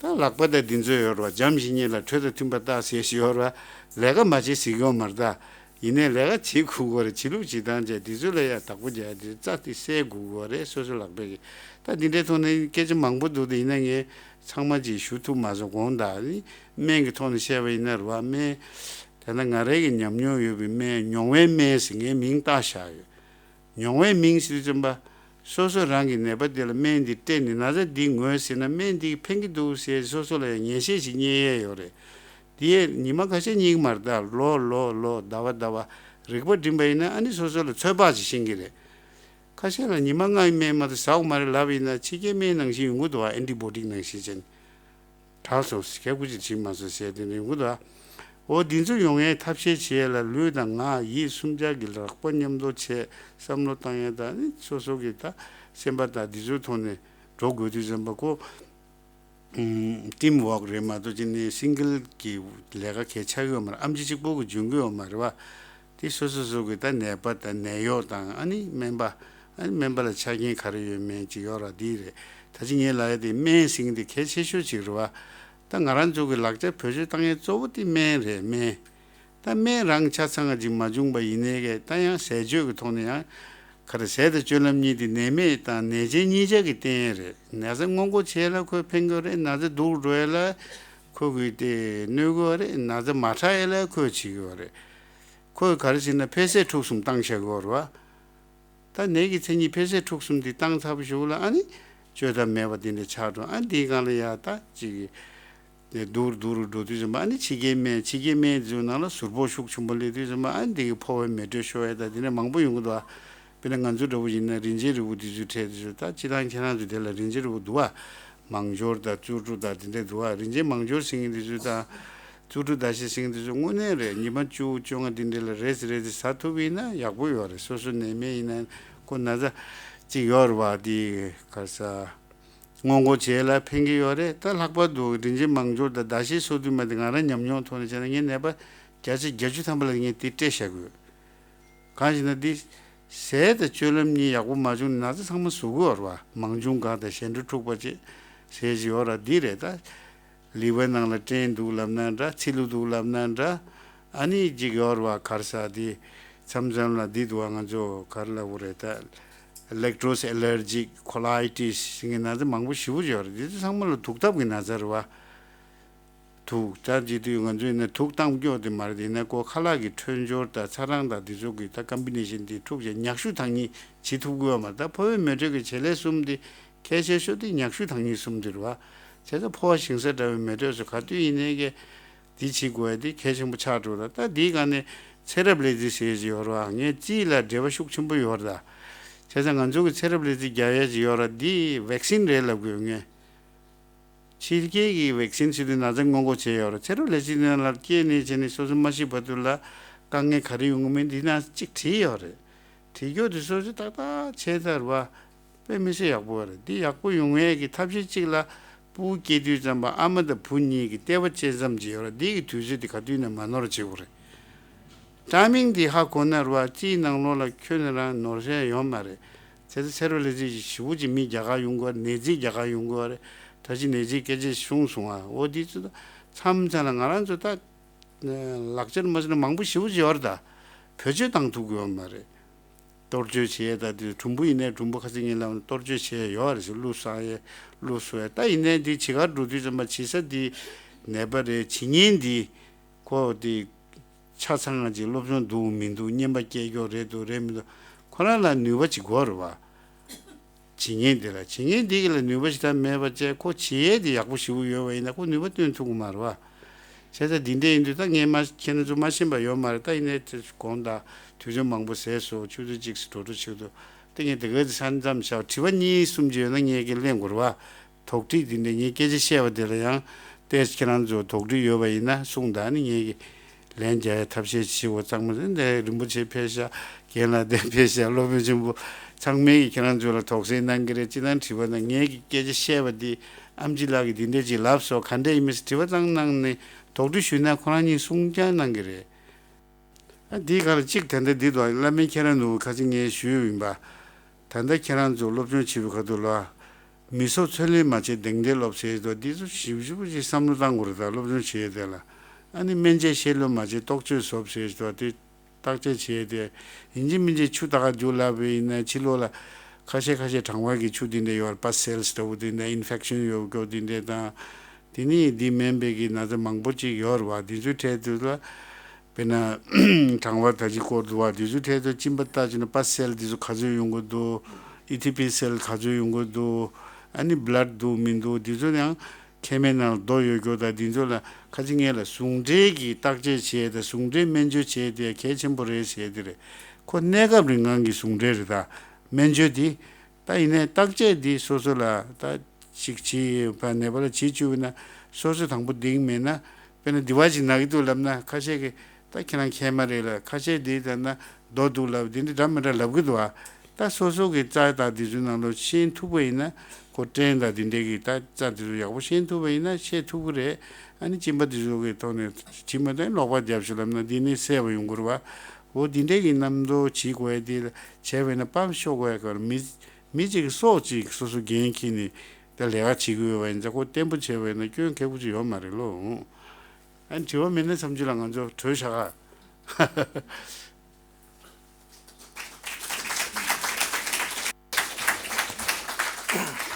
ད་ལག་པ་དང་འདི་ཚོ་ཡོད་རེད་བ། འཇམ་བཞིན་ཉིད་ལ་དྲོད་དང་མཐུན་པར་བལྟ་ཟེར་ཞིག་ཡོད་རེད་བ། ལས་ཀ་མ་བྱེད་ཟེར་གྱི་ཡོད་མ་རེད་ད། ཡིན་ནའི་ལས་ཀ་བྱེད་དགོས་ཀྱི་རེད། བྱེད་ལུགས་བྱེད་སྟངས་བྱས་དེ་ཚོ་ལ་ཡ་བདག་པོ་རྒྱག་ཡ་དེ་རྩ་དེ་གསལ་དགོས་ཀྱི་རེད། སོ་སོ་ལག་པས་ཀྱི། ད་འདི་འདྲའི་ཐོག་ནས་སྐད་ཆ་མང་པོ་འདུག་དེ་ཡིན་ན་ངས་ཚང་མ་ཅིག་ཞུ་ཐུབ་མ་སོང་། དགོངས་དག་ནི་སྨན་གྱི་ཐོག་ནས་བཤད་པ་ཡིན་ན་རེད་བ། སྨན་ད་ལྟ་ང་རང་གི་ཉམས་མྱོང་ཡོད་པའི་སྨན་མྱོང་བའི་སྨན་ཟེར་ངས་མིང་བཏགས་བཞག་ཡོད། མྱོང་བའི་མིང་ཟེར་དུས་ཙམ་པ། སོ་སོ་རང་གི་ནད་པ་དེ་ལ་སྨན་འདི་སྤྲད་ནས་ན་ཚ་འདི་ངོས་ཟིན་ན་སྨན་འདི་ཕན་གྱི་འདུག་ཟེར་སོ་སོ་ལ་ཡང་ངེས་ཤེས་ཤིག་རྙེད་ཡས་ཡོད་རེད། དེ་ཡས་ཉི་མ་ཁ་ཤས་རྙེད་ཀྱི་མ་རེད་ད། ལོ་ལོ་ལོ་ཟླ་བ་ཟླ་བ་རིག་པ་སྒྲིམ་པ་ཡིན་ན་ཨ་ནི་སོ་སོ་ལ་ཚོད་དཔག་ཅིག་ཤེས་ཀྱི་རེད། ཁ་ཤས་ལ་ཉི་མ་ལྔའི་སྨན་མ་གཏོགས་ཟ་དགོས་མ་རེད་ལབ་ཡིན་ན་ཕྱི་རྒྱལ་སྨན་ནང་བཞིན་ཡོང་གི་འདུག་བ། ཨེན་ཊི་བྷོ་ཊིག་ནང་བཞིན་བྱས་ནས། དྲག་སོང་ཟེར། ཁྱད་ཁུ་ཅིག་བྱིན་མ་སོང་ཟེར་དེ་འདྲ་ཡོང་གི་འདུག་ཨ། འོ་འདི་ཚོ་ཡོང་ཡའི་ཐབས་ཤེས་བྱེད་ཡས་ལ་ལུས་དང་ངག་ཡིད་གསུམ་ཆར་གྱི་ལག་པ་མཉམ་དུ་བྱས་བསམ་བློ་བཏང་ཡས་དང་ནི་སོ་སོ་གི་ད་སེམས་པ་དང་འདི་ཚོའི་ཐོག་ནས་འགྲོ་དགོས་དུས་ཙམ་པ་ཁོ། ཊིམ་ཝོག་རེད་མ་གཏོགས་ཅི་ནས་སིང་གལ་གྱི་ལས་ཀ་གལ་ཆགས་ཀྱི་ཡོད་མ་རེད། ཨེམ་ཆི་གཅིག་པོ་གི་འཇོན་གྱི་ཡོད་མ་རེད་བ། དེ་སོ་སོ་སོ་གི་ད་ནད་པ་དང་ནད་གཡོག་དང་ཨ་ནི་སྨན་པ། ཨ་ནི་སྨན་པ་ལ་ཆ་རྐྱེན་ག་རེ་ཡོད་མེད་ཅིག་ཡོད་ར་དེ་རེད། ད་ཅི་ངས་ལབ་ཡ་དེ་སྨན་ཟེར་མཁན་དེ་གལ་ཆེ་ཤོས་ཅིག་རེད་བ། ད་ང་རང་ཚོ་གི་ལག་ཆ་བེད་སྤྱོད་བཏང་ཡ་གཙོ་བོ་དེ་སྨན་རེད། སྨན། ད་སྨན་རང་ཆ་ཚང་ཅིག་མ་བྱུང་པ་ཡིན་ནའི་གི་ད་ཡང་ཟས་སྤྱོད་ཀྱི་ཐོག་ནས་ཡང་ག་རེ། ཟས་དང་སྤྱོད་ལམ་གཉིས་དེ་ནད་མེད་དང་ནད་ཅན་གཉིས་ཆ་གི་རྟེན་རེད། ན་ཚ་སྔོན་འགོག་བྱེད་ཡ་ལ་ཁོས་ཕན་གྱི་རེད། ན་ཚ་སྡུག་རུ་འགྲོ་ཡ་ལ་ཁོ་གི་དེ་གནོད་གི་རེད། ན་ཚ་མ་དྲག་ཡ་ལ་ཁོས་བྱེད་གི་རེད། ཁོས་ག་རེ་བྱེད་ན་འཕེལ་ཟད་འཁྲུག་གསུམ་བཏང་བཞག་གི་རེད་བ། ད་ནད་ཀྱི་མཚན་ཉིད་འཕེལ་ཟད་འཁྲུག་གསུམ་འདི་བཏང་ཚར་བའི་གཞུག་ལ་ཨ་ནི་བཅོས་ཐབས་མེད་པ་དེ་འདྲ་ཆགས་འགྲོ། ཨ་འདིའི་སྒང་ལ་ཡ་ད་ཅིག་སྡུག་རུ་སྡུག་རུ་འགྲོ་དུས་ཙམ་པ་ཨ་ནི་ཕྱི་རྒྱལ་སྨན། ཕྱི་རྒྱལ་སྨན་དེ་ཚོའི་ནང་ལ་ཟུར་ཕོག་ཤུགས་ཆེན་པོ་སླེབས་དུས་ཙམ་པ་ཨ་ནི་འདི་གི་ཕོ་བའི་མེ་དྲོད་ཤོར་ཡ་ད་དེ་འདྲ་མང་པོ་ཡོང་གི་འདུག་ཨ། དཔེར་ན་ང་ཚོ་འདྲ་བོ་ཡིན་ན་རིན་ཆེན་རིལ་བུ་དེ་ཚོའི་གྲས་དེ་ཚོ་ད་སྤྱིར་བཏང་ཁྱེད་རང་ཚོ་དེ་ལ་རིན་ཆེན་རིལ་བུ་འདུག་ཨ། མང་སྦྱོར་དང་བཙོག་གྲུ་དང་དེ་འདྲ་འདུག་བ། རིན་ཆེན་མང་སྦྱོར་ཟེར་མཁན་དེ་ཚོ་དང་བཙོག་གྲུ་ཟླ་ཤས་ཟེར་མཁན་དེ་ཚོ་དངོས་གནས་རེད། ཉི་མ་བཅུ་བཅོ་ལྔ་དེ་འདྲ་ལ་རེས་རེས་ཟ་ཐུབ་ཡིན་ན་ཡག་པོ་ཡོད་རེད། སོ་སོ་ནད་མེད་ཡིན་ན་ཁོ་ན་ཚ་གཅིག་ཡོད་རེད་བ། དེ་ག་རེ་ཟ། སྔོན་འགོག་བྱེད་ལ་ཕན་གྱི་ཡོད་རེད། ད་ལྷག་པར་དུ་རིན་ཆེན་མང་སྦྱོར་དང་ཟླ་ཤས་སོ་བདུན་མ་དེ་ང་རང་ཉམས་མྱོང་ཐོག་ནས་བྱས་ན་ངས་ནད་པ་བརྒྱ་ཆ་བརྒྱད་ཅུ་ཐམ་པ་ལ་ངས་དེ་སྤྲད་བཞག་གི་ཡོད། གང་ཞེ་ན་འདི་ཟས་དང་སྤྱོད་ལམ་གཉིས་ཡག་པོ་མ་བྱུང་ན་ན་ཚ་ཚང་མ་ཟ་གི་ཡོད་རེད་བ། མང་ཆུང་གང་དང་གཞན་འཕྲུལ་འཁྲུགས་པ་བྱེད་ཟས་ཞིག་ཡོད་ར་འདི་རེད་ད། ལི་ཝར་ནང་ལ་སྐྲན་འདུག་ལབ་ན་འདྲ། ཚིལ་ལུ་འདུག་ལབ་ན་འདྲ། ཨ་ནི་ཅིག་ཡོད་རེད་བ། ག་རེ་ཟ་འདི་མཚམས་མཚམས་ལ་འདི་འདུག་བ། ང་ཚོ་ག་རེ་ལབ་དགོས་རེད་ད། ལེག་ཀྲོ་སི་ཨེ་ལར་ཇིག་ཁོ་ལའི་ཊི་སི་ཟེར་མཁན་ན་ཚ་མང་པོ་ཞེ་པོ་ཅིག་ཡོད་རེད། འདི་ཚོ་ཚང་མ་ལ་དུག་ཐབས་ཀྱི་ན་ཚ་རེད་བ། དུག་ད་ཅི་དུས་ང་ཚོས་ནི་དུག་བཏང་སྐྱོ་དེ་མ་རེད། དེ་ན་ཀོ་ཁ་ལག་གི་འཕྲོད་སྦྱོར་དང་ཚ་གྲང་དང་དེ་ཚོ་གི་ད་ཀམ་བི་ནེ་ཤན་དེ་འཁྲུག་བྱས་མྱག་ཤུ་དང་གཉིས་བྱེད་ཐུབ་དགོས་བ་མ་རེད། ད་ཕོ་བའི་མེ་དྲོད་ཀྱི་བྱེད་ལས་གསུམ་དེ་གལ་ཆེ་ཤོས་དེ་མྱག་ཤུ་དང་གཉིས་གསུམ་དེ་རེད་བ། བྱས་ཙང་ཕོ་བ་ཞིང་ས་འདྲ་བའི་མེ་དྲོད་ཚོ་ག་དུས་ཡིན་ནའི་གི་དེ་བྱེད་དགོས་ཡ་དེ་གལ་ཆེན་པོ་ཆགས་འགྲོ་ར། ད་དེའི་སྒང་ནས་ཚེ་རབས་ལས་རྩིས་ཟེར་ཞིག་ཡོད་རེད་བ། ངས་རྩིས་ལ་འབྲེལ་བ་ཤུགས་ཆེན་པོ་ཡོད་རེད་ད། བྱས་ཙང་ང་ཚོ་གི་ཚེ་རབས་ལས་རྩིས་རྒྱག་ཡ་ཞིག་ཡོད་ར། འདི་ཝེག་སིན་རེད་ལབ་དགོས་ངས། ཕྱི་རྒྱལ་གྱི་ཝེག་སིན་ཟེར་དུས་ན་ཚ་སྔོན་འགོག་བྱས་ཡོད་རེད། ཚེ་རབས་ལས་རྩིས་ནང་ལ་སྐྱེས་ནས་བྱས་ནས་སོ་སོ་མ་ཤི་བར་དུ་ལ་དཀའ་ངལ་ག་རེ་ཡོང་གི་མིན་འདི་ན་གཅིག་བྲིས་ཡོད་རེད། བྲིས་རྒྱུ་དེ་སོ་སོ་ཏག་ཏག་བྱས་ཚར་བ། དཔེ་མི་སྲིད་ཡག་པོ་རེད། འདི་ཡག་པོ་ཡོང་ཡས་ཀྱི་ཐབས་ཤེས་གཅིག་ལ་སྤུ་གུ་སྐྱེས་དུས་ཙམ་པ་ཨ་མ་དང་བུ་གཉིས་ཀྱི་ལྟེ་བ་བཅད་མཚམས་བྱས་ཡོད་རེད། འདི་གི་དུས་ཚོད་དེ་ག་དུས་ནས་མ་ནོར་བྱེད་དགོས་རེད། ཊའི་མིང་འདི་ཧ་གོ་ན་རེད་བ། རྩིས་ནང་ལོགས་ལ་ཁྱོན་ནས་རང་ནོར་ཤེས་ཡོད་མ་རེད། ཚེ་ཚེ་རོ་ལས་རྩིས་ཞིབ་པོ་ཅིག་མི་རྒྱ་གར་ཡོང་དགོས་རེད། ནད་རྩིས་རྒྱ་གར་ཡོང་དགོས་རེད། ད་ཅི་ནད་རྩིས་སྐད་ཆ་བྱུང་སོང་ཨ། འོ་འདི་ཚོ་ད་མཚམས་མཚམས་ལ་ང་རང་ཚོ་ད་ལག་ཆར་མ་བྱས་ན་མང་པོ་ཞིབ་པོ་ཅིག་ཡོད་རེད། ད་བེད་སྤྱོད་བཏང་ཐུབ་ཀྱི་ཡོད་མ་རེད། གཏོར་བཅོས་བྱེད་ཡས་ད་དེ་གྲུམ་བུ་ཡིན་ནའི་གྲུམ་བུ་ཁ་སང་ངས་ལབ་ན་གཏོར་བཅོས་བྱེད་ཡས་ཡོད་རེད་ཟེར། བླུགས་བཟང་ཡས་བླུགས་བཟོ་ཡས། ད་ཡིན་ནའི་འདི་བྱེད་གར་འགྲོ་དུས་ཙམ་པ་བྱེད་ས་འདི་ནད་པ་རེད། བྱེད་ཉན་འདི་ཁོ་འདི་ཆ་ཚང་ང་ཅིག་སློབ་སྦྱོང་འདུག་མི་འདུག་རྔན་པ་སྐྱེལ་རྒྱུ་རེད་འདུག་རེད་མི་འདུག་ཁོ་རང་ལ་ནུས་པ་ཅིག་དགོས་རེད་བ། བྱེད་ཉན་འདི་ལ་བྱེད་ཉན་འདི་གི་ལ་ནུས་པ་ཞིག་ད་མེད་པ་བྱས་ཁོ་བྱེད་ཡས་འདི་ཡག་པོ་ཞེ་པོ་ཡོད་པ་ཡིན་ན་ཁོ་ནུས་པ་བཏོན་ཐུབ་ཀྱི་མ་རེད་བ། བྱས་ཙང་འདི་འདྲ་ཡིན་དུས་ད་ངས་མ་ཁྱེད་རང་ཚོ་མ་ཤེས་པ་ཡོད་མ་རེད། ད་ཡིན་ནའི་དེ་དགོངས་དག་དུས་ཚོད་མང་པོ་ཟད་སོང་། ཆུ་ཚོད་གཅིག་ཙམ་འགྲོ་འགྲོ་བྱེད་འདུག་དེ་ངས་དེ་ག་ཙམ་ས་མཚམས་བཞག་དྲི་བ་གཉིས་གསུམ་ཅིག་ཡོད་ན་ངས་ཀྱི་གླེང་དགོས་རེད་བ། དོགས་འདྲི་འདི་འདྲ་ངས་སྐད་ཆ་བཤད་པ་དེ་ལ་ཡང་ཏོག་ཙམ་ཁྱེད་རང་ཚོ་དོགས་འདྲི་ཡོད་པ་ཡིན་ན་གསུངས་དང་ནི་ངས་ཀྱི་ལན་རྒྱག་ཡ་ཐབས་ཤེས་བྱེད་འོ། གཙང་མ་ཟེར་འདི་རིན་པོ་ཆེ་ཕེབས་ཤག་རྒན་ལགས་འདི་ཕེབས་ཤག་སློབ་དཔོན་ཆེན་པོ་ཚང་མས་ཀྱི་ཁྱེད་རང་ཚོ་ལ་དོགས་སེལ་གནང་གི་རེད། ཅི་ལྟར་དྲི་བ་ན་ངས་ཀྱི་སྐད་ཆ་བཤད་པ་འདི་ཨེམ་ཆི་ལགས་ཀྱིས་འདི་འདྲ་ཅིག་ལབ་སོང་ག་འདྲ་ཡིན་མིན་དྲི་བ་བཏང་གནང་ནས་དོགས་འདྲི་ཞུས་ན་ཁོ་རང་གཉིས་གསུང་རྐྱང་གནང་གི་རེད། ཨ་འདིའི་སྒང་ལ་གཅིག་ད་ལྟ་འདི་དང་བླ་སྨན་ཁྱེད་རང་ནུ་ཁ་ཅིག་ངས་ཞུས་ཡིན་པ། ད་ལྟ་ཁྱེད་རང་ཚོ་སློབ་སྦྱོང་བྱེད་པའི་ཁ་ཐུག་ལ། མི་སྲོག་ཚོད་ལེན་མ་བྱས་གདེང་འདྲེན་སློབ་ཟེར་དོ་འདི་ཚོ་ཞིབ་ཞིབ་ཅིག་བསམ་བློ་བཏང་དགོས་རེད། ད་སློབ་སྦྱོང་བྱེད་ཡས་དེ་ལ། ཨ་ནི་སྨན་དཔྱད་ཤེས་ལོ་མ་བྱས་རྟོག་དཔྱོད་བཟོ་ཟེར་དོ་དེ་བརྟག་དཔྱད་བྱེད་ཡས་དེ། ཡིན་གཅིག་མིན་གཅིག་ཆུ་ད་ག་རྒྱུ་ལབ་པ་ཡིན་ན་ཕྱི་ལོགས་ལ་ཁ་ཤས་ཁ་ཤས་གྲང་བ་གི་ཆུ་འདི་འདྲ་ཡོད་རེད། པ་སེལ་སི་ལྟ་བུ་འདི་འདྲ་ཨིན་ཕེག་ཤན་ཡོད་རྒྱུ་འདི་འདྲ་དང་། དེ་ནི་འདི་མིན་པའི་གི་ན་ཚ་མང་པོ་ཅིག་ཡོད་རེད་བ། འདི་ཚོའི་གྲས་དེ་ལ། དཔེར་ན་གྲང་བ་ད་ཅི་སྐོར་འདུག་བ། དེ་ཚོའི་གྲས་དུ་གཅིན་པ་ལྟ་བྱུང་ན་པ་སེལ་དེ་ཚོ་ག་ཚོད་ཡོང་གི་འདུག་ཨི་ཐི་པི་སེལ་ག་ཚོད་ཡོང་གི་འདུག་ཨ་ནི་བླཌ་འདུག་མི་འདུག་དེ་ཚོ་ཡང་མཁལ་མའི་ནང་ལ་རྡོ་ཡོད་རྒྱུ་དང་དེ་ཚོ་ལ་ཁ་ཅིག་ངས་ལ་ཟུང་འབྲེལ་གྱི་བརྟག་དཔྱད་བྱས་ཏེ་ཟུང་འབྲེལ་སྨན་བཅོས་བྱས་ཏེ་གལ་ཆེན་པོ་རེད་ཟེར་དེ་རེད། ཁོ་གནས་སྐབས་རིང་ངང་གི་ཟུང་འབྲེལ་རེད་ད། སྨན་བཅོས་དེ། ད་ཡིན་ནའི་བརྟག་དཔྱད་འདི་སོ་སོ་ལ་ད་ཅིག་བྱེད་པ་ནད་པ་ལ་བྱེད་བཅུག་ན་སོ་སོ་དང་པོ་འདིང་མེད་ན་དཔེར་ན་འདི་བ་ཅིག་ན་གི་འདུག་ལབ་ན་ཁ་ཤས་ཀྱིས་ད་ཁྱེད་རང་མཁལ་མ་རེད་ལ་ཁ་ཤས་འདི་ལྟ་ན་རྡོ་འདུག་ལབ་འདི་འདྲ་འདྲ་མི་འདྲ་ལབ་གི་འདུག་ཨ། ད་སོ་སོ་གི་རྩ་དང་འདི་ཚོའི་ནང་ལོགས་ཤེས་ཐུབ་པ་ཡིན་ན་ཁོ་སྐྲན་དང་འདི་འདྲའི་གི་ད་རྩ་འདི་ཚོ་ཡག་པོ་ཤེས་ཐུབ་པ་ཡིན་ན་ཤེས་ཐུབ་གི་རེད། ཨ་ནི་གཅིན་པ་འདི་ཚོ་གི་ཐོག་ནས་བྱིས་མ་དང་ལོག་པ་རྒྱབ་ཤོག་ལབ་ན་འདི་ནས་སེལ་བ་ཡོང་གི་རེད་བ། འོ་འདི་འདྲའི་གི་རྣམ་རྟོག་བྱེད་དགོས་ཡ་འདི་ལ་བྱས་པས་ན་ཕམ་ཤོར་དགོས་ཡ་གི་མི། མི་གཅིག་གི་སྲོག་གཅིག་སོ་སོ་འགན་འཁྱེར་ནས་ད་ལས་ཀ་བྱེད་ཀྱི་ཡོད་པ་ཡིན་ཙང་ཁོ་བརྟན་པོ་བྱས་པ་ཡིན་ན་སྐྱོན་ཁེག་པོ་ཅིག་ཡོད་མ་རེད་ལོ། ཨ་ནི་དྲི་བ་མེད་ན་མཚམས་ཚོད་ལ་ང་ཚོ་གྲོས་བཞག་ག།